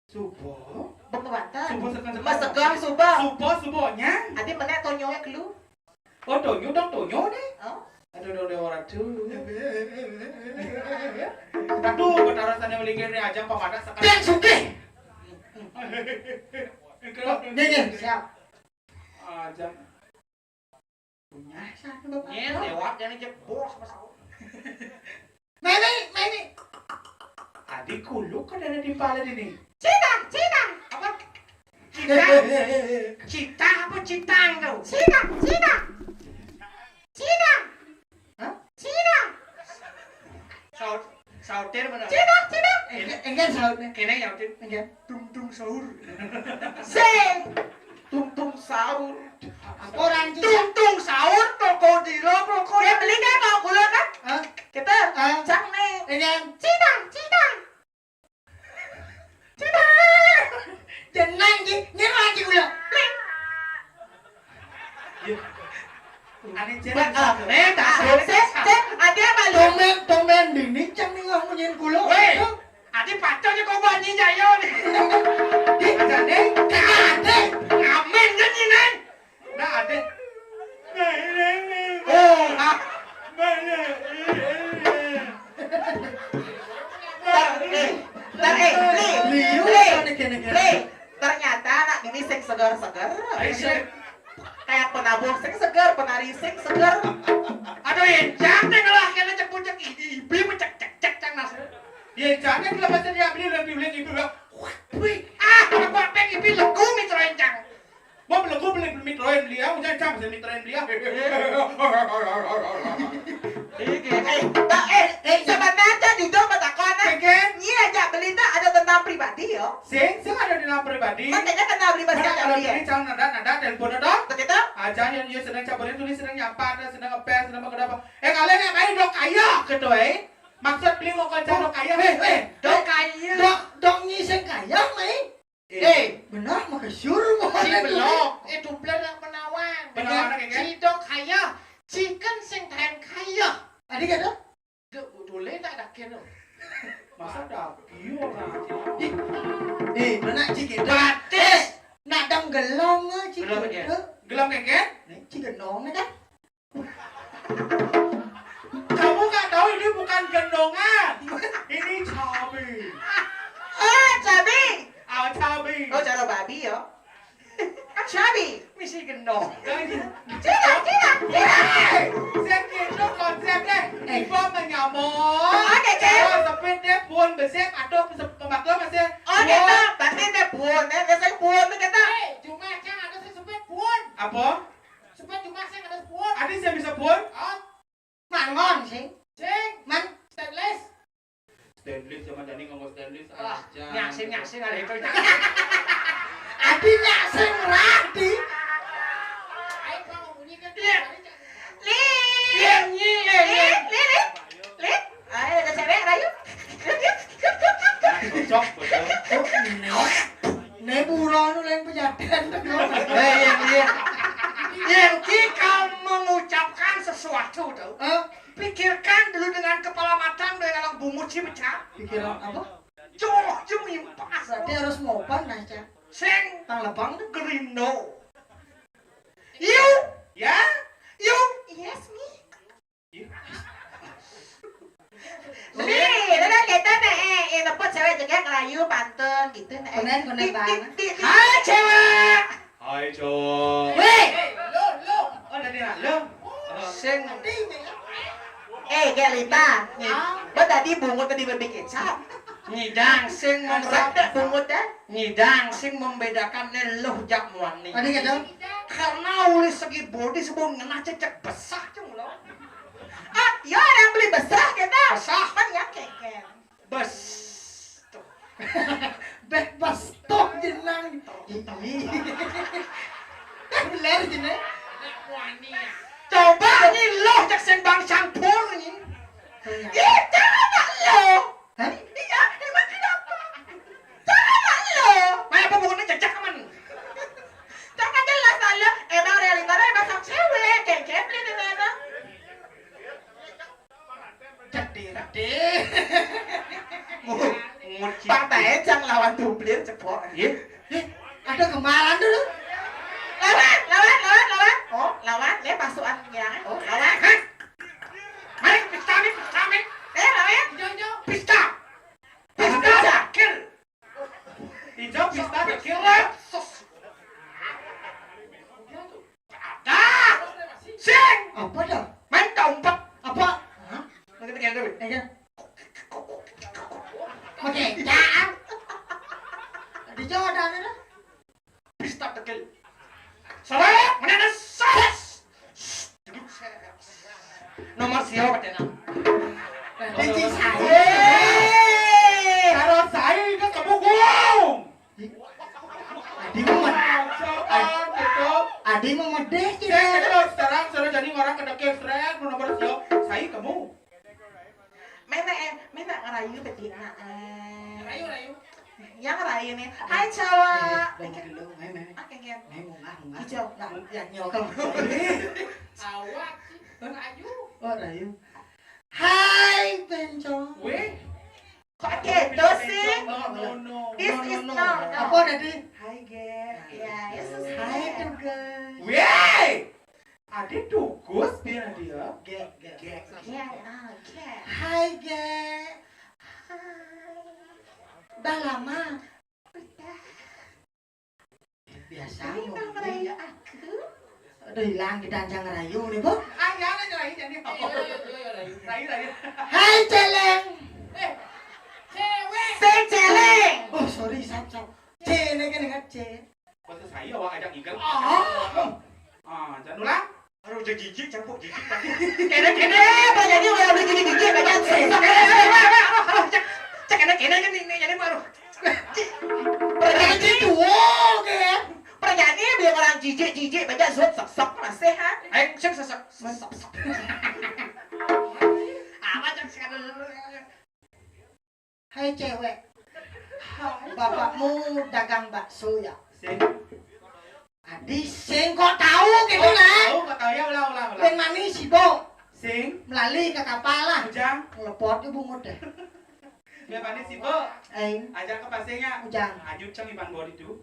Suba? Bang banten. Suba sekan-sekan. Mas sekan suba. Suba, subanya. Adi menek tonyonya kelu. Oh, tonyo dong, tonyo nih. Oh. Aduh, aduh, aduh, orang tuh. Aduh, betara sana melingkir nih, ajang pamanas sekarang. Yang sugih. Nih, nih, siap. Ajang. Punya sana, Bapak. Nyen, lewat, jangan jebos, Mas. Meme, meme. Adi kuluk kan ada di pala ini. Citang, citang. Apa? Citang? Citang apa citang kau? Citang, citang. Citang. Hah? Citang. Saut, sautir mana? Citang, citang. Engke, engke sautnya. Kene ya, Utin. Engke. Tung, tung, sahur. Sing. Tung, tung, sahur. Apa orang Cina? Tung, tung, sahur, krokodilo, krokodilo. Ya, beli deh, mau gula kan? Hah? Kita, hah? Cang nih. Engke. Citang, citang. Citang. Jenang, Ji. Nyerang, Ji, gula. Bling. Iya. Ane cek. Ba-, ah, eh, tak. Cek, cek, ada apa lu? Tumben, tumben dini cang nih ngomongin kulo. Weh, adi pacul je kau bunyi jayo nih. Di, ajane, ade. Ngamen je nyinan. Nah, ade. Oh, ah. Tar, eh, tar, eh, Li, Li, Li, Li. Ternyata anak ini sing segar-segar. Ayo, sing. Kayak penabur sing segar, penari sing segar. Aduh, encang deh ngelah kena cek pucuk ini, ibi mencek cek cek cang nas. Ya, encang deh kalau masa dia beli lebih beli ibi lah. Wih, ah, apa apa ibi legu mitra encang. Mau beli gue beli mitra yang beli ya, udah encang bisa mitra yang beli ya. Iki, eh, tak, eh, eh, sebenarnya di dong betakon, ah. Oke. Iya, aja beli tak ada tentang Pribadi ya. Sing, sing ada di dalam pribadi. Makanya kenal pribadi. Mana kalau ini jangan nada-nada telepon ada. Begitu? Aja yang dia sedang caburin tulis, sedang nyapa, ada sedang ngepel, sedang apa. Eh, kalian ngapain dok kaya gitu eh? Maksud beli mau kerja dok kaya. Eh, eh, dok kaya. Dok, dok nyi sing kaya, mai. Eh, benar mah syur. Si belok. Eh, dubler nak penawang. Penawang si dok kaya. Chicken sing tahan kaya. Tadi kata? Dek, boleh tak dakin tu? Masa dakin orang aja? Ih, eh, mana cik itu? Batis. Nak dang gelang ah, cik itu. Gelang keket? Ni cik genong ni kan? Kamu nggak tahu ini bukan gendongan. Ini cabai. Oh, cabai. Ah, cabai. Oh, cara babi ya. Cabai. Misi gendong. Tidak, tidak, tidak. Sing gitu konsepnya. Ibu menyamuk. Oke, Cek. Kalau sepit dia pun besik atau pemakai masih. Oh, gitu. Berarti dia pun. Eh, biasanya pun, gitu. Eh, cuma Cek ada sing sepit pun. Apa? Sepit cuma sing ada pun. Ada sing bisa pun? Oh. Mangon sing. Sing. Man. Stainless. Stainless zaman Dani ngomong stainless. Wah, aja. Nyasing, nyasing ada itu. Adi nyasing radi. Ayo, Bang, bunyi kan. Iya. Li. Iya, iya, iya, iya. Li, Li, Li. Li. Ayo, ada cewek, rayu. Cocok, betul. Oh, ini. Ne buron nu lain pejaten. Eh, iya, iya. Yang kikal mengucapkan sesuatu tuh. Eh? Pikirkan dulu dengan kepala matang, dengan anak bungut si pecah. Pikiran apa? Joh, jemimpas. Berarti harus mopan nah, Cak. Sing. Tang lebang tuh. Gerino. You. Ya? You. Yes, me. Nih, lu kan kita nih, eh, eh, nepot cewek jegek ngerayu pantun gitu nih. Konen, konen banget. Hai cewek. Hai cowok. Weh. Lo, lo. Oh, tadi lah, lo. Sing. Eh, Gelita. Nih, lo tadi bungut tadi berbikin kecap. Nyidang sing membedakan bungut ya. Nyidang sing membedakan nih lo jak muani. Tadi gitu. Karena uli segi bodi sebelum ngena cecek besar cung lo. Ah, ya orang beli besar kita. Besar. Kan ya keken. Bes. Tuh. Bebas tuh jenang. Ih. Bener jeneng. Coba nih lo cek sing bang campur nih. Iya, jangan lo. Hah? Iya, emang kenapa? Jangan lo. Mana apa bukunya cecek teman? Jangan jelas lo. Emang realita emang sang cewek, keken beli di mana? Cek direk deh. Ngut, ngut. Pak Tae jang lawan dublir cepok. Iya. Eh, ada kemalan dulu. Lawan, lawan, lawan, lawan. Oh, lawan. Dia pasukan ngilangan. Oh, lawan. Hah? Mari, pista nih, pista nih. Eh, lawan. Hijau, hijau. Pista. Pista. Pista. Kill. Hijau, pista, kill. Sus. Dah! Sing! Apa dah? Main dompet. Apa? Hah? Lagi tekan dulu. Iya. Oke, ya. Di Jawa ada dah. Pista tegel. Salah, mana ada ses? Nomor siapa, Dena? Kunci saya. Hei! Kalau saya itu kamu bohong. Adi mau med-, Ad-, Adi mau medeh sih. Saya terus terang, suruh jadi orang kedekil, seret, nomor sio, saya kamu. Mene, eh, mene ngerayu tadi, nah, eh. Ngerayu, rayu. Yang ngerayu nih. Hai, cowok. Eh, eh, dulu, mai, mai. Oke, Gen. Mai, mau nggak, mau nggak? Hijau. Nah, yang nyokap. Awak sih, ngerayu. Oh, rayu. Hai, bencong. Weh. Kok gitu sih? No, no, no. This is no, no, no. Apa tadi? Hai, Ge. Ya, itu sih. Hai, Tugas. Weh! Adi Tugas, biar dia. Ge, Ge. Ge. Ya, ah, Ge. Hai, Ge. Hai. Udah lama. Udah. Biasa. Ini mau tau ngerayu aku. Aduh, hilang kita aja ngerayu nih, Bu. Ah, ya, lah, ngerayu jadi apa? Iya, iya, iya, iya, rayu. Rayu, rayu. Hai, Celeng. Eh, cewek. Saya Celeng. Oh, sorry, sap, sap. C, ini kan ingat C. Bahasa saya, awak ajak ngigel. Ah. Ah, jangan ulang. Aduh, udah jijik, campur jijik. Kene, kene, apa jadi orang udah jijik-jijik, baca C. Aduh, aduh, aduh, aduh, cek, cek, kene, kene, kan ini, jadi baru. Perjani tuo ke. Perjani biar orang jijik-jijik baca zut sok-sok masih ha. Aing sing sesek. Sok-sok. Apa cek sekali. Hai cewek. Hai. Bapakmu dagang bakso ya? Sing. Adi sing kok tahu gitu. Oh, nah. Tahu kok tahu ya, ulang, ulang, ulang. Ben mani sibuk. Sing. Melali ke kapal lah. Ujang. Ngelepot ke bungut deh. Ben mani sibuk. Aing. Ajak ke pasirnya. Ujang. Ajut cang iban bot itu.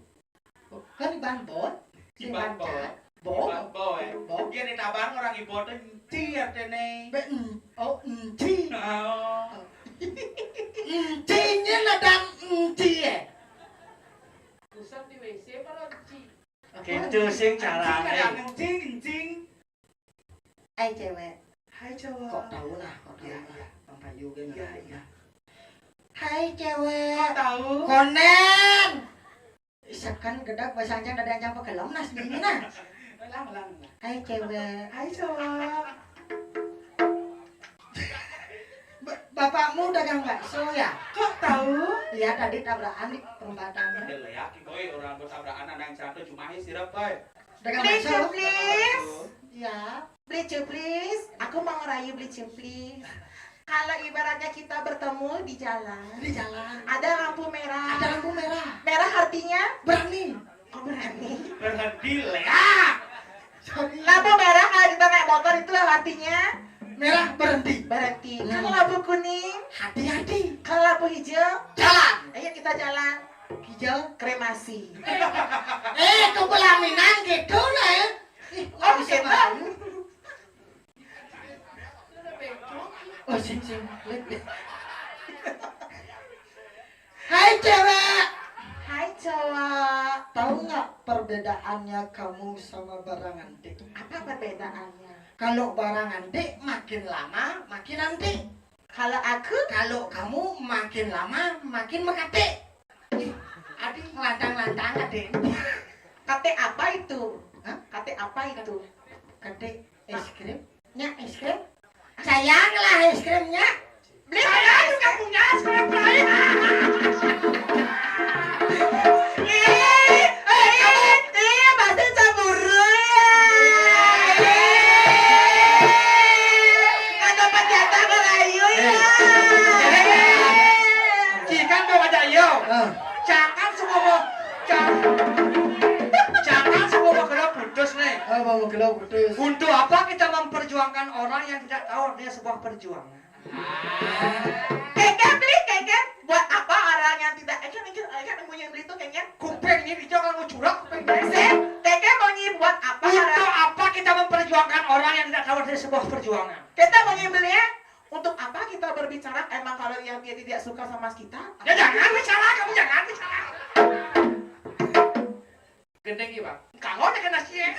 Kan iban bot. Iban bot. Bo. Iban bot. Bo. Dia di tabang orang ibu tuh enci artinya. Be en- oh enci. Oh. Encinya nadang enci ya. Pusat di W C apa enci? Gitu sing cara. Encing, encing. Hai cewek. Hai cowok. Kok tahu lah, kok tahu ya, lah. Ya. Bang Payu kan. Iya, iya. Hai cewek. Kok tahu? Konen. Isakan gedak bahasa ancang ada ancang pegelem nas ini nah. Ulang, ulang, ulang. Hai cewek. Hai cowok. Bapakmu dagang bakso ya? Kok tahu? Iya tadi tabrakan di perempatan. Ada lah ya, boy orang bertabrakan ada yang satu cuma sirap boy. Dagang bakso. Please. Iya. Beli cuplis, aku mau ngerayu beli cuplis. Kalau ibaratnya kita bertemu di jalan, di jalan ada lampu merah. Ada lampu merah. Merah artinya berani. Kok berani? Berhenti, Lea. Lampu merah kalau kita naik motor itu artinya merah berhenti. Berhenti. Hmm. Kalau lampu kuning, hati-hati. Kalau lampu hijau, jalan. Ayo kita jalan. Hijau kremasi. Eh, ke pelaminan gitu lah ya. Ih, oh, bisa malu. Oh, sing, sing. Hai cewek. Hai cowok. Tahu nggak perbedaannya kamu sama barang antik? Apa perbedaannya? Kalau barang antik makin lama makin antik. Kalau aku? Kalau kamu makin lama makin mekatik. Ih, Adi lantang-lantang Adi. Katik apa itu? Hah? Katik apa itu? Katik es krim. Nya es krim. Sayang lah es krimnya. Beli saya juga punya es krim lain. Ih, ih, ih, pasti cemburu ya. Ih, kan dapat jatah ngerayu ya. Jika dong aja yo. Jangan semua mau, jangan, jangan semua mau kena putus nih. Oh, mau kena putus. Untuk apa kita memperjuangkan orang yang tidak tahu artinya sebuah perjuangan? Keke beli keke buat apa orang yang tidak, eh kan, eh kan, eh kan, yang beli itu keke. Kupingnya hijau kalau mau curang kupingnya. Sip, keke mau nyi buat apa? Untuk apa kita memperjuangkan orang yang tidak tahu artinya sebuah perjuangan? Kita mau nyi belinya untuk apa kita berbicara emang kalau yang dia tidak suka sama kita? Ya jangan bicara, kamu jangan bicara. Gendeng ieu, Bang. Kanggo teh kena sia.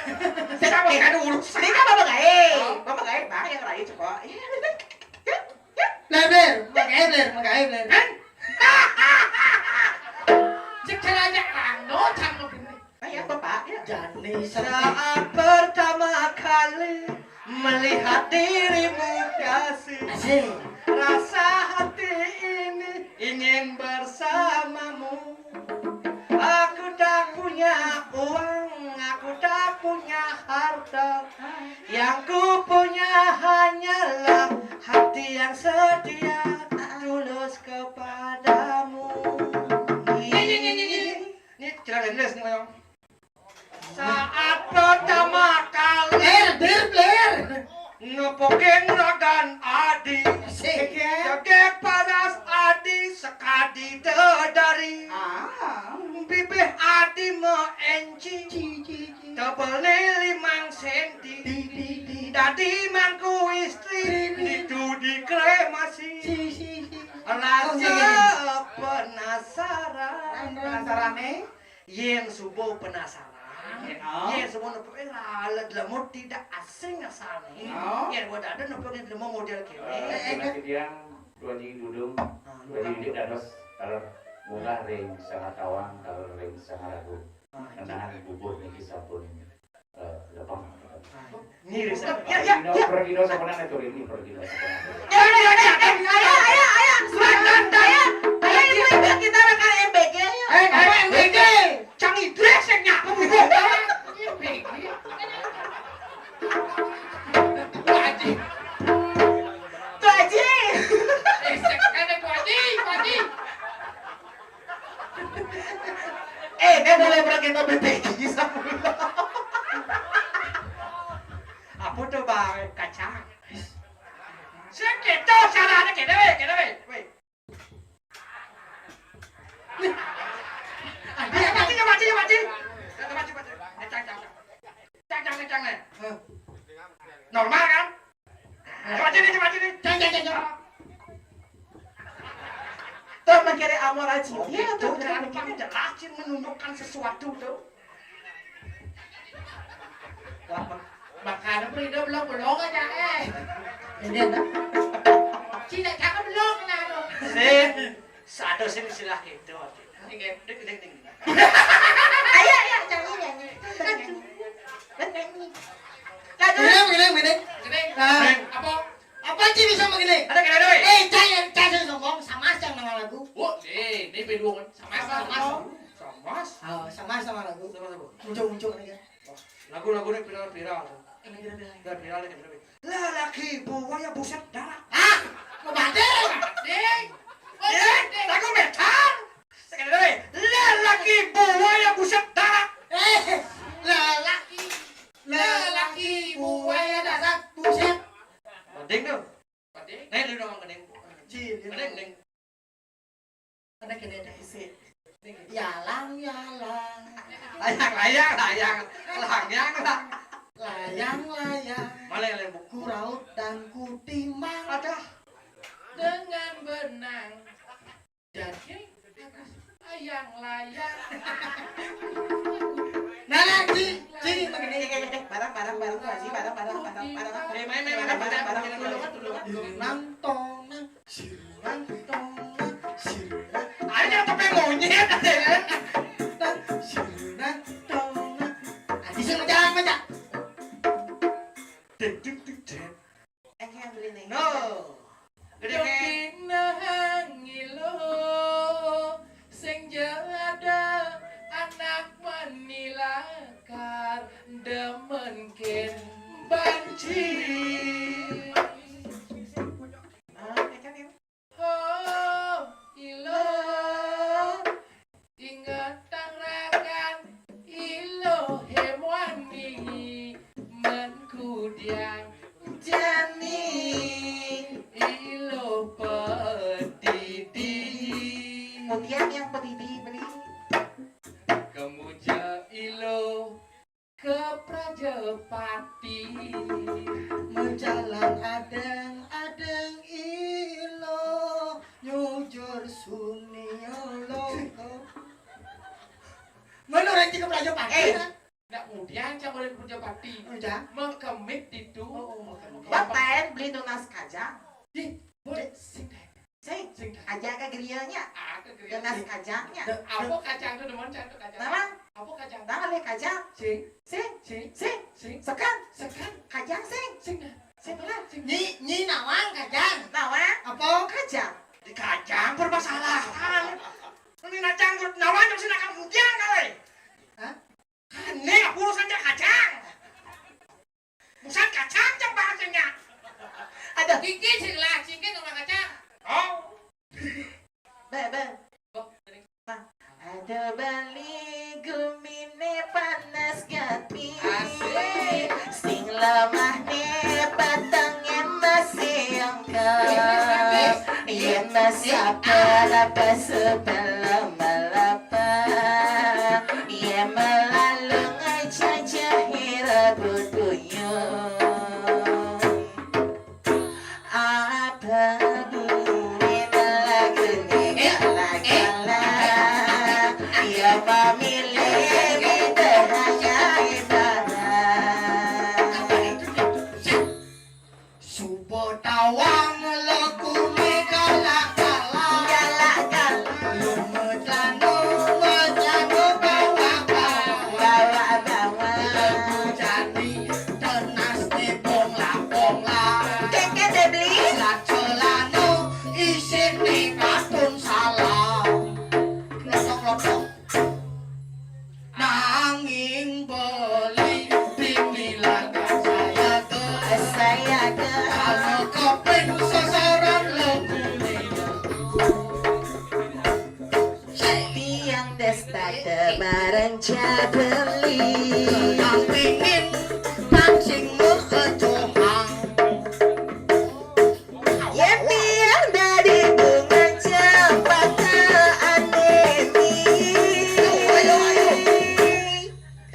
Saya mau kado urusan. Ini kan Bapak Gae. Oh. Bapak Gae, Bang, yang rayu coba. Iya, iya, iya. Bler, bler, manggae bler, manggae bler. Kan? Cek cara aja kanggo, canggo gini. Ayo, Bapak, ya. Jani saat pertama kali melihat dirimu kasih. Asik. Rasa hati ini ingin bersamamu. Aku tak punya uang, aku tak punya harta. Yang ku punya hanyalah hati yang setia, tulus kepadamu. Ini, ini, ini, ini. Ini cerita Inggris nih, Bang. Saat pertama kali Bler, bler, bler. Nepokin ragan Adi. Asik. Cekek paras Adi sekadi tedari. Ah. Bibih Adi meenci. Ci, ci, ci. Tebelnya limang senti. Di, di, di. Dadi mangku istri. Di, di. Itu dikremasi. Ci, ci, ci. Rasa penasaran. Penasaran, eh? Yén suba penasaran, oh. Yén suba nepuk, eh, lalat lemut tidak asing asalnya. Oh. Yén buat ada nepuk di lemut model kene. Eh, eh, eh, dia dua jing dudung, ah, dua jing dados taler munggah ring Sangatawang, taler ring Sangaragung. Ah, ngenahan bubuh niki sampun, eh, lepeng. Ah. Ngiris. Ya, ya, ya. Pergino sampun aturin, pergino sampun aturin. Ya, ya, ya, ya. Ayo, ayo, ayo. Ayo, ayo, ibu-ibu, kita bakal M B G. Eh, dia boleh pergi tapi pergi sama. Apa tuh, Bang? Kacang. Sing kita caranya kita, weh, kita, weh. Weh. Ayo, mati, mati, mati. Mati, mati, mati. Eh, cang, cang, cang. Cang, cang, cang, cang, eh. Normal kan? Coba sini, coba sini. Cang, cang, cang, cang. Tuh, mengkere amor aja. Oh, dia gitu, tuh, kan, kan jelasin menunjukkan sesuatu tuh. Makanya Frida belum, belum aja, eh. Ini, nah. Cina cakep belum, nah, lu. Sih, satu sih istilah gitu. Ini, ini, ini. Ayo, ayo, nyanyi, nyanyi. Betul, nyanyi. Betul, nyanyi. Lagu. Gini, gini, gini. Gini. Nah. Apa? Apa sih bisa begini? Ada kena duit? Eh, cai, cai, saya ngomong sama yang nama lagu. Oh, eh, ini berdua kan. Sama, sama, sama. Sama. Oh, sama, sama lagu. Sama, sama. Muncul, muncul nih ya. Lagu-lagu ini viral-viral. Ini viral-viral. Viral-viral nih, viral. Lelaki buaya buset darah. Ah, mau mati? Ding. Eh, lagu metal. Sekali lagi. Lelaki buaya buset darah. Eh, lelaki, lelaki buaya darat buset. Mending tuh. Nih, lu dong, mending. Cil, mending, mending. Ada kena ada isi. Yalang, yalang. Layang, layang, layang. Layang, layang. Layang, layang. Mana yang lembut? Ku raut dan ku timang. Ada. Dengan benang. Jadi, layang, layang. Nah, nah, Ci, Ci, begini. Barang, barang, barang, Ci, barang, barang, barang, barang. Eh, main, main, main, barang, barang, barang, barang, barang. Nang tong, nang. Sirang tong, sirang. Ayo, tapi monyet. Sirang tong. Bisa berjalan, Cak? Dek, dek, dek, dek. Eh, yang beli nih. No. Gede, nih. Dina ngilo, sing jada anak manilakar, demen ken banci. Ah, ini kan ini. Oh, ilo, inget tang rakan, ilo hemwani, men kudiang jani, ilo pedidi. Kudiang yang pedidi, beli. Kemuja ilo ke Prajapati. Menjalan adeng-adeng ilo, nyujur sunio loko. Menurut ke Prajapati, eh, ya? Ndak mudian cang boleh ke Prajapati. Udah. Mengkemit itu. Oh, oh, mengkemit. Bapak beli nunas kajang. Ih, boleh. Sing, sing. Sing. Sing. Aja ke gerianya. Ah, ke gerianya. Nunas kajangnya. Apa kacang tuh, demen cang tuh kacang? Nama? Apa kacang? Nama le kajang. Sing. Sing. Sing. Sing. Sing. Sekan. Sekan. Kajang sing. Sing. Sing lah. Sing. Nyi, nyi nawang kajang. Nawang. Apa? Kajang. Di kajang permasalahan. Ini nacang nawang yang sinakan mudian kali. Hah? Ini urusan cang kacang. Busan kacang cang bahasanya. Ada. Cingkit sih lah, cingkit sama kacang. Oh. Be, be. Oh, ini. Ada bali gumine panas gati. Asik. Sing lemahne patenge masih engkep. Yen masih apa-apa sebelum melapa. Yen melalung jajah ira buduyung. Apa buin lagune gala-gala. Ya pamile bida hanya ibarat. Suba tawang lekune galak-galak. Galak-galak. Lumet lanu mejanu bawa-bawa. Bawa-bawa. Lagu jani tenas ne bongla-bongla. Keke deh beli. Selat celana isine katun salam. Lotok-lotok. Nah, Tata bareng jabeli. Pingin pancing muka doang. Yen tiang dadi bunga cempaka anemi. Ayo, ayo, ayo.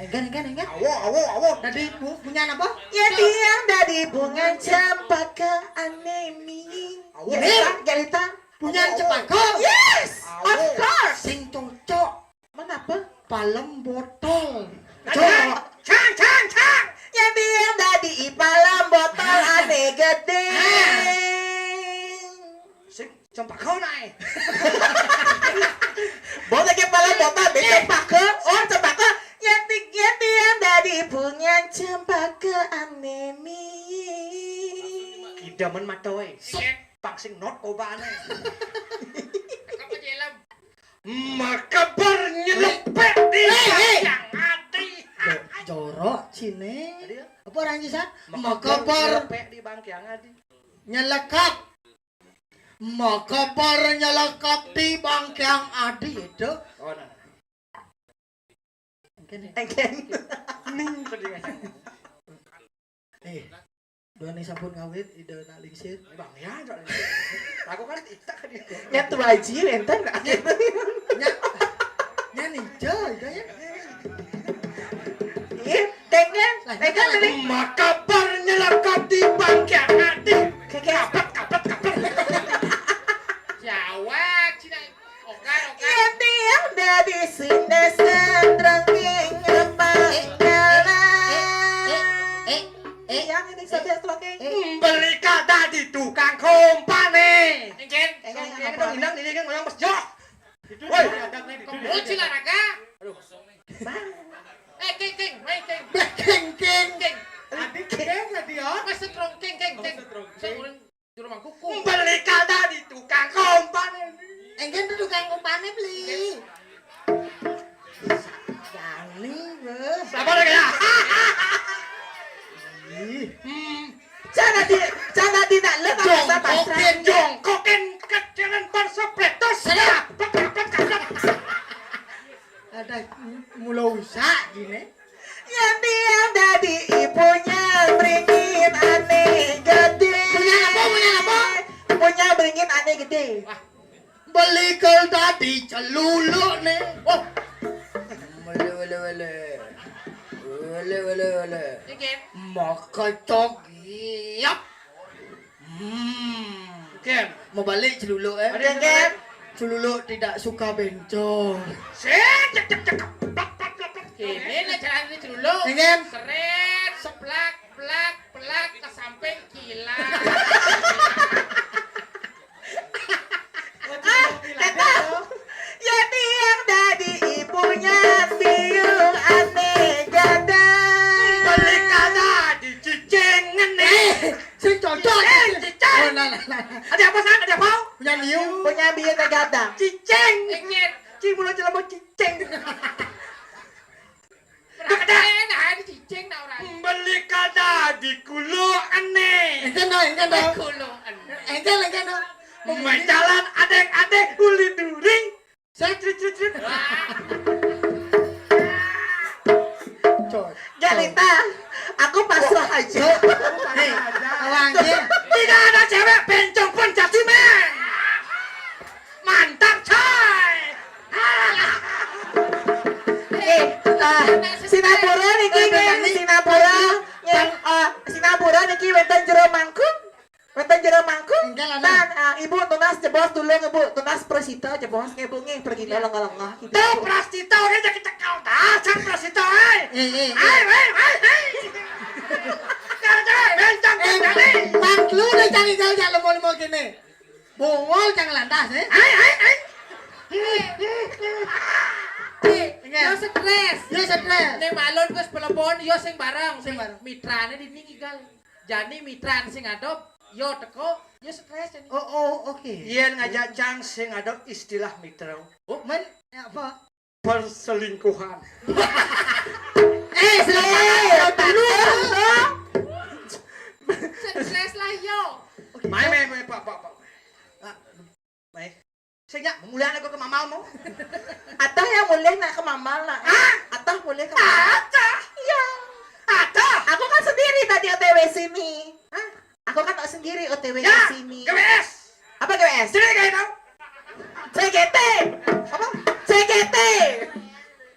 Enggan, enggan, enggan. Awo, awo, awo. Dadi bu-, bunga apa? Yen tiang dadi bunga cempaka anemi. Awo. Jalita, jalita. Bunga cempaka. Yes, of course. Sing cocok. Menapa? Palem botol. Cang, cang, cang, cang. Yen tiang dadi palem botol ane gedeng. Sing cempaka nae. Botol ke palem botol, be cempaka. Oh, cempaka. Yen ti-, yen tiang dadi bunga cempaka anemi. Kidamen matoe. Sing pang sing not kobane. Apa jelem? Makeber nyelepek di bangkiang adi. Jorok cine. Apa orang Cisan? Makeber nyelepek di bangkiang adi. Nyelekap. Makeber nyelekap di bangkiang adi itu. Oh, nah. Engken. Engken. Ning. Eh, dua nih sampun ngawit, ide nak lingsir. Bang, ya, Cok. Aku kan itak kan itu. Nya tuaji wenten. Nya, nya nih, Jo, ide ya. Iya, tengken. Lah, tengken tadi. Makeber nyelekap di bangkiang adi. Keke. Kapet, kapet, kapet. Jawab, Cina. Oke, oke. Yen tiang dadi sinesan rengking pangaran. Tiang ini saja rengking. Beli kada di tukang kompane. Engken. Engken, engken, engken, engken, engken, ngoyong bes joh. Woi. Kamu cilaraga. Aduh. Bang. Eh, keng, keng, main keng. Keng, keng. Keng. Adik keng tadi ya. Mas setrong keng, keng, keng. Setrong keng. Juru mangkuku. Beli kada di tukang kompane. Engken tuh tukang kompane beli. Jani, bos. Sabar ya. Ih. Hmm. Cara di, cara di nak le pasar pasar. Jongkokin, jongkokin kecilin persepletos. Saya. Plek, plek, plek, plek. Ada mula usak gini. Yen tiang dadi ibunya beringin ane gede. Punya apa? Punya apa? Punya beringin ane gede. Wah. Beli kel dadi celuluk nih. Oh. Wele, wele, wele. Wele, wele, wele. Maka cok. Yap. Hmm. Ken. Mau balik celuluk, eh? Ada yang ken? Celuluk tidak suka bencong. Set, cek, cek, cek. Plak, plak, plak, plak. Kene nih carane celuluk. Ken? Seret, seplak, plak, plak, ke samping, kilat. Ah, kata. Ya tiang dadi ibunya biung ane gadang. Beli kada di cicing ngene. Eh, sing cocok. Cicing, cicing. Oh, nah, nah, nah. Ada apa, San? Ada apa? Punya biung. Punya biung ane gadang. Cicing. Cing mulu celama cicing. Perhatian, nah, ini cicing, nah, orang. Beli kada di kulo ane. Engken, no, engken, no. Kulo ane. Engken, engken, no. Majalan adek-adek uli duri. Crit, crit, crit, crit. Cocok. Galita, aku pasrah aja. Hei, awang, ya. Tidak ada cewek bencong pun jadi men. Mantap, coy. Eh, eh, Sinapura niki, nggih, Sinapura, nggih, eh, Sinapura niki wonten jero mangkuk. Wonten jero mangkuk. Enggak lah, Tan, eh, Ibu tunas jebos tulung, Ibu. Tunas prasita jebos nggih, Bu, nggih, pergi lenga-lenga gitu. Tuh, prasita, oke, jadi cekal dah, jangan prasita, eh. Eh, eh, eh. Hai, hai, hai, hai. Jangan, jangan, bencong, eh, bencong, eh. Pang lu udah cari jauh, jangan lemo-lemo gini. Bongol jangan lantas, eh. Hai, hai, hai. Eh, enggak. Yo stres. Yo stres. Ning malun wis pelebon, yo sing bareng. Sing bareng. Mitrane dini ngigal. Jani mitran sing adop, yo teko, yo stres jani. Oh, oh, oke. Yen ngajak cang sing adop istilah mitra. Oh, men, apa? Perselingkuhan. Eh, selingkuhan dulu. Stres lah yo. Mai, mai, mai, Pak, Pak, Pak. Ah. Mai. Sing nyak mulih aku ka mamalmu. Atah yang mulih nak ka mamal nak. Hah? Atah mulih ka mamal. Atah? Iya. Atah? Aku kan sendiri tadi O T W sini. Hah? Aku kan sendiri O T W Ya, ke sini. G W S. Apa G W S? Sini kayak tahu. C G T. Apa? C G T.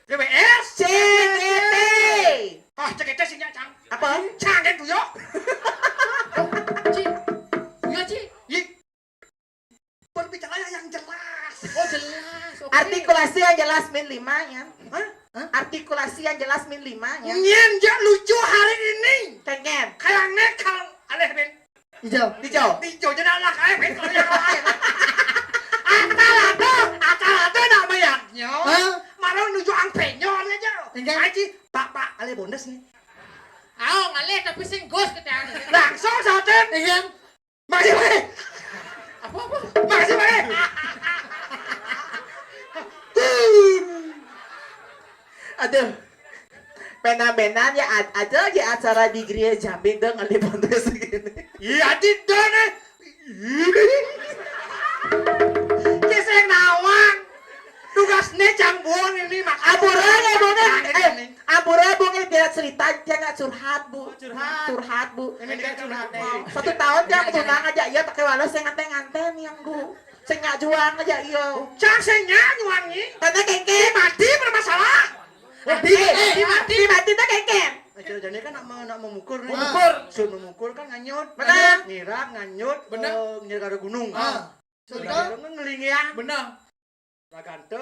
G W S? C G T. Ah, C G T sing nyak, Cang. Apa? Cang kan tuh yo. Ci. Iya, Ci. Ih. Berbicara yang jelas. Oh, jelas. Oke. Artikulasi yang jelas min lima ya. Hah? Hah? Artikulasi yang jelas min lima ya. Nyen jak lucu hari ini. Kengen. Kayak nekal aleh, Ben. Hijau. Hijau. Hijau jadi anak aleh, Ben. Kalau yang lain. Akal ada, akal ada namanya. Hah? Malah nuju angpenyo aja. Enggak. Aji, Pak, Pak, aleh bonus nih. Ayo ngalih tapi sing gus ketang. Langsung saten. Iya. Makasih, Pak. Apa, apa? Makasih, Pak. Aduh. Benar-benar ya ad- ada aja acara di Geria Jambi dong, ada bonus gini. Iya, di done. Kisah nawang. Tugasnya cang buang ini mak. Ampura ya, Bung, eh. Angin Eh, ini. Ampura, Bung, eh, biar cerita, dia nggak curhat, Bu. Oh, curhat. Curhat, Bu. Ini dia curhat, nih. Satu tahun dia tunang aja, iya, pakai walau saya nganten-nganten yang, Bu. Saya nggak juang aja, iya. Cang saya nggak nyuangi. Tante kengke. Mati bermasalah. Mati, eh, mati, mati, mati, tante kengke. Eh, jadi, jadi kan nak me- nak memukul nih. Memukul. Sun memukul kan nganyut. Benar. Ngirak nganyut. Benar. Eh, ngirak ada gunung. Ah. Udah Contoh? Gitu, ngelingi ya. Benar. Ragante,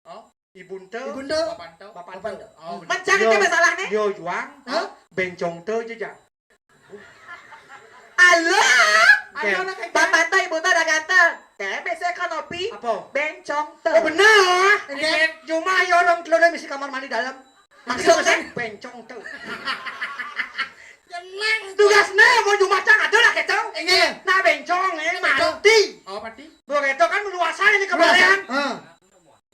Oh. Ibunte, Ibunte. Bapante. Bapante. Bapante. Oh, benar. Mencang Yo, itu masalahnya. Yo juang, Hah? Bencongte aja jang. Alah, Ken. Ayo, nak, Ken. Bapante, Ibunte, Ragante. Kayak biasa kanopi. Apa? Bencongte. Oh, benar. Ken. Cuma ya orang keluar misi kamar mandi dalam. Maksudnya? Bencongte. Tenang. Tugasnya mau Jumat kan ada lah gitu. Enggak. Nah, bencong, eh, Bencong. Mati. Oh, mati. Begitu kan meluasan ini kebalian. Heeh.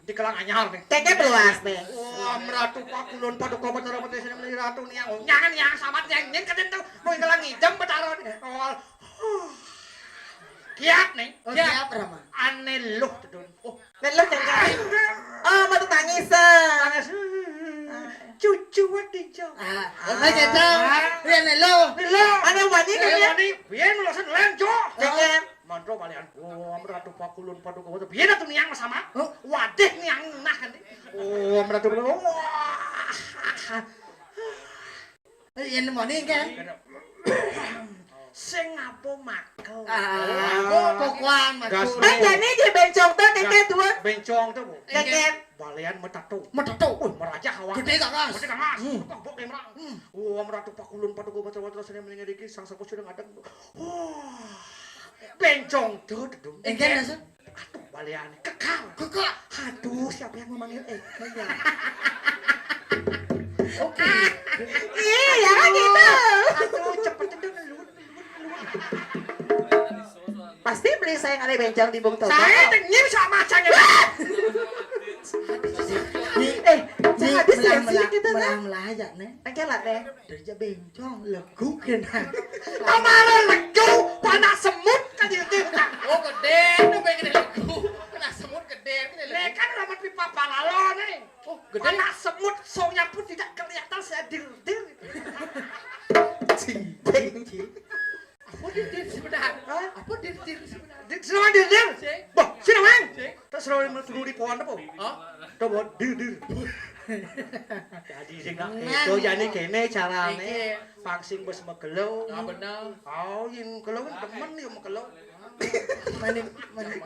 Di kelang anyar nih. Keke peluas nih. Wah, meratu pakulun paduka betara putri sini meli ratu nih yang nyangan yang samat yang nyen kadén tuh mau ngelang idem betara nih. Oh, kiat nih. Oh, Kiat. Kiat, Rama. Ane luh tedun. Oh, Nek lo jangan. Oh, mau tetangis. Panas. Cucu wadijau. Ah, oh, nggak jatuh. Iya, nek lo. Nek lo. Ane wani kan Ane ya? Wani, biyen melosen lenjo. Jangan. Mantra balian. Oh, meratu pakulun paduka. Biyen atuh niang sama. Oh. Wadih niang nah kan. Oh, meratu. Wah. Eh, yen moni kan? Sing ngapa makel? Ah, oh, pokokan makel. Gas. Mas jane nggih bencong to keke dua. Bencong to, Bu. Keke. Balian metetu. Metetu. Wih, merajah awak. Gede kangas. Gede kangas. Hmm. Kok mbok kemrang. Hmm. Wah, meratu pakulun paduka baca watra seni mendingan iki sang sapa sudah ngadeg. Wah. Bencong to, dedung. Enggak, Mas. Aduh, baliane kekar. Kekar. Aduh, siapa yang memanggil Eka ya? Oke. Iya, ya kan gitu. Aduh, cepet itu ngelut, ngelut, ngelut. Pasti beli saya ngalih bencong di Bung Toba. Saya tenyim sama macam ya. Eh, jangan ada sensi kita, nah. Melah-melah aja, nih. Oke lah, nih. Dari aja bencong, legu kena. Kamara legu, panas semut kan itu. Oh, gede, itu pengen legu. Panas semut gede, kan legu. Nih kan ramat pipa palalo nih. Oh, gede. Panas semut, songnya pun tidak kelihatan, saya dir-dir. Cimping, Cing. Apa dir-dir sebenarnya? Hah? Apa dir-dir sebenarnya? Dir-, sini, Mang, dir-dir. Cing. Bah, sini, Mang. Cing. Terus lo mau turun di pohon apa? Hah? Coba dir-dir. Jadi sing nak itu jadi kene carane. Iki. Pang sing wis megelo. Ah, bener. Oh, yen megelo kan demen ya megelo. Mani, mani.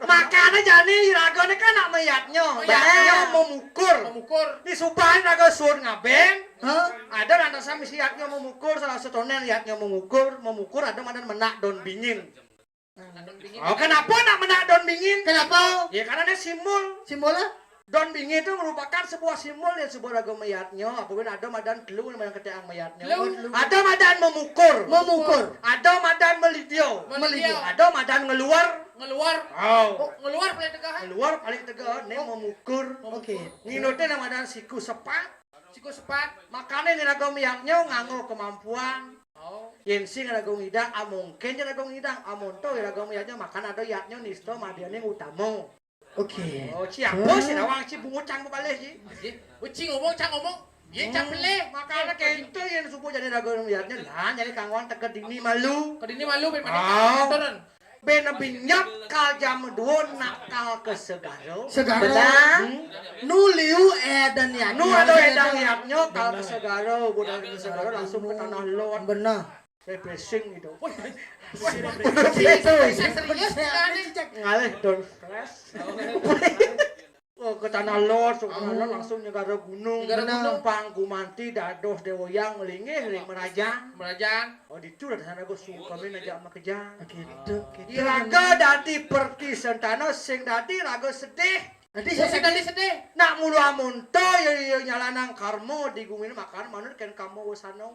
Makane jane iragane kan nak mayatnya. Oh, iya. Yatnya memukur. Memukur. Di subahe raga suud ngaben. Hah? Ada lantasan misi yatnya memukur, salah satunya yatnya memukur, memukur ada madan menak daun bingin. Nah, daun bingin. Oh, kenapa nak menak daun bingin? Kenapa? Ya, karena ini simbol. Simbolnya? Daun bingin itu merupakan sebuah simbol yang sebuah raga mayatnya. Apabila ada madan telu yang keteang mayatnya. Telu. Ada madan memukur. Memukur. Ada madan melidio. Melidio. Ada madan ngeluar. Ngeluar. Oh. Oh, ngeluar paling tegah. Ngeluar paling tegah, ini memukur. Oke. Nginutnya nama madan siku sepat. Siku sepat. Makanya ini raga mayatnya nganggo kemampuan. Oh. Yén sing raga ngidang, amun kén raga ngidang, amun to raga ngidang, makan ada yadnya nista madianing utama. Oké. Oh, ci apa sih nawang ci bungut cang bebalih ci. Nggih. Oh, ci ngomong, cang ngomong. Iya, cang belih. Makanya kénto yén subuh jani raga ngidangnya lah, jani kanggoan teka dini malu. Ke dini malu, ben manik turun. Bén binyap kal jam dua nak kal ke segara. Segara. Benar. Hmm. Nu liu édan yadnya. Nu ada édan yadnya kal ke segara, budal ke segara langsung ke tanah lot. Benar. Refreshing gitu. Wih, serius, serius, serius, serius. Ngalih don stress. Oh, ke tanah lot, ke tanah lot langsung nyegara gunung. Nyegara gunung. Pang gumanti dados déwa yang linggih ring merajan. Merajan. Oh, ditu dah sana gua sungkemin aja sama kejang. Gitu, gitu. Iraga dadi perti sentana sing dadi raga sedih. Dadi sing dadi sedih. Nak mula amonto ya, ya nyalanang karma di gumi makan manut kén karma wasana.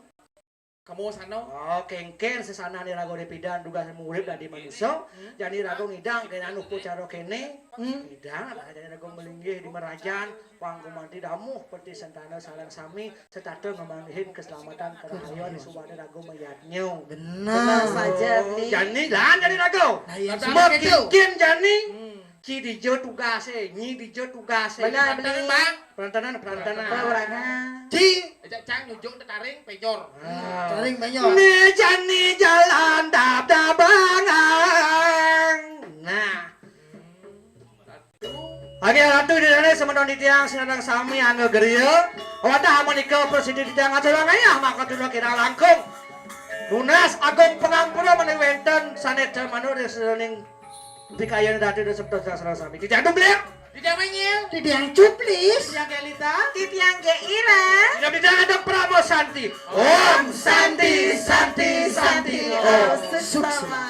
Kamu sana? Oh, kéngkén sesanané raga dipidan dugas urip dadi manusa. Hmm. Jani raga ngidang kén anu upacara kéné. Hmm. Ngidang lah jani raga malinggih di merajan, pang gumanti damuh perti sentana sareng sami, setata ngamanggihin keselamatan karahayuan di subané raga mayadnya. Benar. Tenang saja, Bli. Jani lan jani raga. Nah, iya, sama kéto. Kéngkén jani. Hmm. Ci dija tugasé, nyi dija tugasé. Benar, Bli. Perantanan, Bang. Perantanan, perantanan. Perantanan. Ci. Ajak cang nyujung tetaring penjor. Ah. Taring penjor. Né jani jalan dab-dabangang. Nah. Agi ratu di dané semeton titiang sinareng sami angga griya. Wadah amonika prasida titiang aturang ayah maka tuna kirang langkung. Nunas agung pangampura menawi wénten sané manut ring sedaning Dikayana dadi dosa dosa sami. Titiang Dumblek. Titiang Mengil. Titiang Cuplis. Titiang Gelita. Titiang Geira. Titiang Titiang Adam Prama Santi. Om Santi, Santi, Santi, Om. Suksma.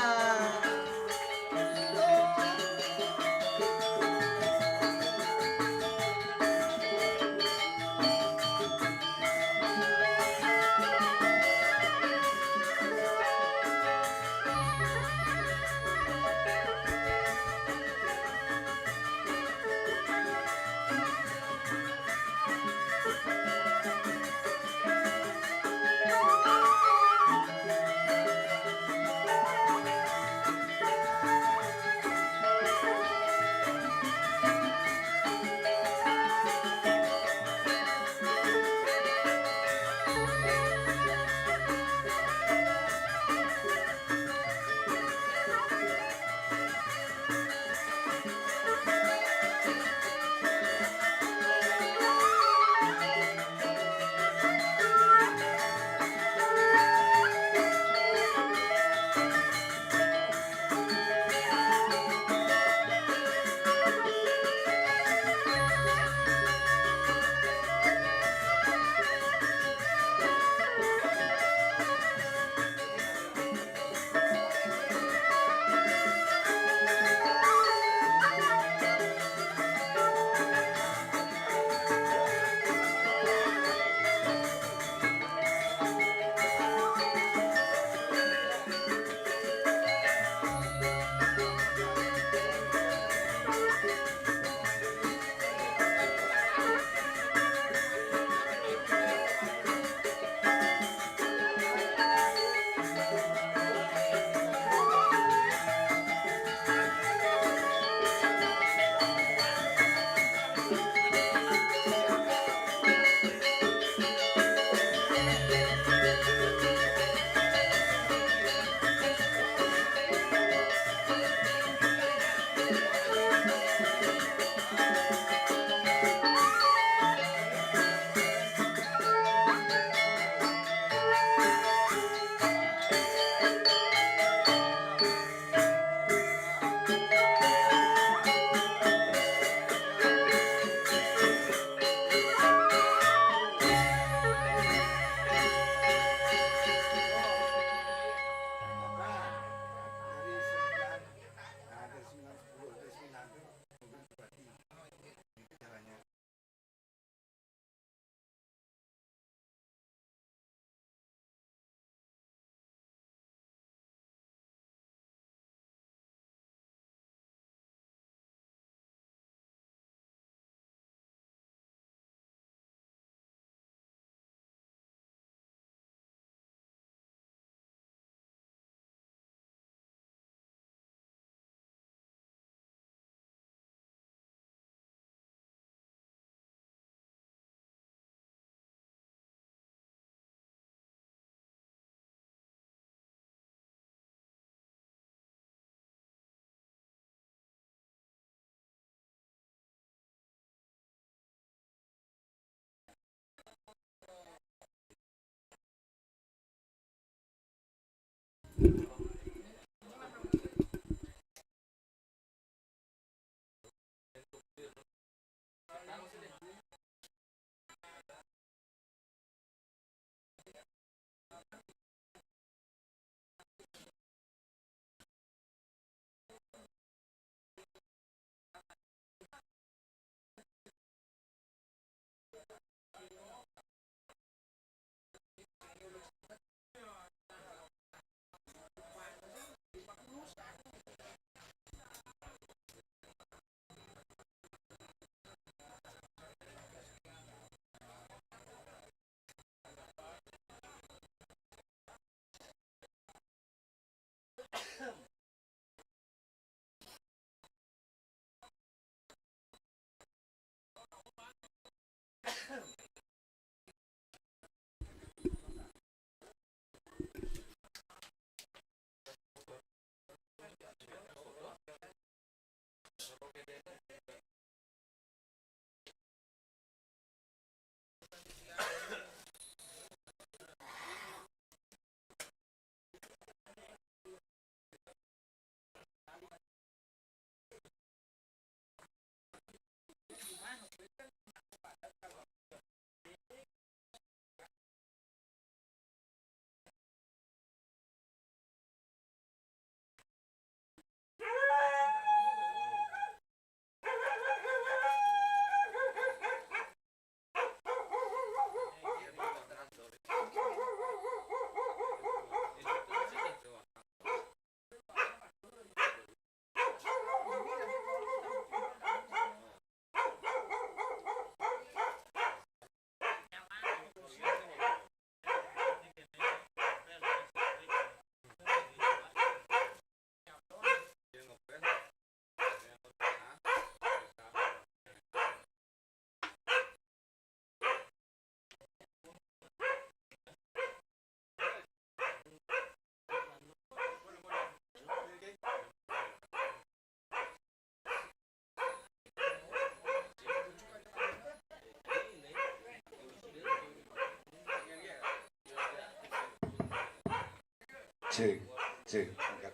Cek, cek, angkat.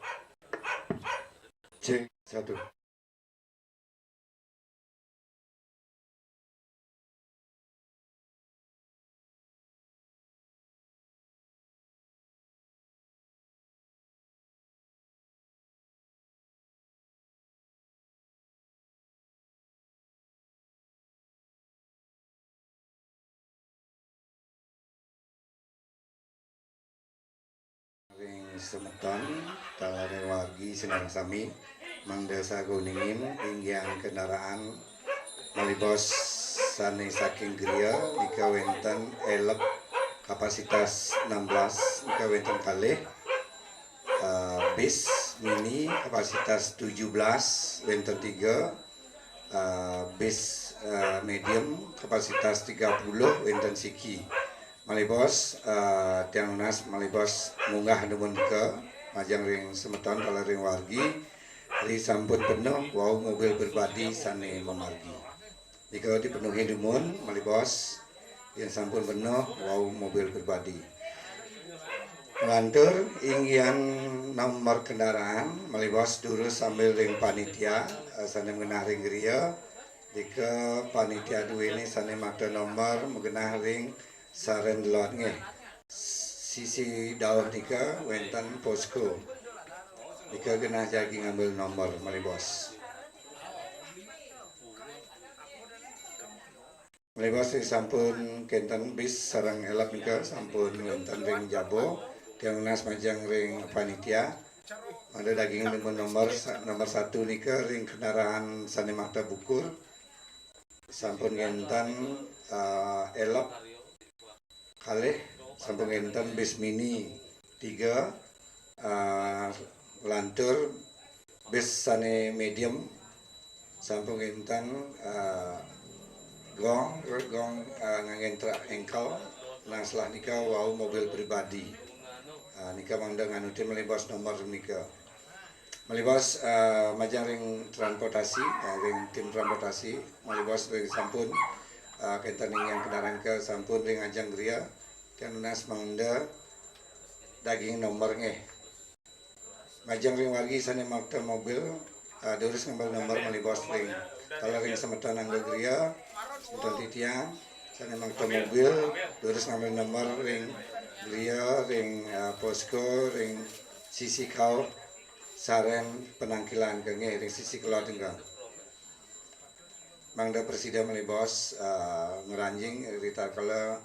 Cek, satu. Ring semeton, taler ring wargi sinareng sami, mangda sakuningin inggihan kendaraan malibos sane saking griya, nika wenten elep kapasitas enam belas, nika wenten kalih, eh, bis mini kapasitas tujuh belas, wenten tiga, eh, bis, eh, medium kapasitas tiga puluh, wenten siki. Malibos, eh, tiang nunas malibos munggah dumun nika, majeng ring semeton taler ring wargi, ri sampun penuh wau mobil pribadi sane mamargi. Nika dipenuhi dumun, malibos, yen sampun penuh wau mobil pribadi. Nglantur inggihan nomor kendaraan, malibos durus sambil ring panitia, eh, sane magenah ring griya, nika panitia duene sane makta nomor magenah ring saren delod nggih. Sisi dauh nika wenten posko. Nika genah jagi ngambil nomor, malibos. Malibos ri sampun kenten bis sareng elep nika sampun wenten ring jaba, tiang nunas majeng ring panitia. Mangda daging dumun nomor sa-, nomor satu nika ring kendaraan sane makta bukur. Sampun kenten, eh, elep kalih, sampun kenten bis mini tiga, eh, lantur bis sane medium, sampun kenten, eh, gong, gong, eh, nganggen truk engkel, nah selah nika wau mobil pribadi. Eh, nika mangda nganutin malibos nomor nika. Malibos, eh, majeng ring transportasi, eh, ring tim transportasi, malibos ring sampun, eh, kenten inggihan kendaraan nika sampun ring ajeng griya, tiang nunas mangda daging nomor nggih. Majeng ring wargi sane makta mobil, eh, durus ngambil nomor malibos ring, taler ring semeton angga griya, semeton titiang, sane makta mobil, durus ngambil nomor ring griya, ring, eh, posko, ring sisi kauh, sareng penangkilan ke nggih ring sisi kelod enggal. Mangda prasida malibos, eh, ngranjing ritatkala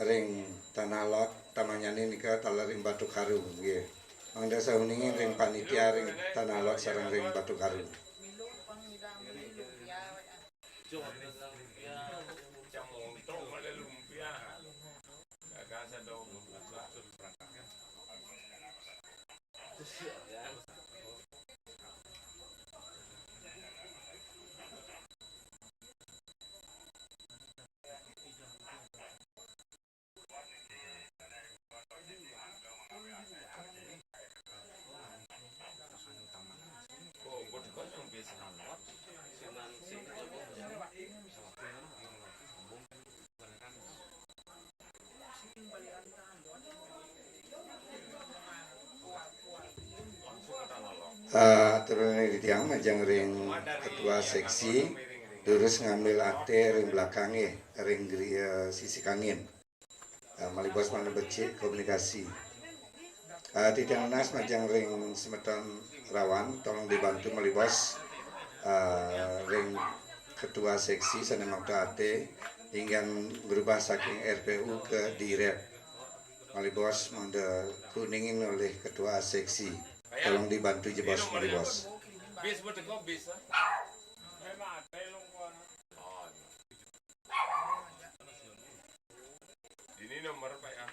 ring Tanah Lot, Taman Nyani nika taler ring Batu Karu nggih. Mangda sauningin ring panitia ring Tanah Lot sareng ring Batu Karu. Ah, aturang ring titiang majeng ring ketua seksi, durus ngambil ate ring belakang nggih, ring gri-, eh, sisi kangin. Ah, malibos mangda becik komunikasi. Ah, titiang nunas majeng ring semeton rawan, tolong dibantu malibos, ah, ring ketua seksi sane makta ate, inggihan ngrubah saking R P U ke direp. Malibos mangda kuningin olih ketua seksi. Tolong dibantu jebos malibos. Bis, betul kok, bis, ah. Ini nomor, Pak, ya.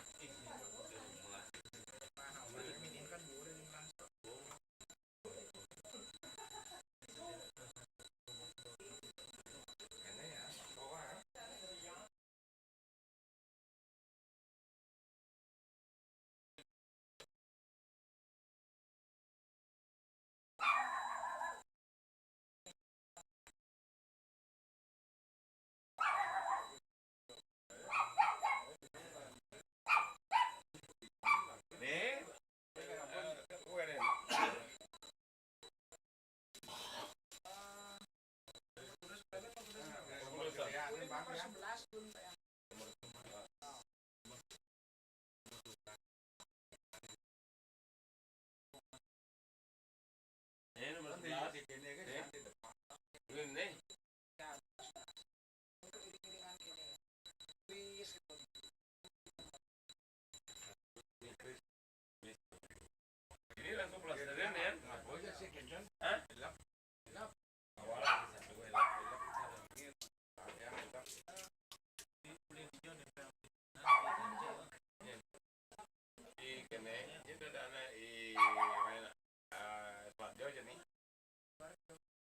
Ini langsung plasterin ya? Hah? Di kene, itu ada anak i mana? Ah, Selat Jauh aja nih.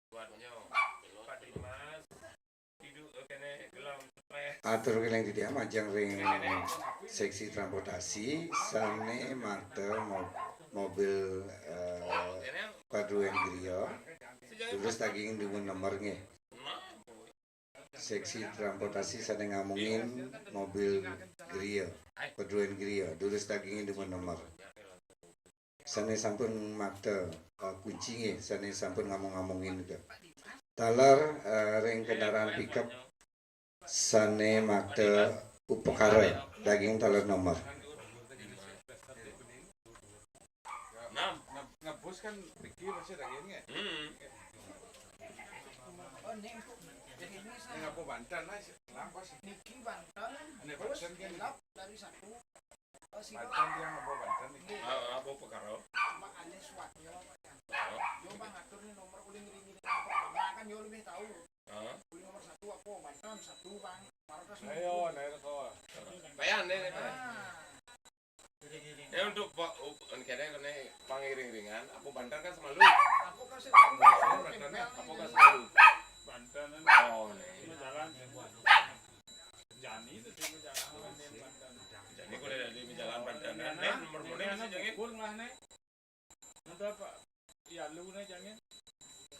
Buatnya Pak Dimas, tidur, eh, kene gelam stres. Atur keling titiang majeng ring seksi transportasi sane makta mo-, mobil, eh, padruen griya. Durus daging dumun nomor nggih. Seksi transportasi sane ngamungin mobil griya, padruen griya, durus dagingin dumun nomor. Sane sampun makta, eh, kunci nggih, sane sampun ngamung-ngamungin ke. Taler, eh, ring kendaraan pickup sane makta upakara, daging taler nomor. Enam. Ngebus kan pikir masih dagingnya. Hmm. Ini apa Banten, Mas? Lampas. Niki Banten. Ini Banten kan? Gelap dari satu. Banten dia ngapa Banten niki? Ah, apa perkara? Mak ane suatnya. Oh. Yo, Bang, atur ni nomor uling ring-ring. Nah, kan yo lebih tahu. Ah. Uling nomor satu apa? Banten satu, Bang. Markas. Ayo, naik ke. Bayan, nih, nih, Bang. Ah. Ya, untuk pa-, u-, kene, kene pangiring-iringan, apa Banten kan semalu? Apa kan semalu? Apa kan semalu? Banten. Oh, nih. Jalan. Jani itu sih jalan Banten. Jani kalau dari jalan Banten, nih, nomor mana sih, Jani? Pukul lah, nih. Napa, Pak? Ya, lu ne jangin.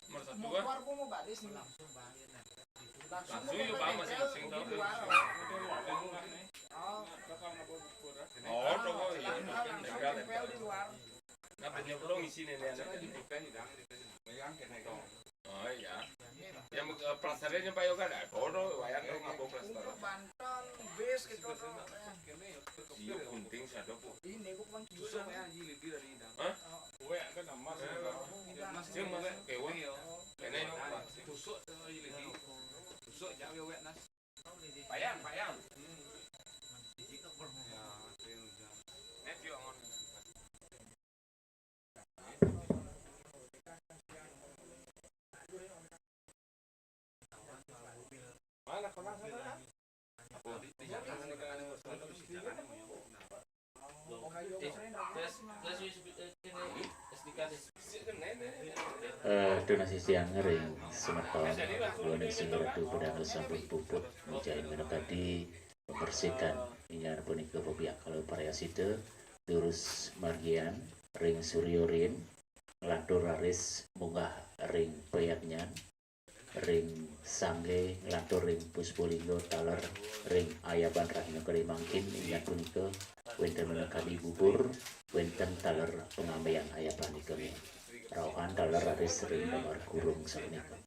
Nomor satu, ah. Mau keluar, mau baris nih. Langsung, Bang, ya, masing-masing tahu. Oh. Oh, toko, iya. Tempel di luar. Nah, banyak belum isi nih, nih, nih. Oh, iya. Yang, eh, plastarnya nyampe yoga, ada. Bodoh, wayang dong, ngabuk plastar. Untuk Banten, bis gitu, tuh. Iya, penting sih ada, Bu. Ini, Bu, kan susah. Hah? Sing mau kayak kewan. Kene no. Tusuk to lagi. Tusuk jauh ya wek nas. Payang, payang. Net yo ngon. Eh, tunas titiang ring semeton, duaning sing ratu pedang sampun puput, mujain minakadi pembersihan, inggih punika pepiak kalau parayasita, durus margian ring surya rin, nglantur raris munggah ring payadnyan, ring sangge nglantur ring Puspalinga taler ring ayaban rahina kadi mangkin, inggih punika wenten minakadi bubur, wenten taler pangambean ayaban nika. Rauhan taler raris ring damar kurung sapunika.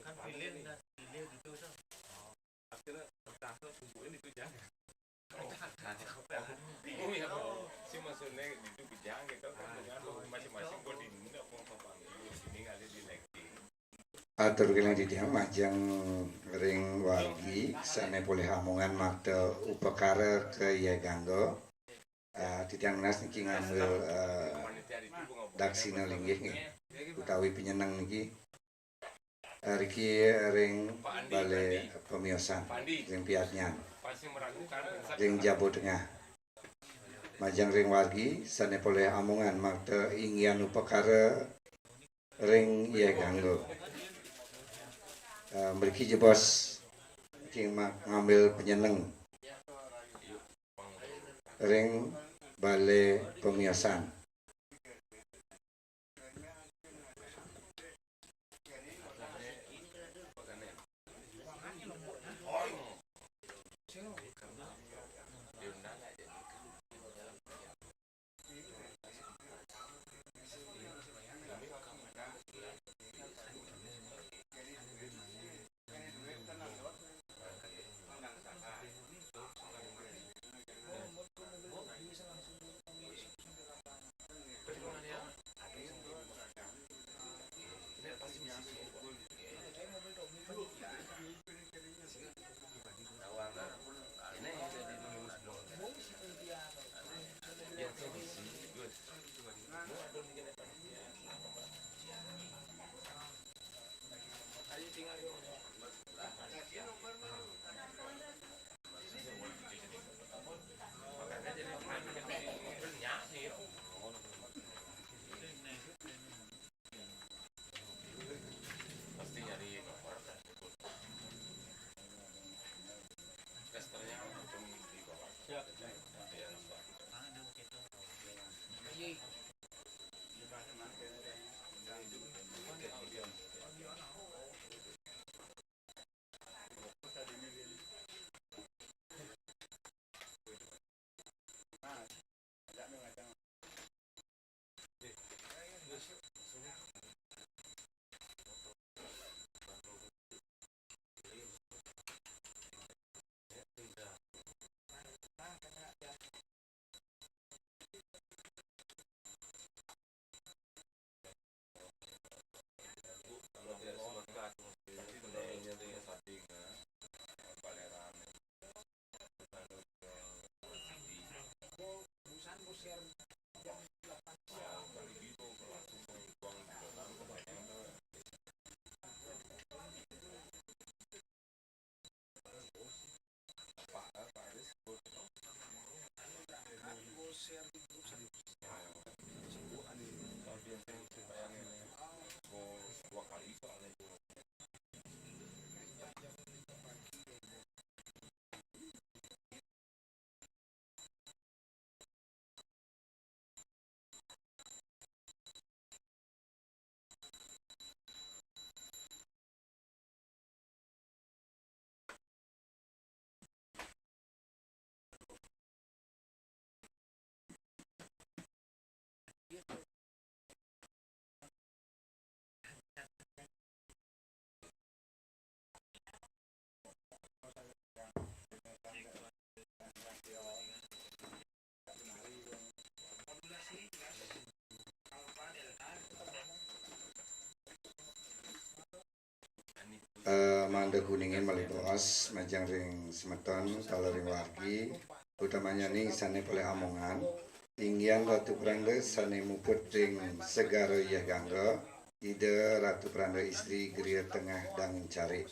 Kan pilih, pilih gitu, so. Akhirnya terpaksa tumbuhin itu jangan. Bingung ya, Bang. Si maksudnya itu jangan, kita kan dengan masing-masing kok di sini ngalih di lighting. Atur keling titiang majeng ring wargi sane polih amongan makta upakara kayagangga. Ah, titiang nunas niki ngambil, eh, daksina linggih nggih, utawi pinyeneng niki. Eh, riki ring bale pamiosan, ring piadnyan. ring Jabo Tengah. Majeng ring wargi sane polih amongan makta inggihan upakara ring yeh gangga. Eh, mriki jebos king ma-, ngambil penyeneng ring Balai Pemiosan. Eh, mangda kuningin malih baos majeng ring semeton taler ring wargi, utamanyaning sane polih amongan, inggihan Ratu Pranda sane muput ring Segara Yeh Gangga, Ida Ratu Pranda Istri Griya Tengah Dangin Carik.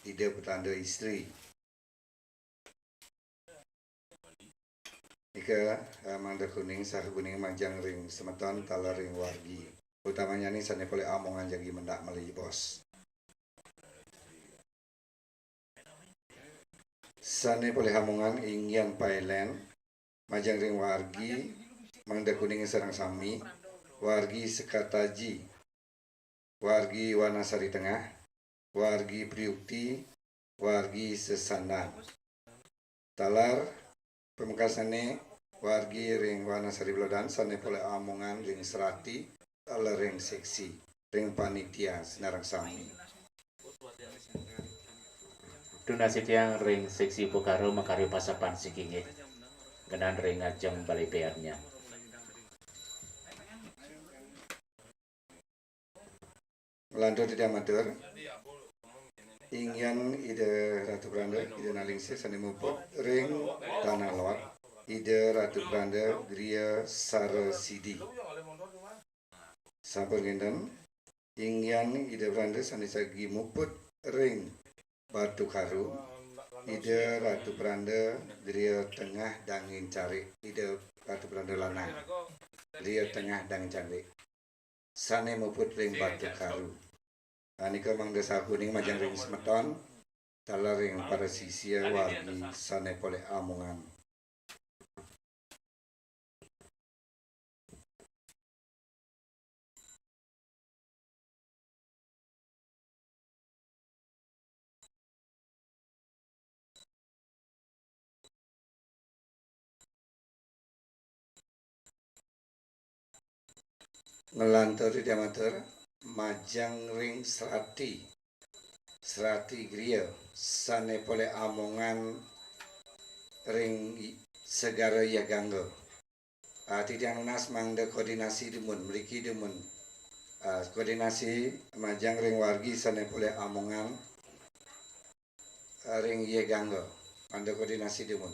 Ida Petanda Istri. Nika, eh, mangda kuning saha kuning majeng ring semeton taler ring wargi. Utamanyaning sane polih amongan jagi mendak malih baos. Sane polih amongan inggihan pailen majeng ring wargi, mangda kuning sareng sami, wargi Sekataji, wargi Wanasari Tengah, wargi Priukti, wargi Sesandan. Taler pamekasane wargi ring Wanasari Beledan sane polih amongan ring serati, taler ring seksi, ring panitia sinareng sami. Tunas titiang ring seksi upakara makarya pasapan siki nggih. Ngenan ring ajeng Balai P R-nya. Nglantur titiang matur, inggihan Ida Ratu Pranda, Ida Nalingsih sane muput ring Tanah Lot, Ida Ratu Pranda Griya Sarasidi. Sampun nginten, inggihan Ida Pranda sane jagi muput ring Batu Karu, Ida Ratu Pranda, griya tengah dangin carik. Ida Ratu Pranda lanang, griya tengah dangin carik. Sane muput ring Batu Karu. Nah, nika mangda sapuning majeng ring semeton, taler ring para sisia wargi sane polih amongan. Nglantur titiang matur, majeng ring serati, serati griya sane polih amongan ring i-, Segara Yegangga. Ah, titiang nunas mangda koordinasi dumun, mriki dumun. Ah, koordinasi majeng ring wargi sane polih amongan, ah, ring Yegangga. Mangda koordinasi dumun.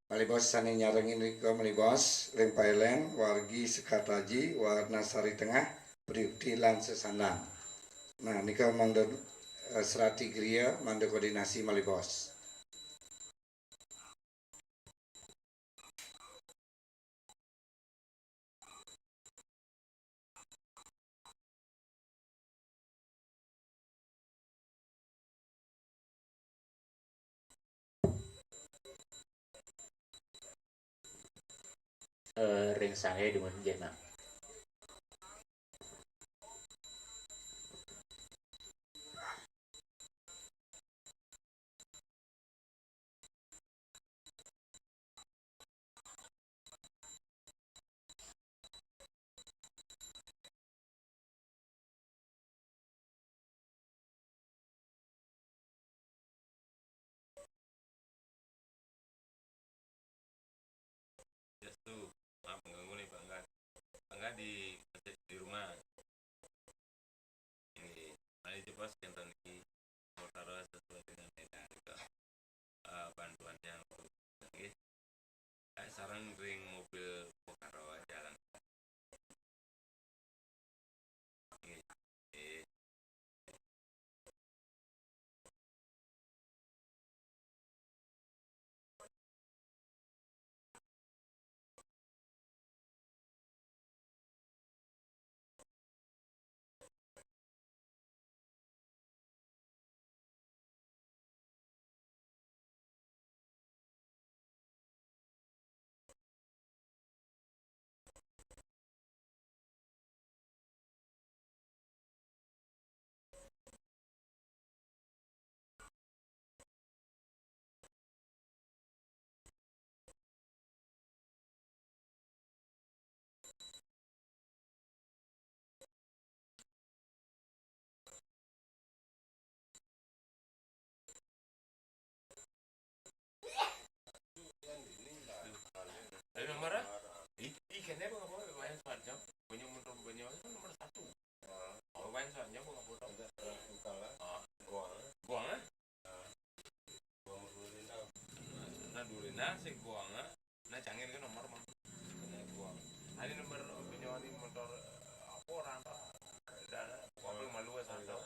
Malih bos sane nyarengin rika, malih bos ring Pailen, wargi Sekataji, Warnasari Tengah, Priukti lan Sesandang. Nah, nika mangda, eh, serati griya, mangda koordinasi malih bos. Eh, ring sangga dumun nggih, Mang. Yastu, maaf mengganggu nih, Pak Angga. Pak Angga di, di rumah. Nggih, malih jebos kenten niki, perkara sesuai dengan juga, eh, bantuan yang, nggih. Eh, sareng ring mobil perkara jalan. Nggih. Nggih. Tapi nomor, ah? Ih, ih, kene apa ngapa? Wayang Suarjo, punya menurut punya itu nomor satu. Oh, Wayang Suarjo apa ngapa? Ah. Guang, eh? Nah, dulu nah, si Guang, eh. Nah, cangin ke nomor, Mang. Nah, Guang. Nah, ini nomor punya ini motor, eh, apa orang, Pak? Dan, apa yang malu, eh, satu?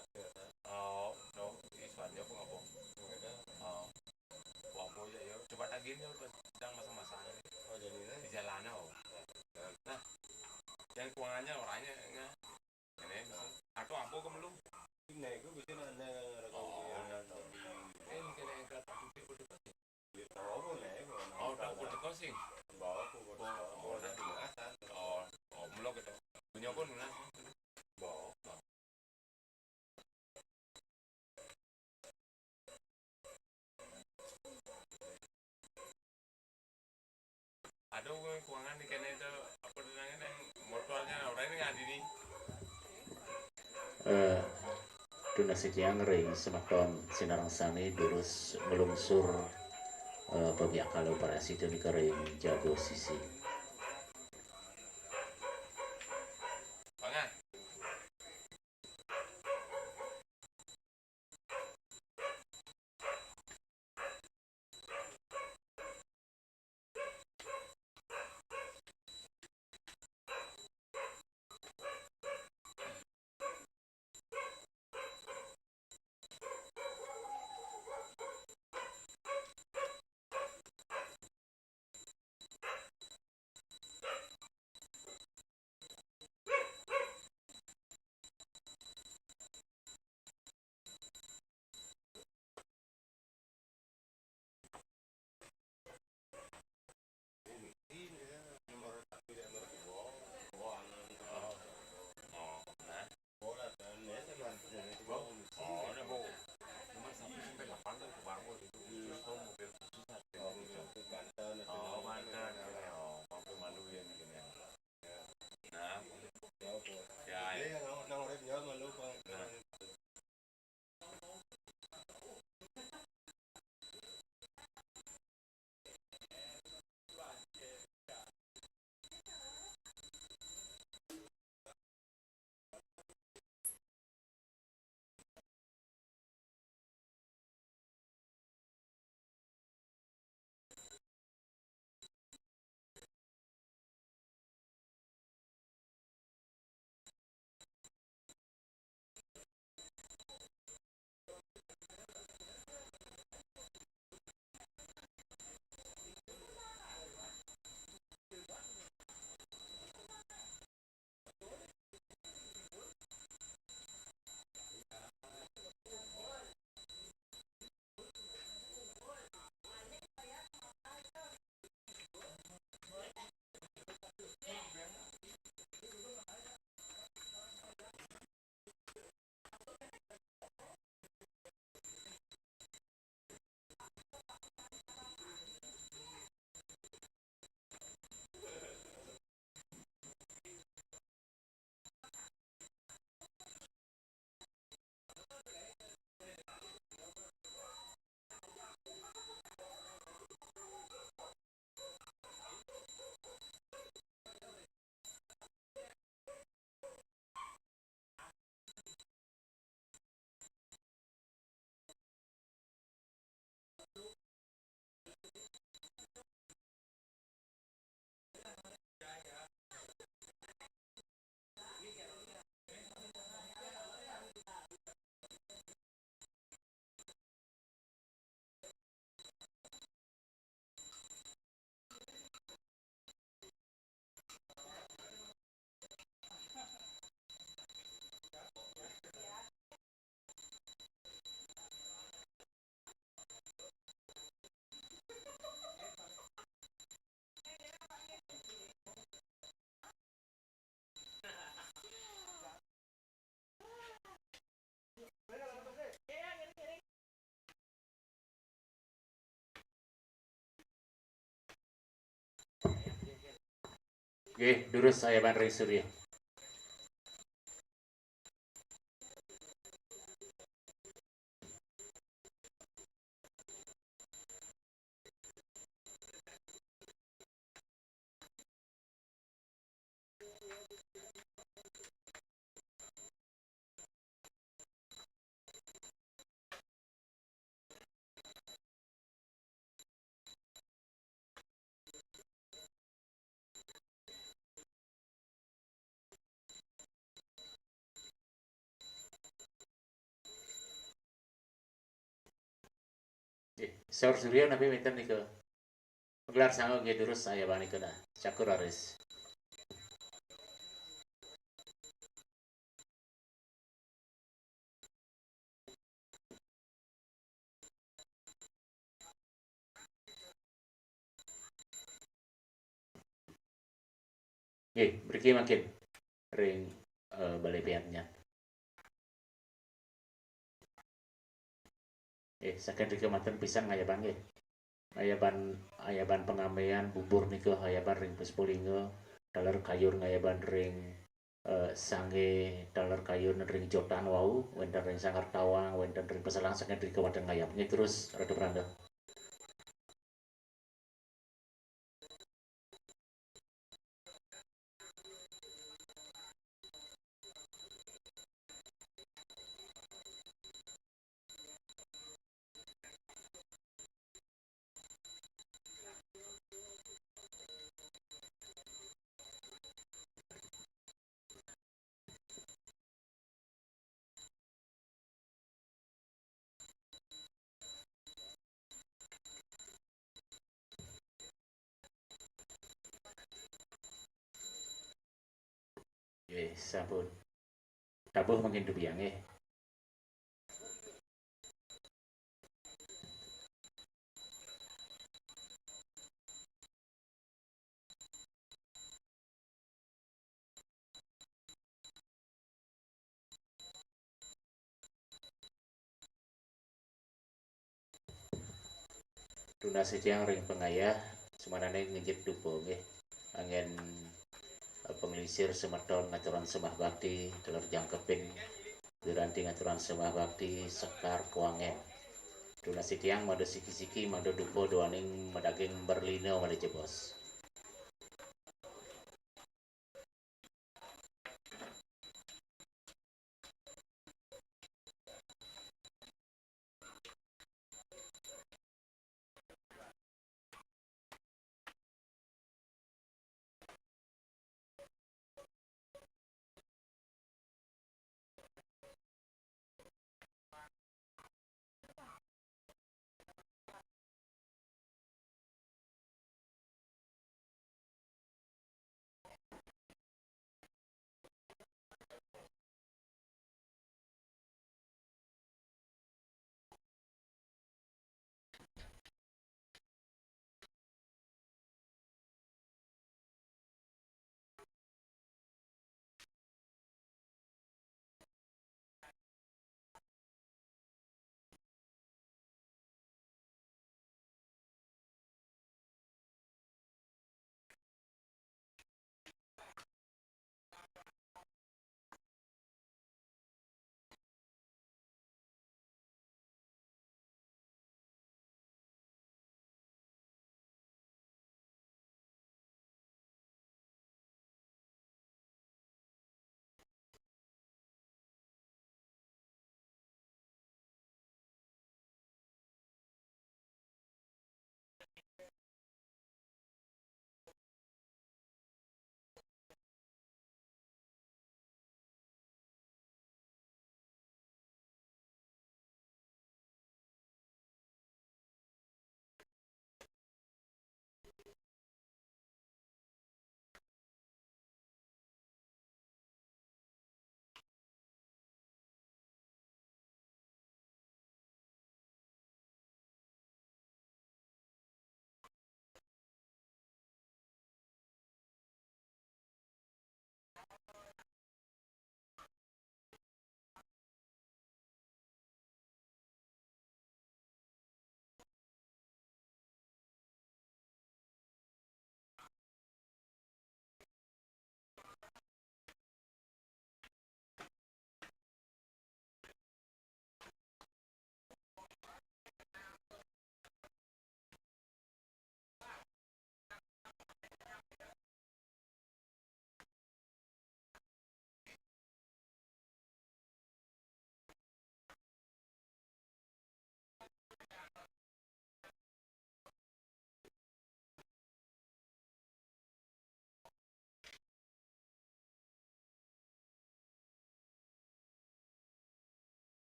Oh, no, di Suarjo apa ngapa? Oh. Wah, boya ya. Coba tagihin ya, pas sedang masa-masa. Oh, jadi ini? Di jalannya, oh. Nah, yang keuangannya orangnya, ya. Ini, atau apa ke belum? Ini, itu bisa nanya. Oh. Eh, ini kena yang ke, oh, boleh, boleh. Oh, udah, udah kosing. Bawa, bawa, bawa, bawa, bawa, oh, oh, belum gitu. Punya pun, nah. Bawa. Aduh, kuangan nih kene itu, apa namanya, yang motornya orang ini nggak di nih. Eh, tunas titiang ring semeton sinareng sami durus nglungsur, eh, pabiakala operasi punika ring Jago Sisi. Pangan. Nggih, durus ayaban ring Surya. Nggih, saur Surya napi wénten nika? Gelar sanga nggih durus ayaban nika nah. Cakur raris. Nggih, mriki mangkin ring, eh, Balé Pian Nyat. Eh, saking rika manten pisan ngayaban nggih. Ngayaban, ayaban pangambéan bubur nika ayaban ring Puspalinga, taler kayun ngayaban ring, eh, sanggé, taler kayun ring jotan wau, wénten ring Sanggar Tawang, wénten ring Peselang, saking rika manten ngayab. Nggih, terus Ratu Pranda. Nggih, sampun. Tabuh mangkin dubiang nggih. Tunas titiang ring pangayah, sumanané ngejit dupa nggih. Anggén, eh, panglingsir semeton ngaturang sembah bakti, taler jangkepin piranti ngaturang sembah bakti, sekar kuanggén. Tunas titiang mangda siki-siki, mangda dupa duaning madaging berlina malih jebos.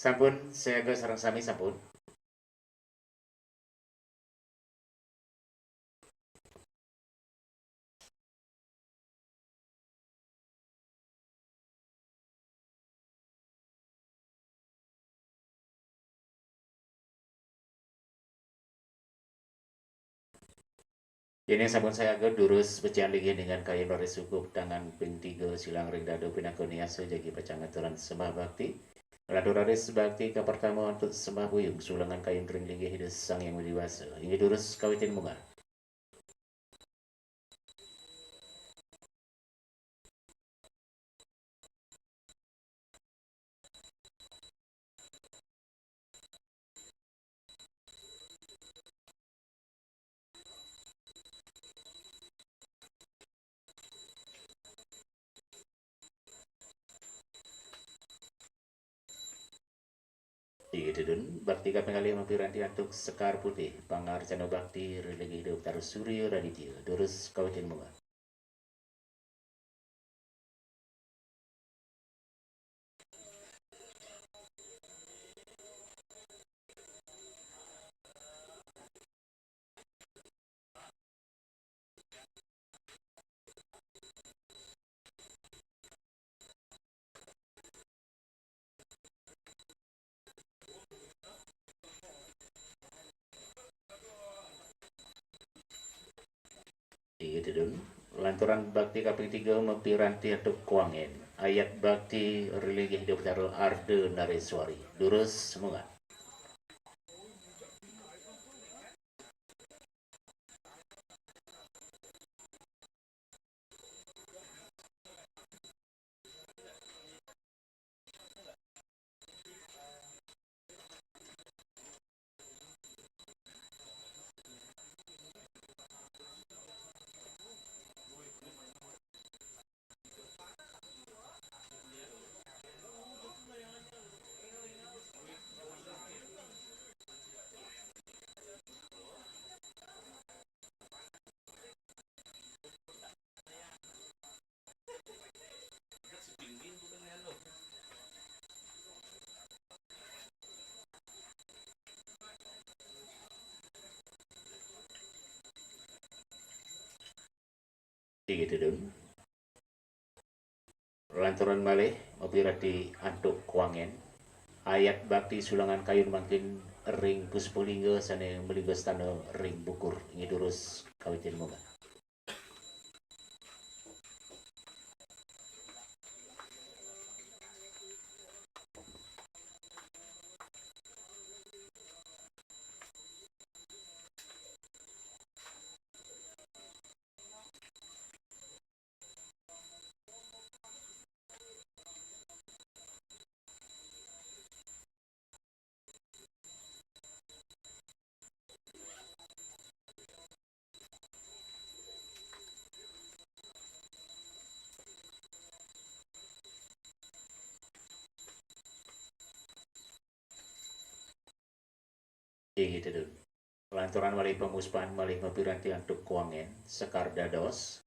Sampun, sayaga sareng sami sampun. Yén sampun sayaga durus pecian linggih dengan kayun raris sukup tangan ping tiga silang ring dada pinaka niasa jagi pacang ngaturan sembah bakti. Lantur raris bakti kapertama antuk sembah buyung sulangan kayun ring linggih Ida Sang Hyang Widhi Wasa. Inggih durus kawitin munggah. Inggih, Dun, bakti kaping kalih mapiranti antuk Sekar Putih, pangarcana bakti ring linggih Ida Betara Surya Raditya, durus kawitin munggah. Inggih, Dun. Lanturan bakti kaping tiga mapiranti antuk kuangen. Ayat bakti ring linggih Ida Betara Arda Nareswari. Durus munggah. Inggih, Dun. Lanturan malih mapiranti antuk kuangen. Ayat bakti sulangan kayun mangkin ring Puspalingga sané malingga stana ring Bukur. Inggih durus kawitin munggah. Inggih, Dun. Lanturan malih pamuspan malih mapiranti antuk kuangen, Sekar Dados,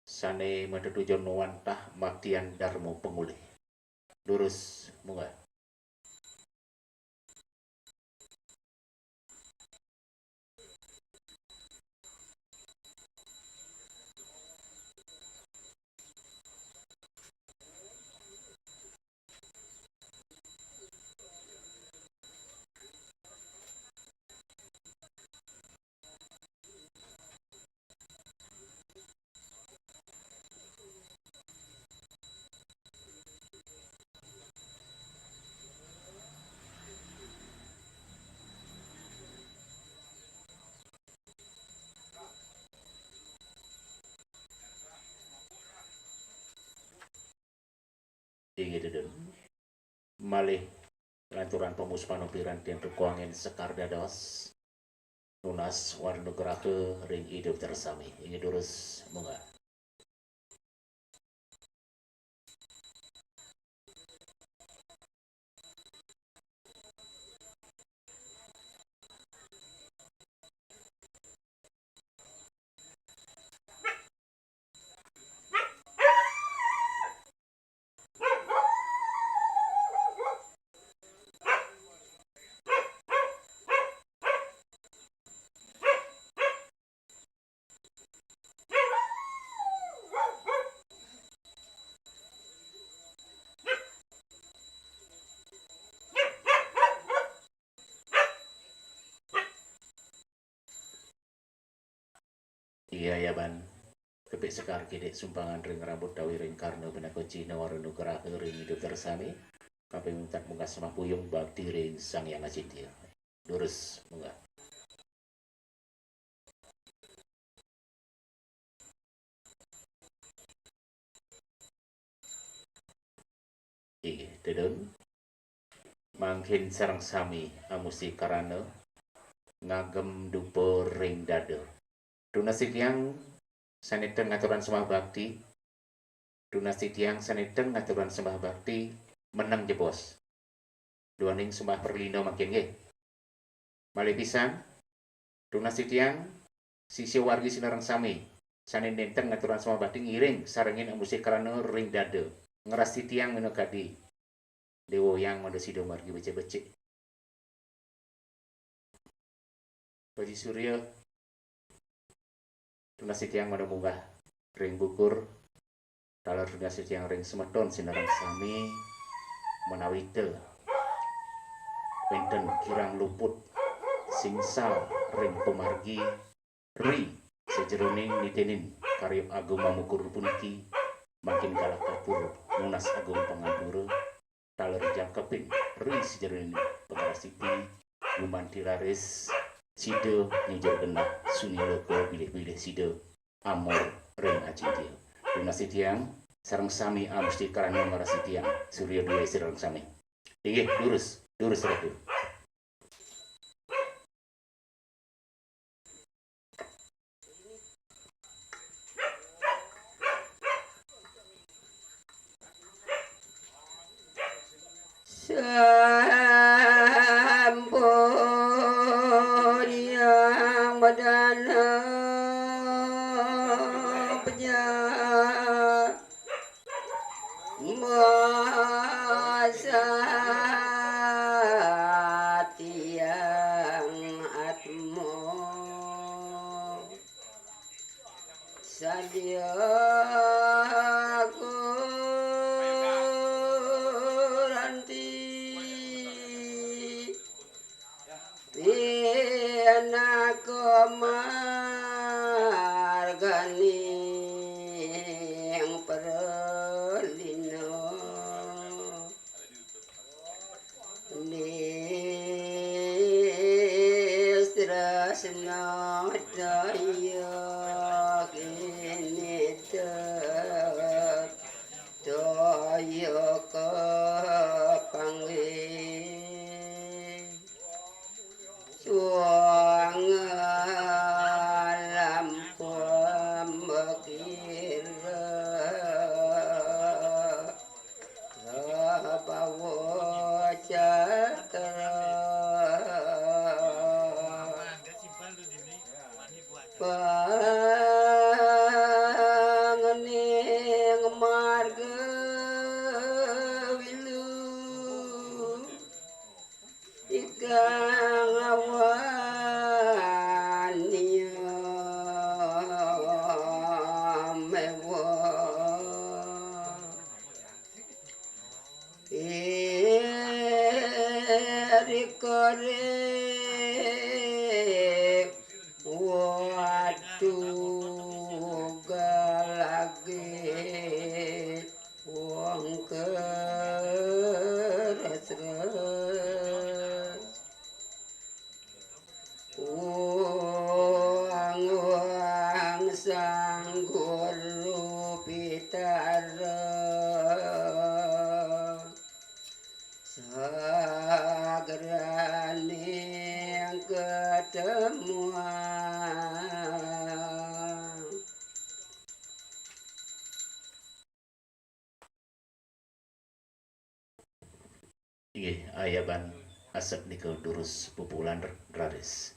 sané matetujon wantah maktian darma pangulih. Durus munggah. Inggih, Dun. Malih lanturan pamuspan mapiranti antuk kuangen, Sekar Dados, nunas wara nugraha ring Ida Betara sami. Inggih durus munggah. Iya, iya, Ban. Kepik sekar kidik sumpangan ring rambut tawi ring karna pinaka cihna wara nugraha ring idup sami. Kaping untat munggah semah puyung bakti ring Sang Hyang Acintya. Durus munggah. Inggih, tedun. Mangkin sareng sami amusti karana ngagem dupa ring dada. Tunas titiang sane ten ngaturang sembah bakti. Tunas titiang sane ten ngaturang sembah bakti meneng jebos. Duaning sembah pralina mangkin nggih. Malih pisan, tunas titiang, sisia wargi sinareng sami, sane nenten ngaturang sembah bakti ngiring sarengin amusti karana ring dada, ngrastitiang minakadi Dewa Hyang mangda sida margi becik-becik. Pak Haji Surya, tunas titiang mangda munggah ring bukur, taler tunas titiang ring semeton sinareng sami, menawita wenten kirang luput singsal ring pamargi ri sajeroning nitenin karya agung mamukur puniki, mangkin galah katur nunas agung pangampura, taler jangkepin ri sajeroning pangrastiti, gumanti raris sida nyujur genah sunila kabilih-bilih sida amur ring Acintya. Tunas titiang sareng sami amusti karana ngrastitiang Surya Dwi sareng sami. Inggih, durus, durus Ratu. Sampun yang badana penya masa tiang atmo. Sadia guranti, pinaka marganing pralina. Nistresna daya kinita daya kapanggih. Suang alam pambekira. Bawa cakra pangening marga wilu. Ikang awan mewah. Irikare watu galage. Wong keresres. Wong, wong Sang Guru Pitara. Sagraning ketemuan. Inggih, ayaban asep nika durus pupulan raris.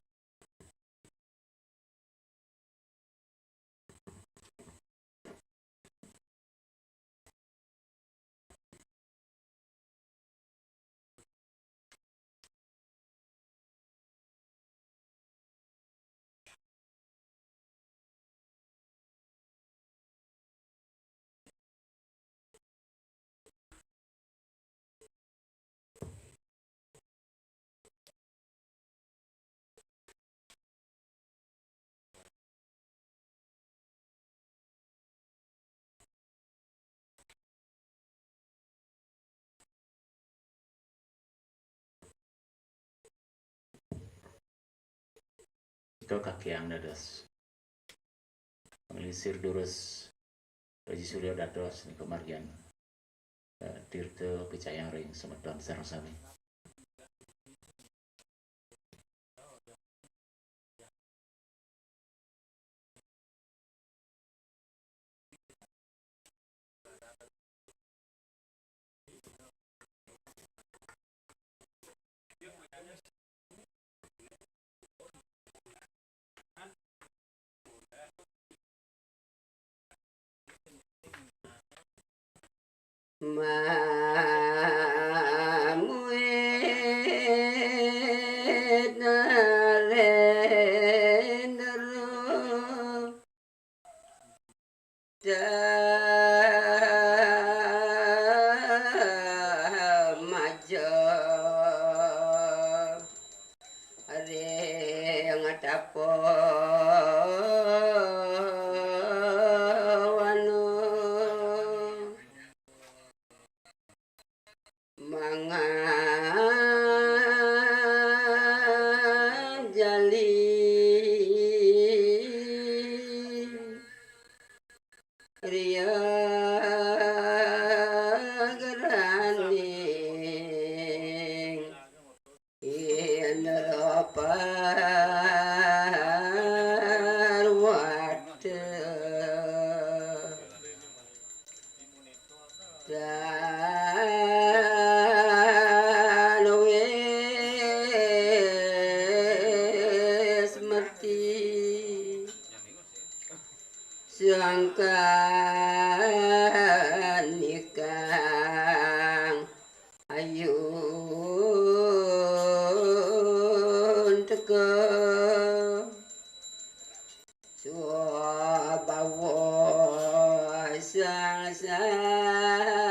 Nika kakiang dados panglingsir durus Raja Surya dados nika margian, eh, tirta picayang ring semeton sareng sami. Mamuit Narendra Damaja ring tapawana. Manganjali riya geraning Indra Parwata dan Wismati sangkan nikang ayun teka swabawa sang sadaya.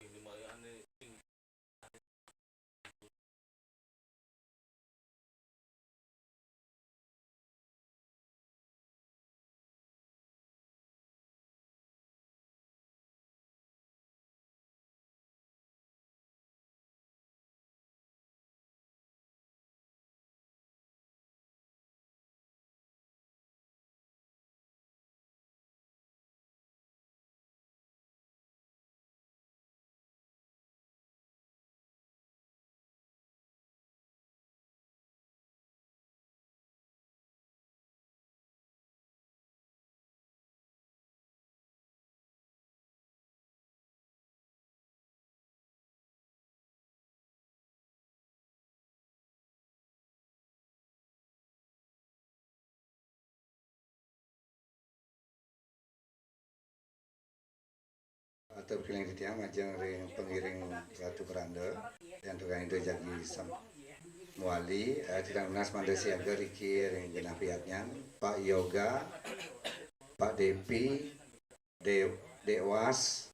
Ini mah ya, aneh. Terpiling titiang majeng ring pangiring Ratu Pranda, yang tukang itu jagi sam-, mawali, eh, titiang nunas mangda siaga riki ring genah piatnyan, Pak Yoga, Pak Depi, De-, Dewas,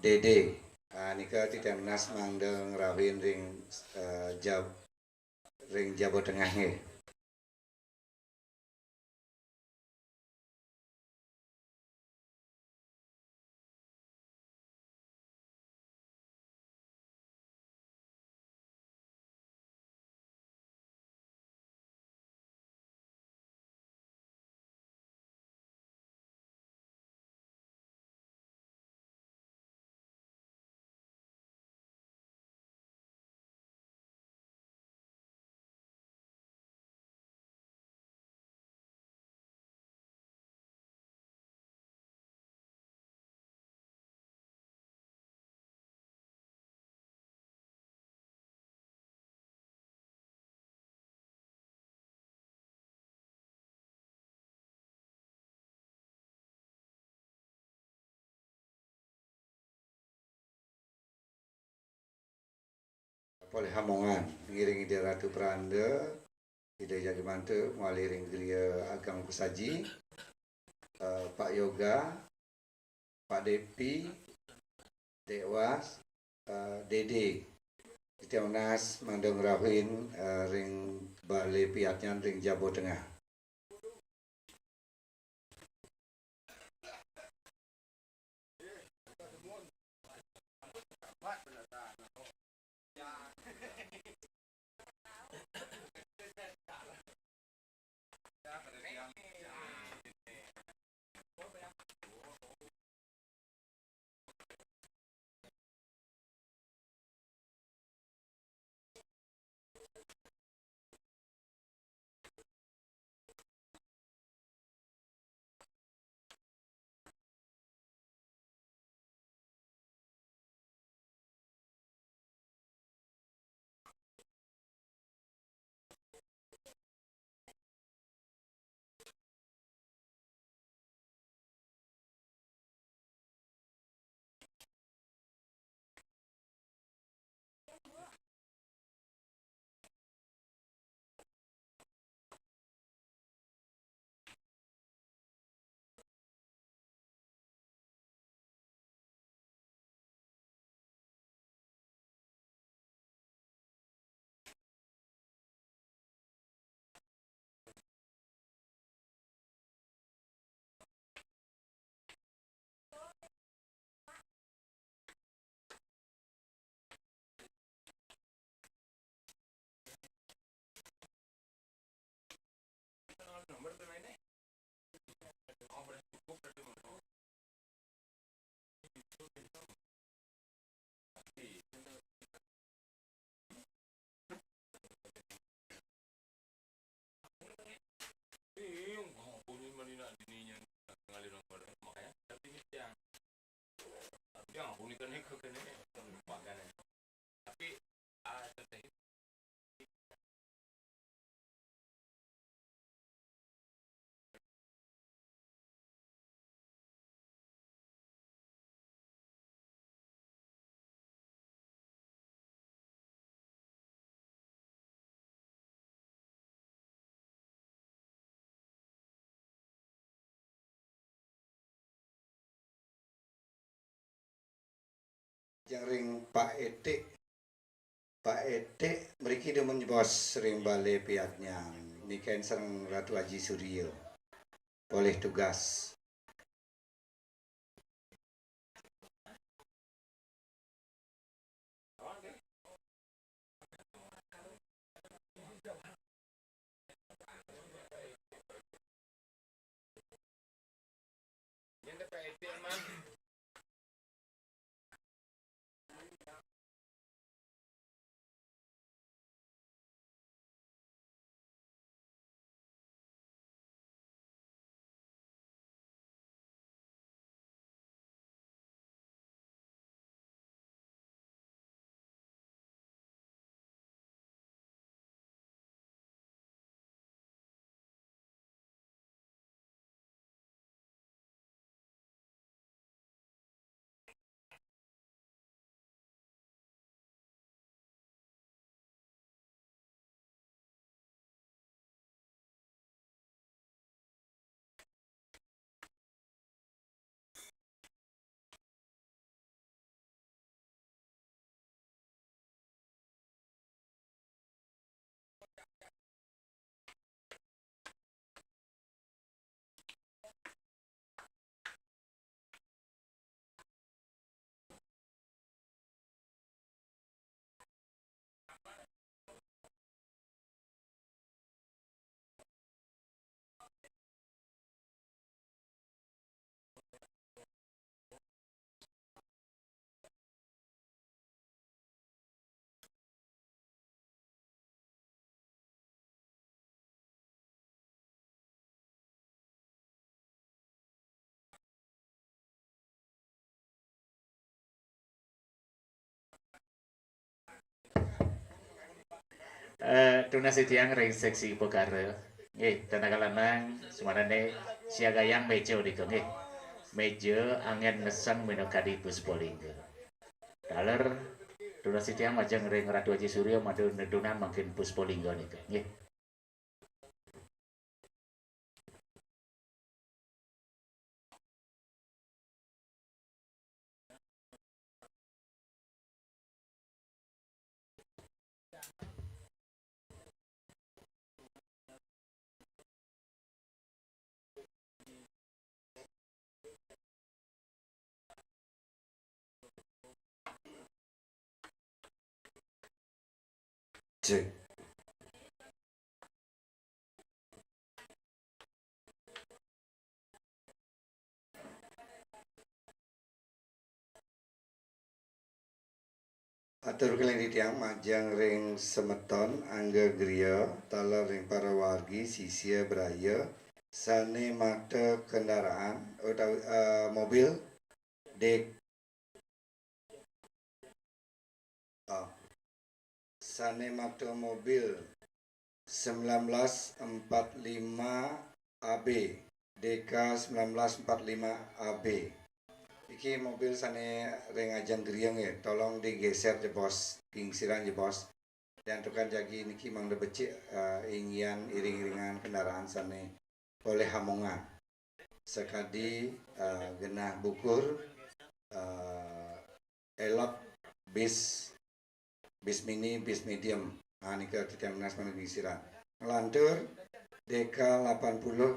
Dede. Ah, nika titiang nunas mangda ngrauhin ring, eh, jab-, ring jaba tengah nggih. Polih hamongan, ngiring Ida Ratu Pranda, Ida Jagi Mantra, mawali ring griya ageng pasaji, eh, Pak Yoga, Pak Depi, Dewas, eh, Dede. Titiang nunas mangda ngrauhin, eh, ring balé piatnyan ring jaba tengah. Tapi, ah, teteh. Majeng ring Pak Etik. Pak Etik mriki dumun jebos ring balé piatnyan. Niki sareng Ratu Aji Surya. Polih tugas. Eh, tunas titiang ring seksi pekara. Nggih, tenaga lanang, semanané siagayang méja nika nggih. Méja anggén ngeseng minakadi Puspalingga. Taler, tunas titiang majeng ring Ratu Aji Surya madu nedunan mangkin Puspalingga nika nggih. Cek. Atur kalih titiang majeng ring semeton angga griya, taler ring para wargi, sisia, braya, sané makta kendaraan utawi, eh, mobil, dek-, ah, sané makta mobil sembilan belas empat lima A B, D K sembilan belas empat lima A B. Iki mobil sané ring ajeng griya nggih, tolong digeser jebos, gingsiran jebos. Diantukan jagi niki mangda becik, eh, inggihan iring-iringan kendaraan sané polih amongan. Sakadi, eh, genah bukur, eh, elep, bis, bis mini, bis medium. Ah, nika titiang nunas mangda gingsiran. Nglantur D K lapan puluh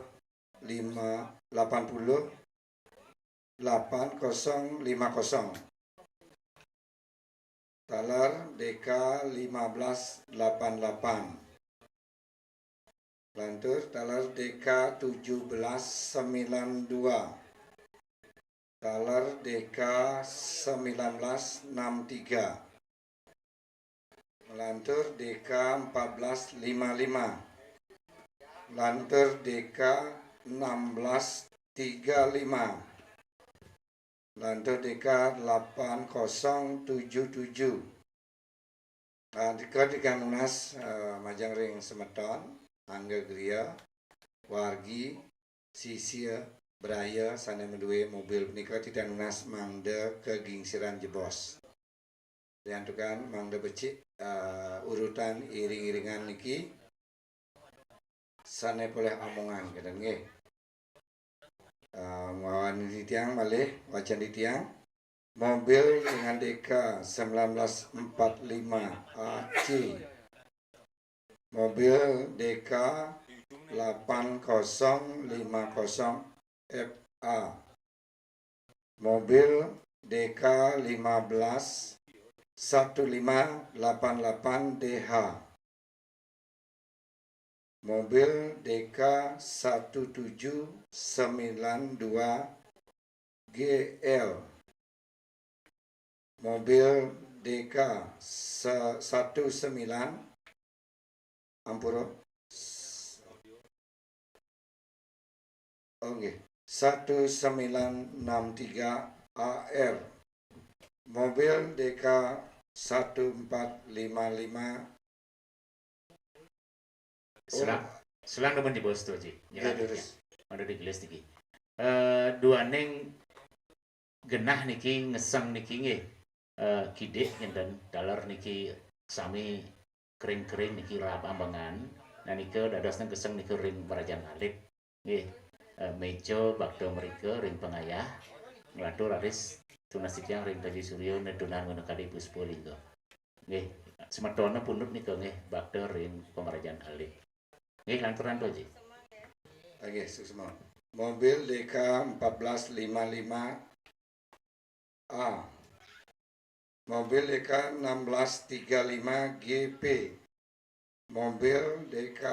lima, lapan puluh, lapan kosong lima kosong. Taler D K lima belas lapan lapan. Lantur taler D K tujuh belas sembilan dua. Taler D K sembilan belas enam tiga. Lantur D K empat belas lima lima. Lantur D K enam belas tiga lima. Lantur D K lapan kosong tujuh tujuh. Ah, nika titiang nunas, eh, majeng ring semeton, angga griya, wargi, sisia, braya, sané madué mobil punika titiang nunas mangda kagingsiran jebos. Diantukan mangda becik, eh, urutan iring-iringan niki sané polih amongan, kénten nggih. Eh, mawanan titiang malih, wacén titiang. Mobil dengan D K sembilan belas empat lima A C. Mobil D K lapan kosong lima kosong F A. Mobil D K lima belas satu lima lapan lapan D H. Mobil D K satu tujuh sembilan dua G L. Mobil D K se-, satu sembilan, ampura. Oh, nggih. Satu sembilan enam tiga A R. Mobil D K satu empat lima lima. Sulang, sulang nunas jebos tu, Ji. Nggih, leres. Mangda digelis niki. Eh, duaning genah niki ngeseng niki nggih, eh, kidik kénten, taler niki sami kering-kering niki raab ambengan. Nah, nika dadosna ngeseng nika ring marajan alit. Nggih, eh, méja bakta mrika ring pangayah, nglantur raris tunas titiang ring Aji Surya nedunan minakadi Puspalingga. Nggih, semetona pundut nika nggih, bakta ring pamrajan alit. Nggih, lanturang to, Ji. Nggih, suksma. Mobil D K empat belas lima lima A. Mobil D K enam belas tiga lima G P. Mobil D K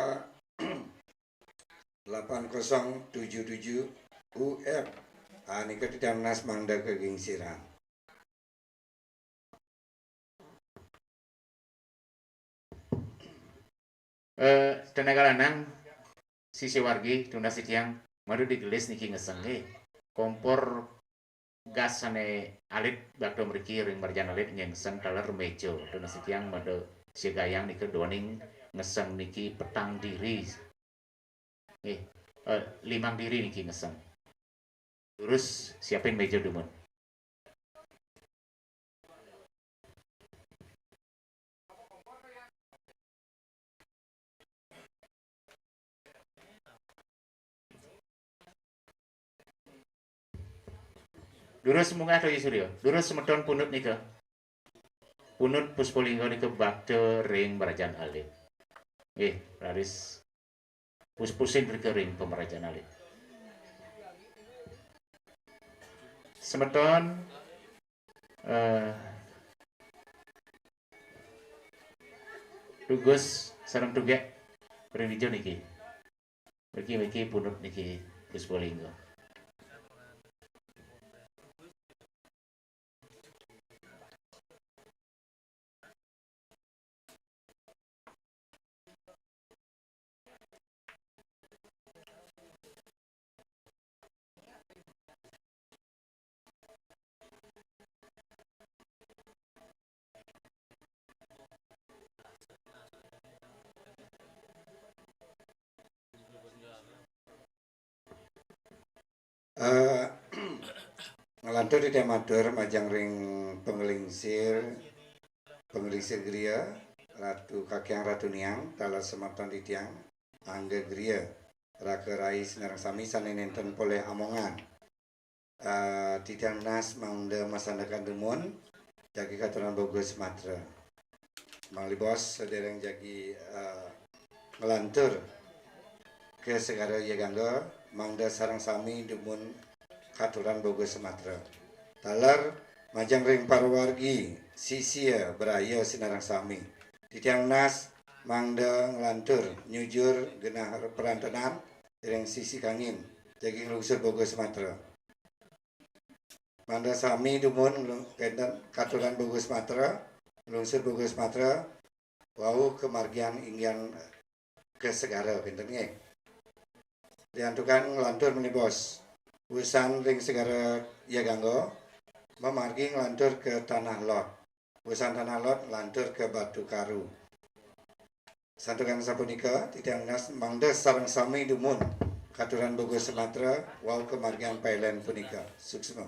delapan kosong tujuh tujuh U F. Ah, nika titiang nunas mangda kagingsiran. Eh, tenaga lanang, sisia wargi, tunas titiang, madu digelis niki ngeseng, eh. Kompor gas sané alit bakta mriki ring marajan alit ngengseng taler méja. Tunas titiang madu siagayang nika duaning ngeseng niki petang diri. Nggih, eh, limang diri niki ngeseng. Durus siapin meja dumun. Durus munggah to Surya. Durus semeton punut nika. Punut Puspolingga nika bakta ring merajan alit. Nggih, raris puspusin ring pamerajan alit. Semeton, eh, tugas sareng tugek ring dija niki. Mriki, mriki punut niki Puspolingga. Eh, nglantur titiang matur majeng ring panglingsir, panglingsir griya, Ratu Kakyang Ratu Niang, taler semeton titiang, angga griya, raka rai sinareng sami sane nenten polih amongan. Eh, titiang nunas mangda masandekan dumun, jagi katuran boga sematra. Malih bos sedereng jagi, eh, nglantur ka Segara Yagangga, mangda sareng sami dumun katuran boga sematra. Taler majeng ring para wargi, sisia, braya sinareng sami. Titiang nunas mangda nglantur nyujur genah perantenan ring sisi kangin, jagi nglungsur boga sematra. Mangda sami dumun nglu-, kenten katuran boga sematra, nglungsur boga sematra, wau kamargiang inggian ka segara kenten nggih. Riantukan nglantur malih bos. Wusan ring Segara Yagangga, mamargi nglantur ka Tanah Lot. Wusan Tanah Lot nglantur ka Batu Karu. Santukan sapunika, titiang nunas mangda sareng sami dumun katuran boga sematra wau kamargiang pailen punika. Suksma.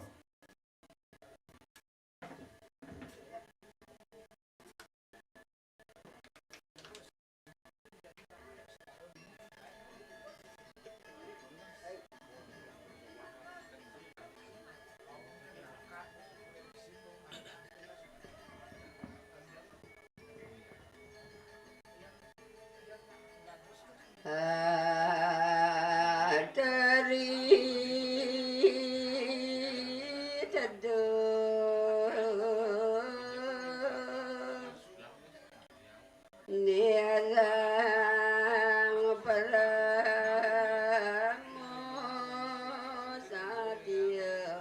Teri teduh nirang paramo satya.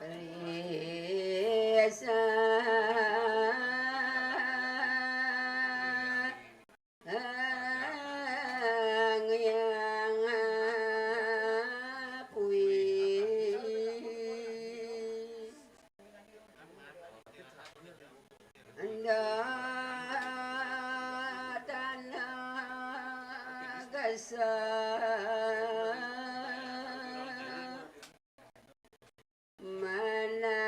Risa Hyang Apui. Enda tanah gasa. Mananing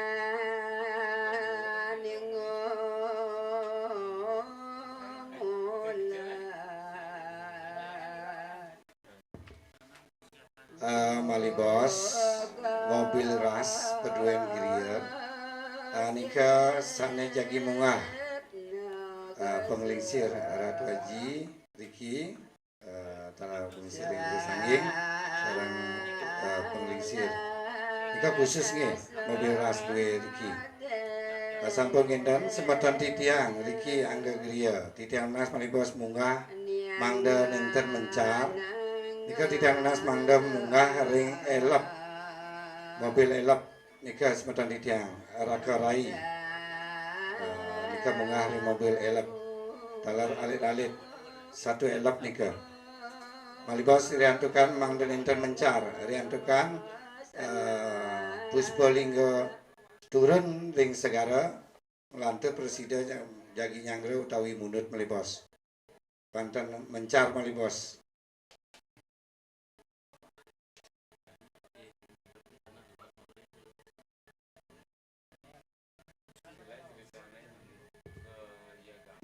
ngulat. Eh, malih bos, mobil ras paduen griya. Eh, nika sane jagi munggah. Eh, panglingsir Ratu Aji, Riki. Eh, taler panglingsir ring Desa Sangging, sareng, eh, panglingsir. Nika khusus nggih, mobil ras duwe riki. Eh, sampun nginten semeton titiang riki angga griya. Titiang nunas malih bos munggah mangda nenten mencar. Nika titiang nunas mangda munggah ring elep. Mobil elep. Nika semeton titiang, raka rai. Eh, nika munggah ring mobil elep. Taler alit-alit. Satu elep nika. Malih bos riantukan mangda nenten mencar. Riantukan, eh, Puspa Lingga turun ring segara. nglantur prasida jagi nyanggra utawi mundut malih bos. Wénten mencar malih bos.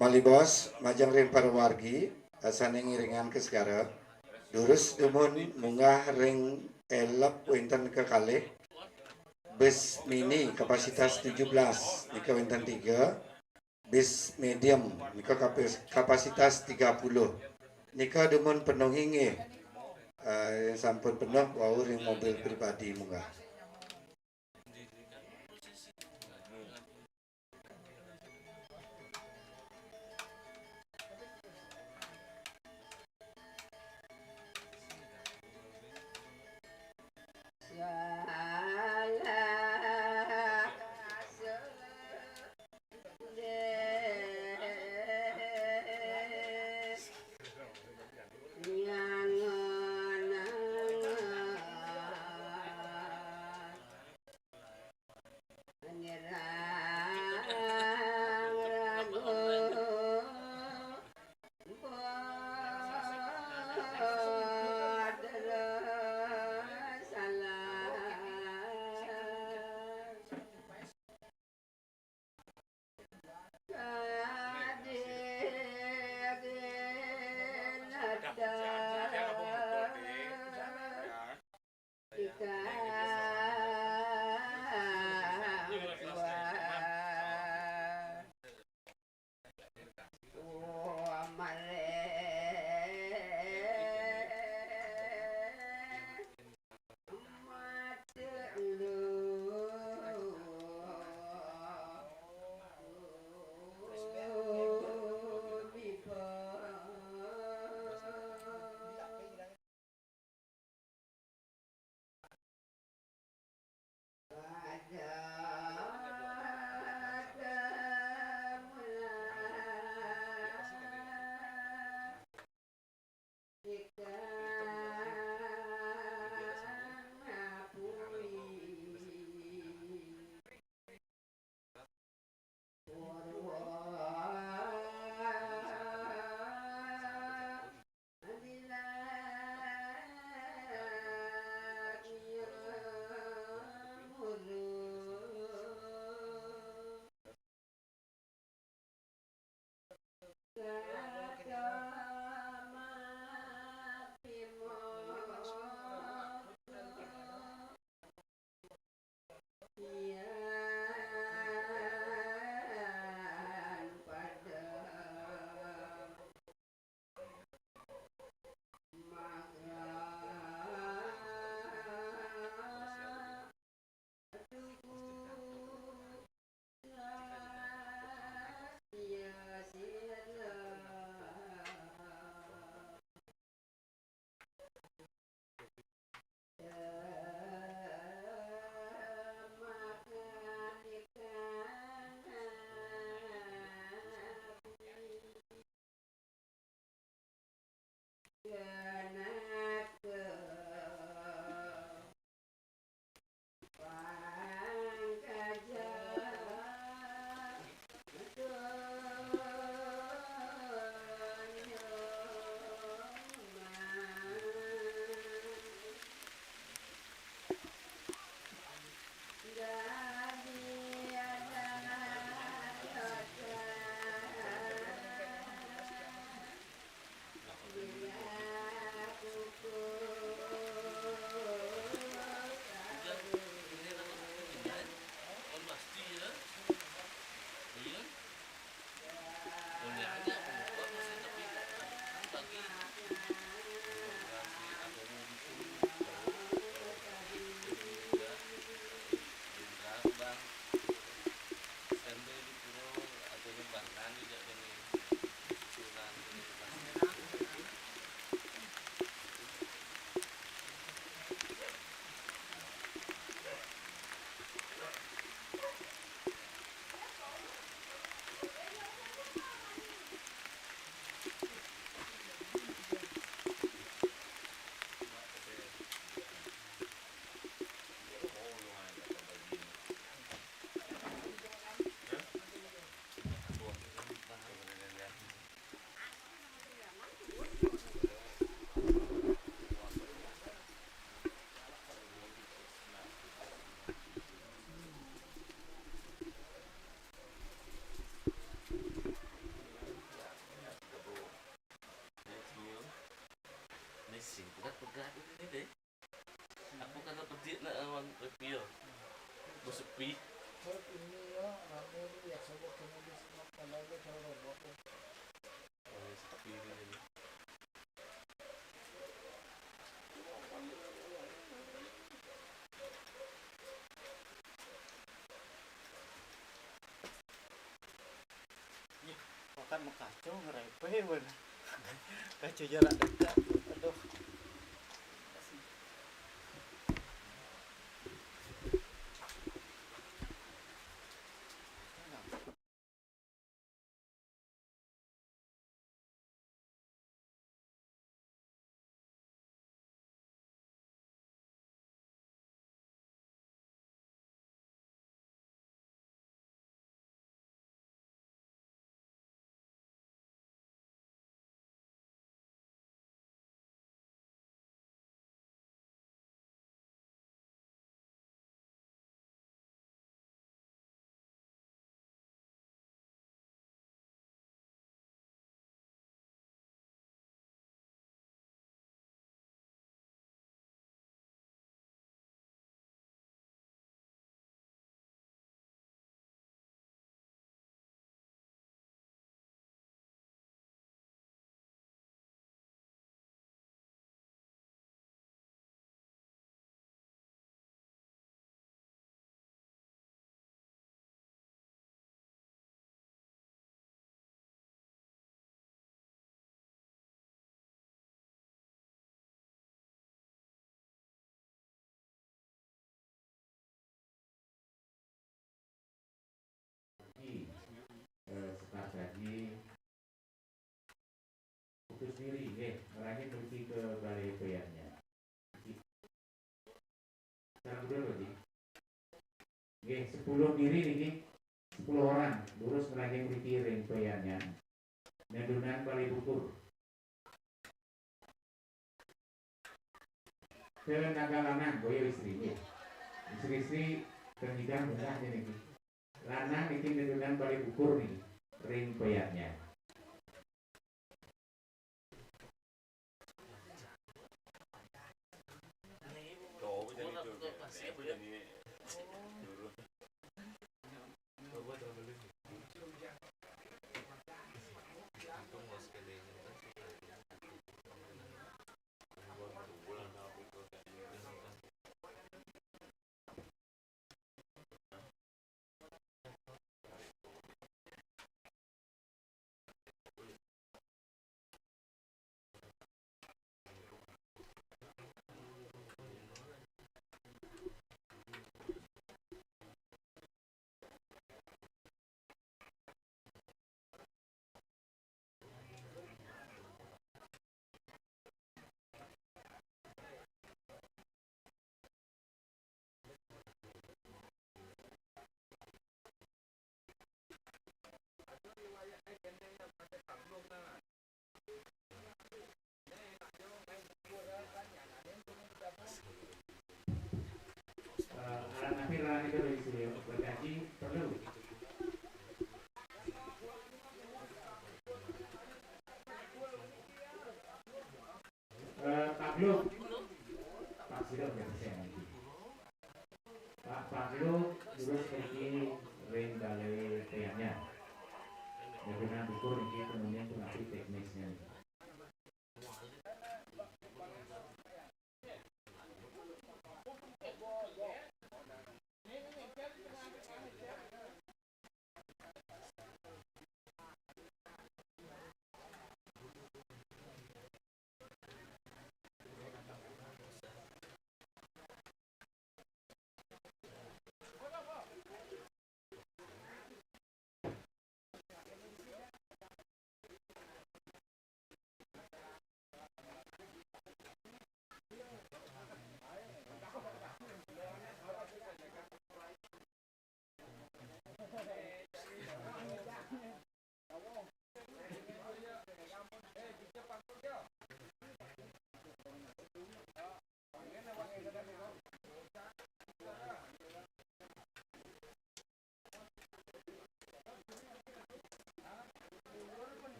Malih bos, majeng ring para wargi, eh, sané ngiringang ka segara. Durus dumun munggah ring elep wénten kekalih. Bis mini kapasitas tujuh belas, nika wénten tiga. Bis medium, nika kapis-, kapasitas tiga puluh. Nika dumun penuh inggih. Eh, sampun penuh wau ring mobil pribadi munggah. Pegat ini deh. Aku kan pedih nak awan review. Bersepi. Ini ya, rame tuh ya, sobat kena di semak kalau ada cara robot tuh. Oh, sepi ini jadi. Ih, makan mah kacau, ngerepe, bener. Kacau jarak dekat. Aduh. Eh, sekat lagi. Putus diri, nggih, ngerahin mriki ke Balai Peyannya. Salam budal, Pak Ji. Nggih, sepuluh diri niki, sepuluh orang, lurus ngerahin mriki ring Peyannya. Nedunan Balai Bukur. Ke Naga Lanang, boyo istri, nggih. Istri-istri tengidang bungah niki. Lanang niki nedunan Balai Bukur niki, ring Peyannya. Eh, alat nampil, alat itu dari sini, berkaji perlu. Eh, Pak Glo. Pak Glo, ya, saya nanti. Pak, Pak Glo, lurus pergi ring Balai Peyannya. Ya, benar bukur niki, kemudian pengapi teknisnya.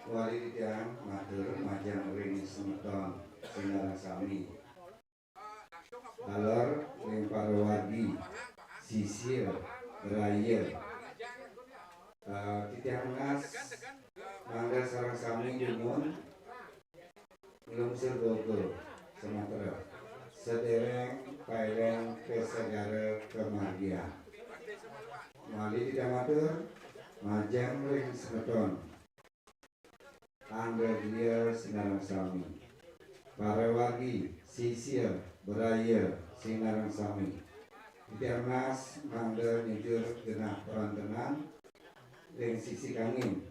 Wali titiang matur majeng ring semeton sinareng sami. Taler ring para wargi, sisia, braya. Eh, titiang nunas mangda sareng sami dumun nglungsur boga samatra. Sedereng paireng ka segara kamargian. Malih titiang matur, majeng ring semeton. Angga griya sinareng sami. Para wargi, sisia, braya sinareng sami. Titiang nunas mangda nyujur genah parantenan ring sisi kangin,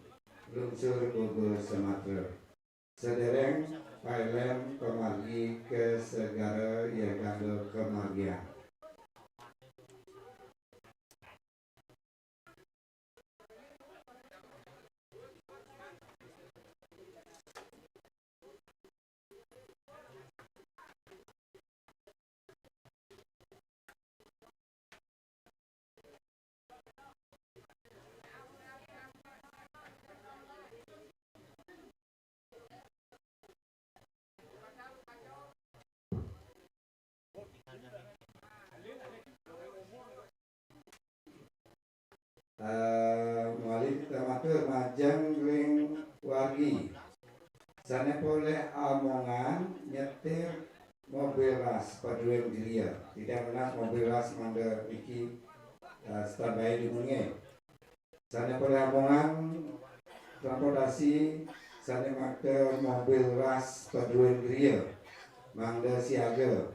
lungsur boga samatra. Sedereng paireng pamargi ka segara yaganga kamargian. Eh, malih titiang matur majeng ring wargi. Sane polih amongan nyetir mobil ras paduen griya. Titiang nunas mobil ras mangda niki, eh, standby dumun nggih. Sane polih amongan transportasi sane makta mobil ras paduen griya mangda siaga.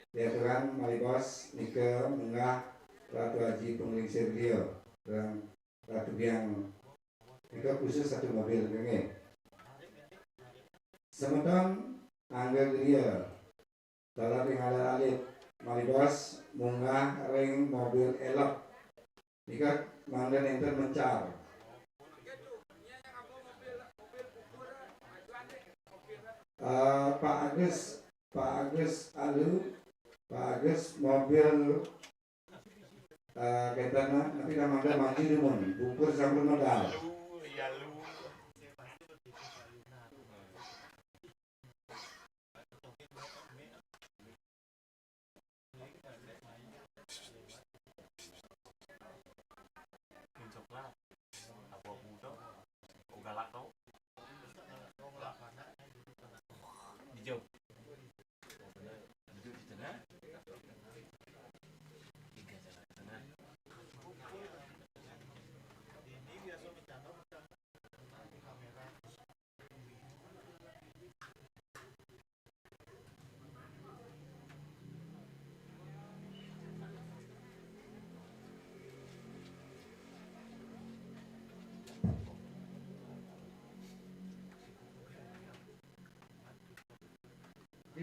Diaturang malih bos nika munggah Ratu Aji Panglingsir griya, ring Ratu Biang nika khusus satu mobil nggih. Semeton Angga Griya, taler ring alit-alit, malih bos munggah ring mobil elep. Nika mangda nenten mencar. Eh, Pak Agus, Pak Agus Alu, Pak Agus mobil, eh, kenten, napi dah mangda maju dumun, bubur sampun medal. Min coklat. Abu-abu to. Oh, galak to.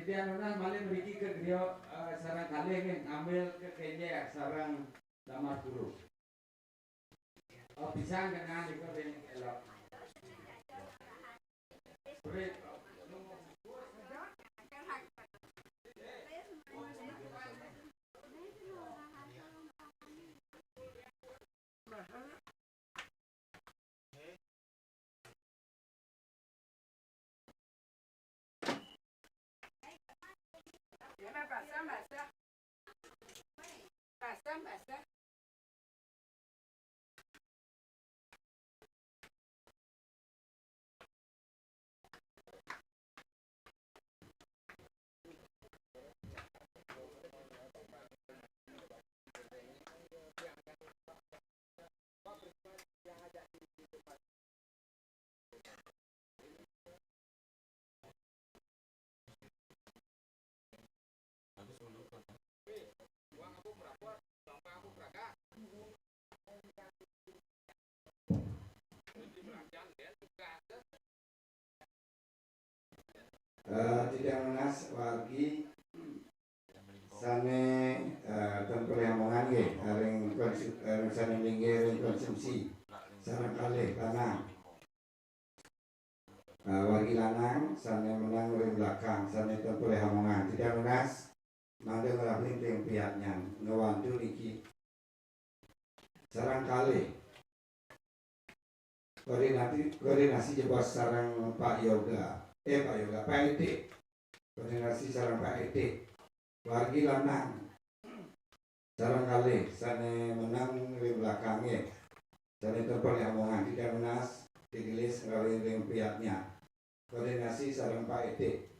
Dadi anunan malih mriki ka griya, eh, sareng kalih nggih, ngambil ka kenjer sareng damar guru. Oh, bisa ngenang niku ring elok. Eh, titiang nunas wargi sane, eh, ten polih amongan nggih, ring konsu-, eh, sane linggih ring konsumsi. Sareng kalih lanang. Eh, wargi lanang sane meneng ring belakang, sane ten polih amongan. Titiang nunas mangda ngrauhin ring pihaknya, ngwantu niki. Sareng kalih. Koordinasi, koordinasi jebos sareng Pak Yoga. Eh, Pak Yoga, Pak Etik. Koordinasi sareng Pak Etik. Wargi lanang. Sareng kalih sane meneng ring belakange. Sane ten polih amongan, titiang nunas digelis ngrauhin ring pihaknya. Koordinasi sareng Pak Etik.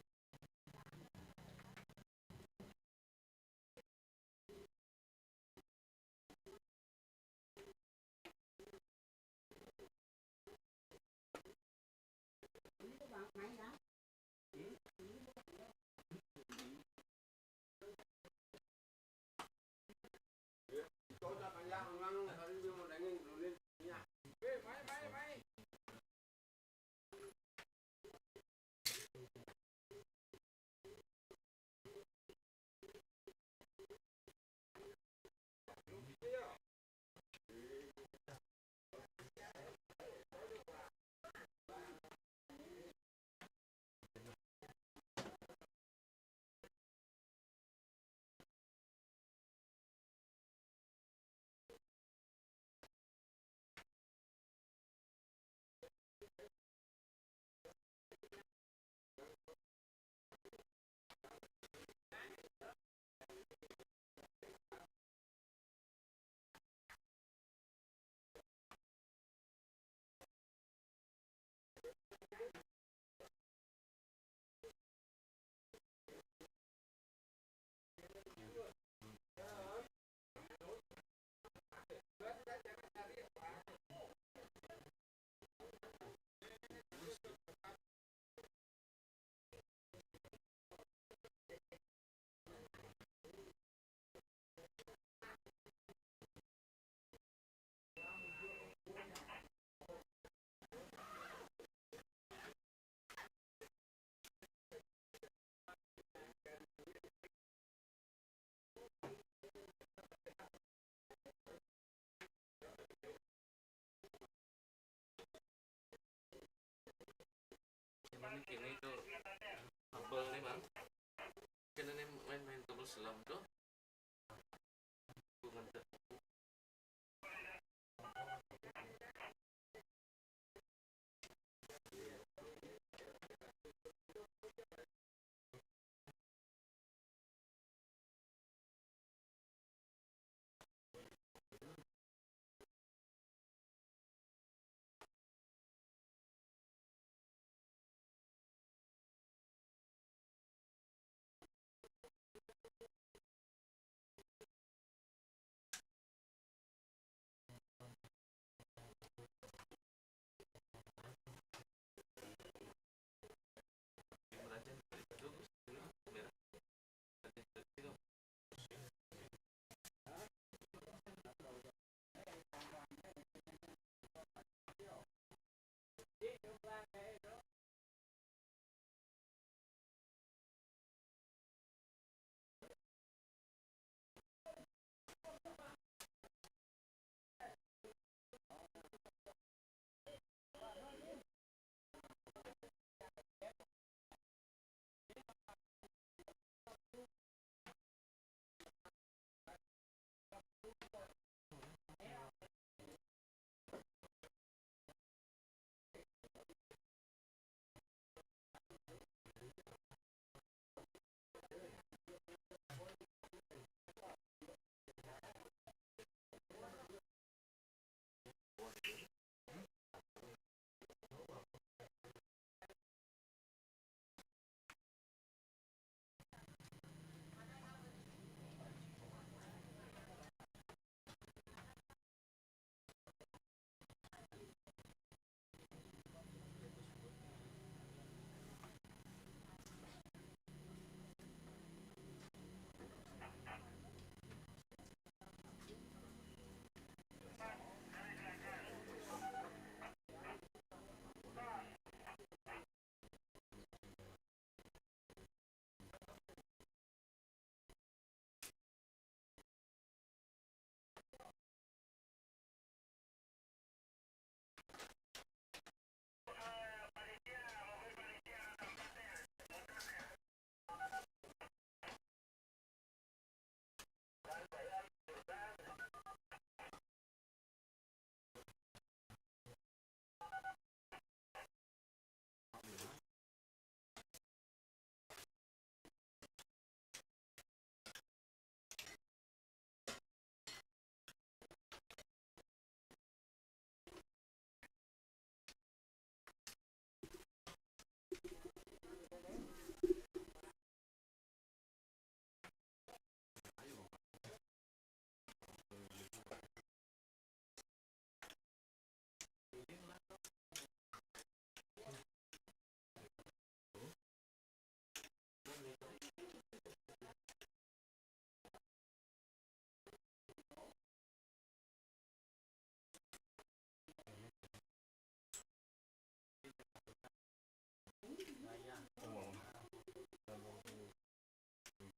Kini tu abel ni, Bang. Kena ni main-main kabel selam tu. Aku ngantar.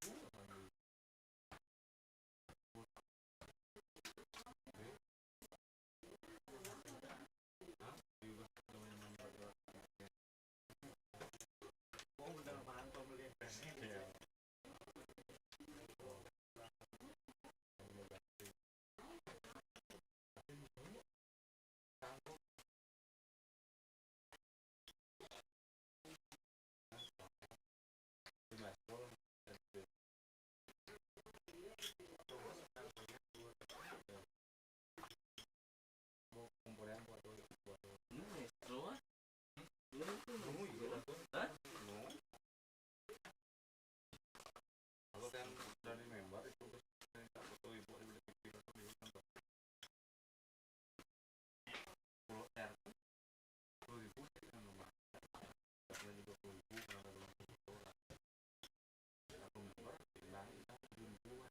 Kalau yang dari member itu, foto ibu di belakang itu, kalau R sepuluh ribu sih, kan, lumayan. Kalau juga sepuluh ribu, kalau ada dua puluh orang. Kalau member, bilang, kita tujuh ribu.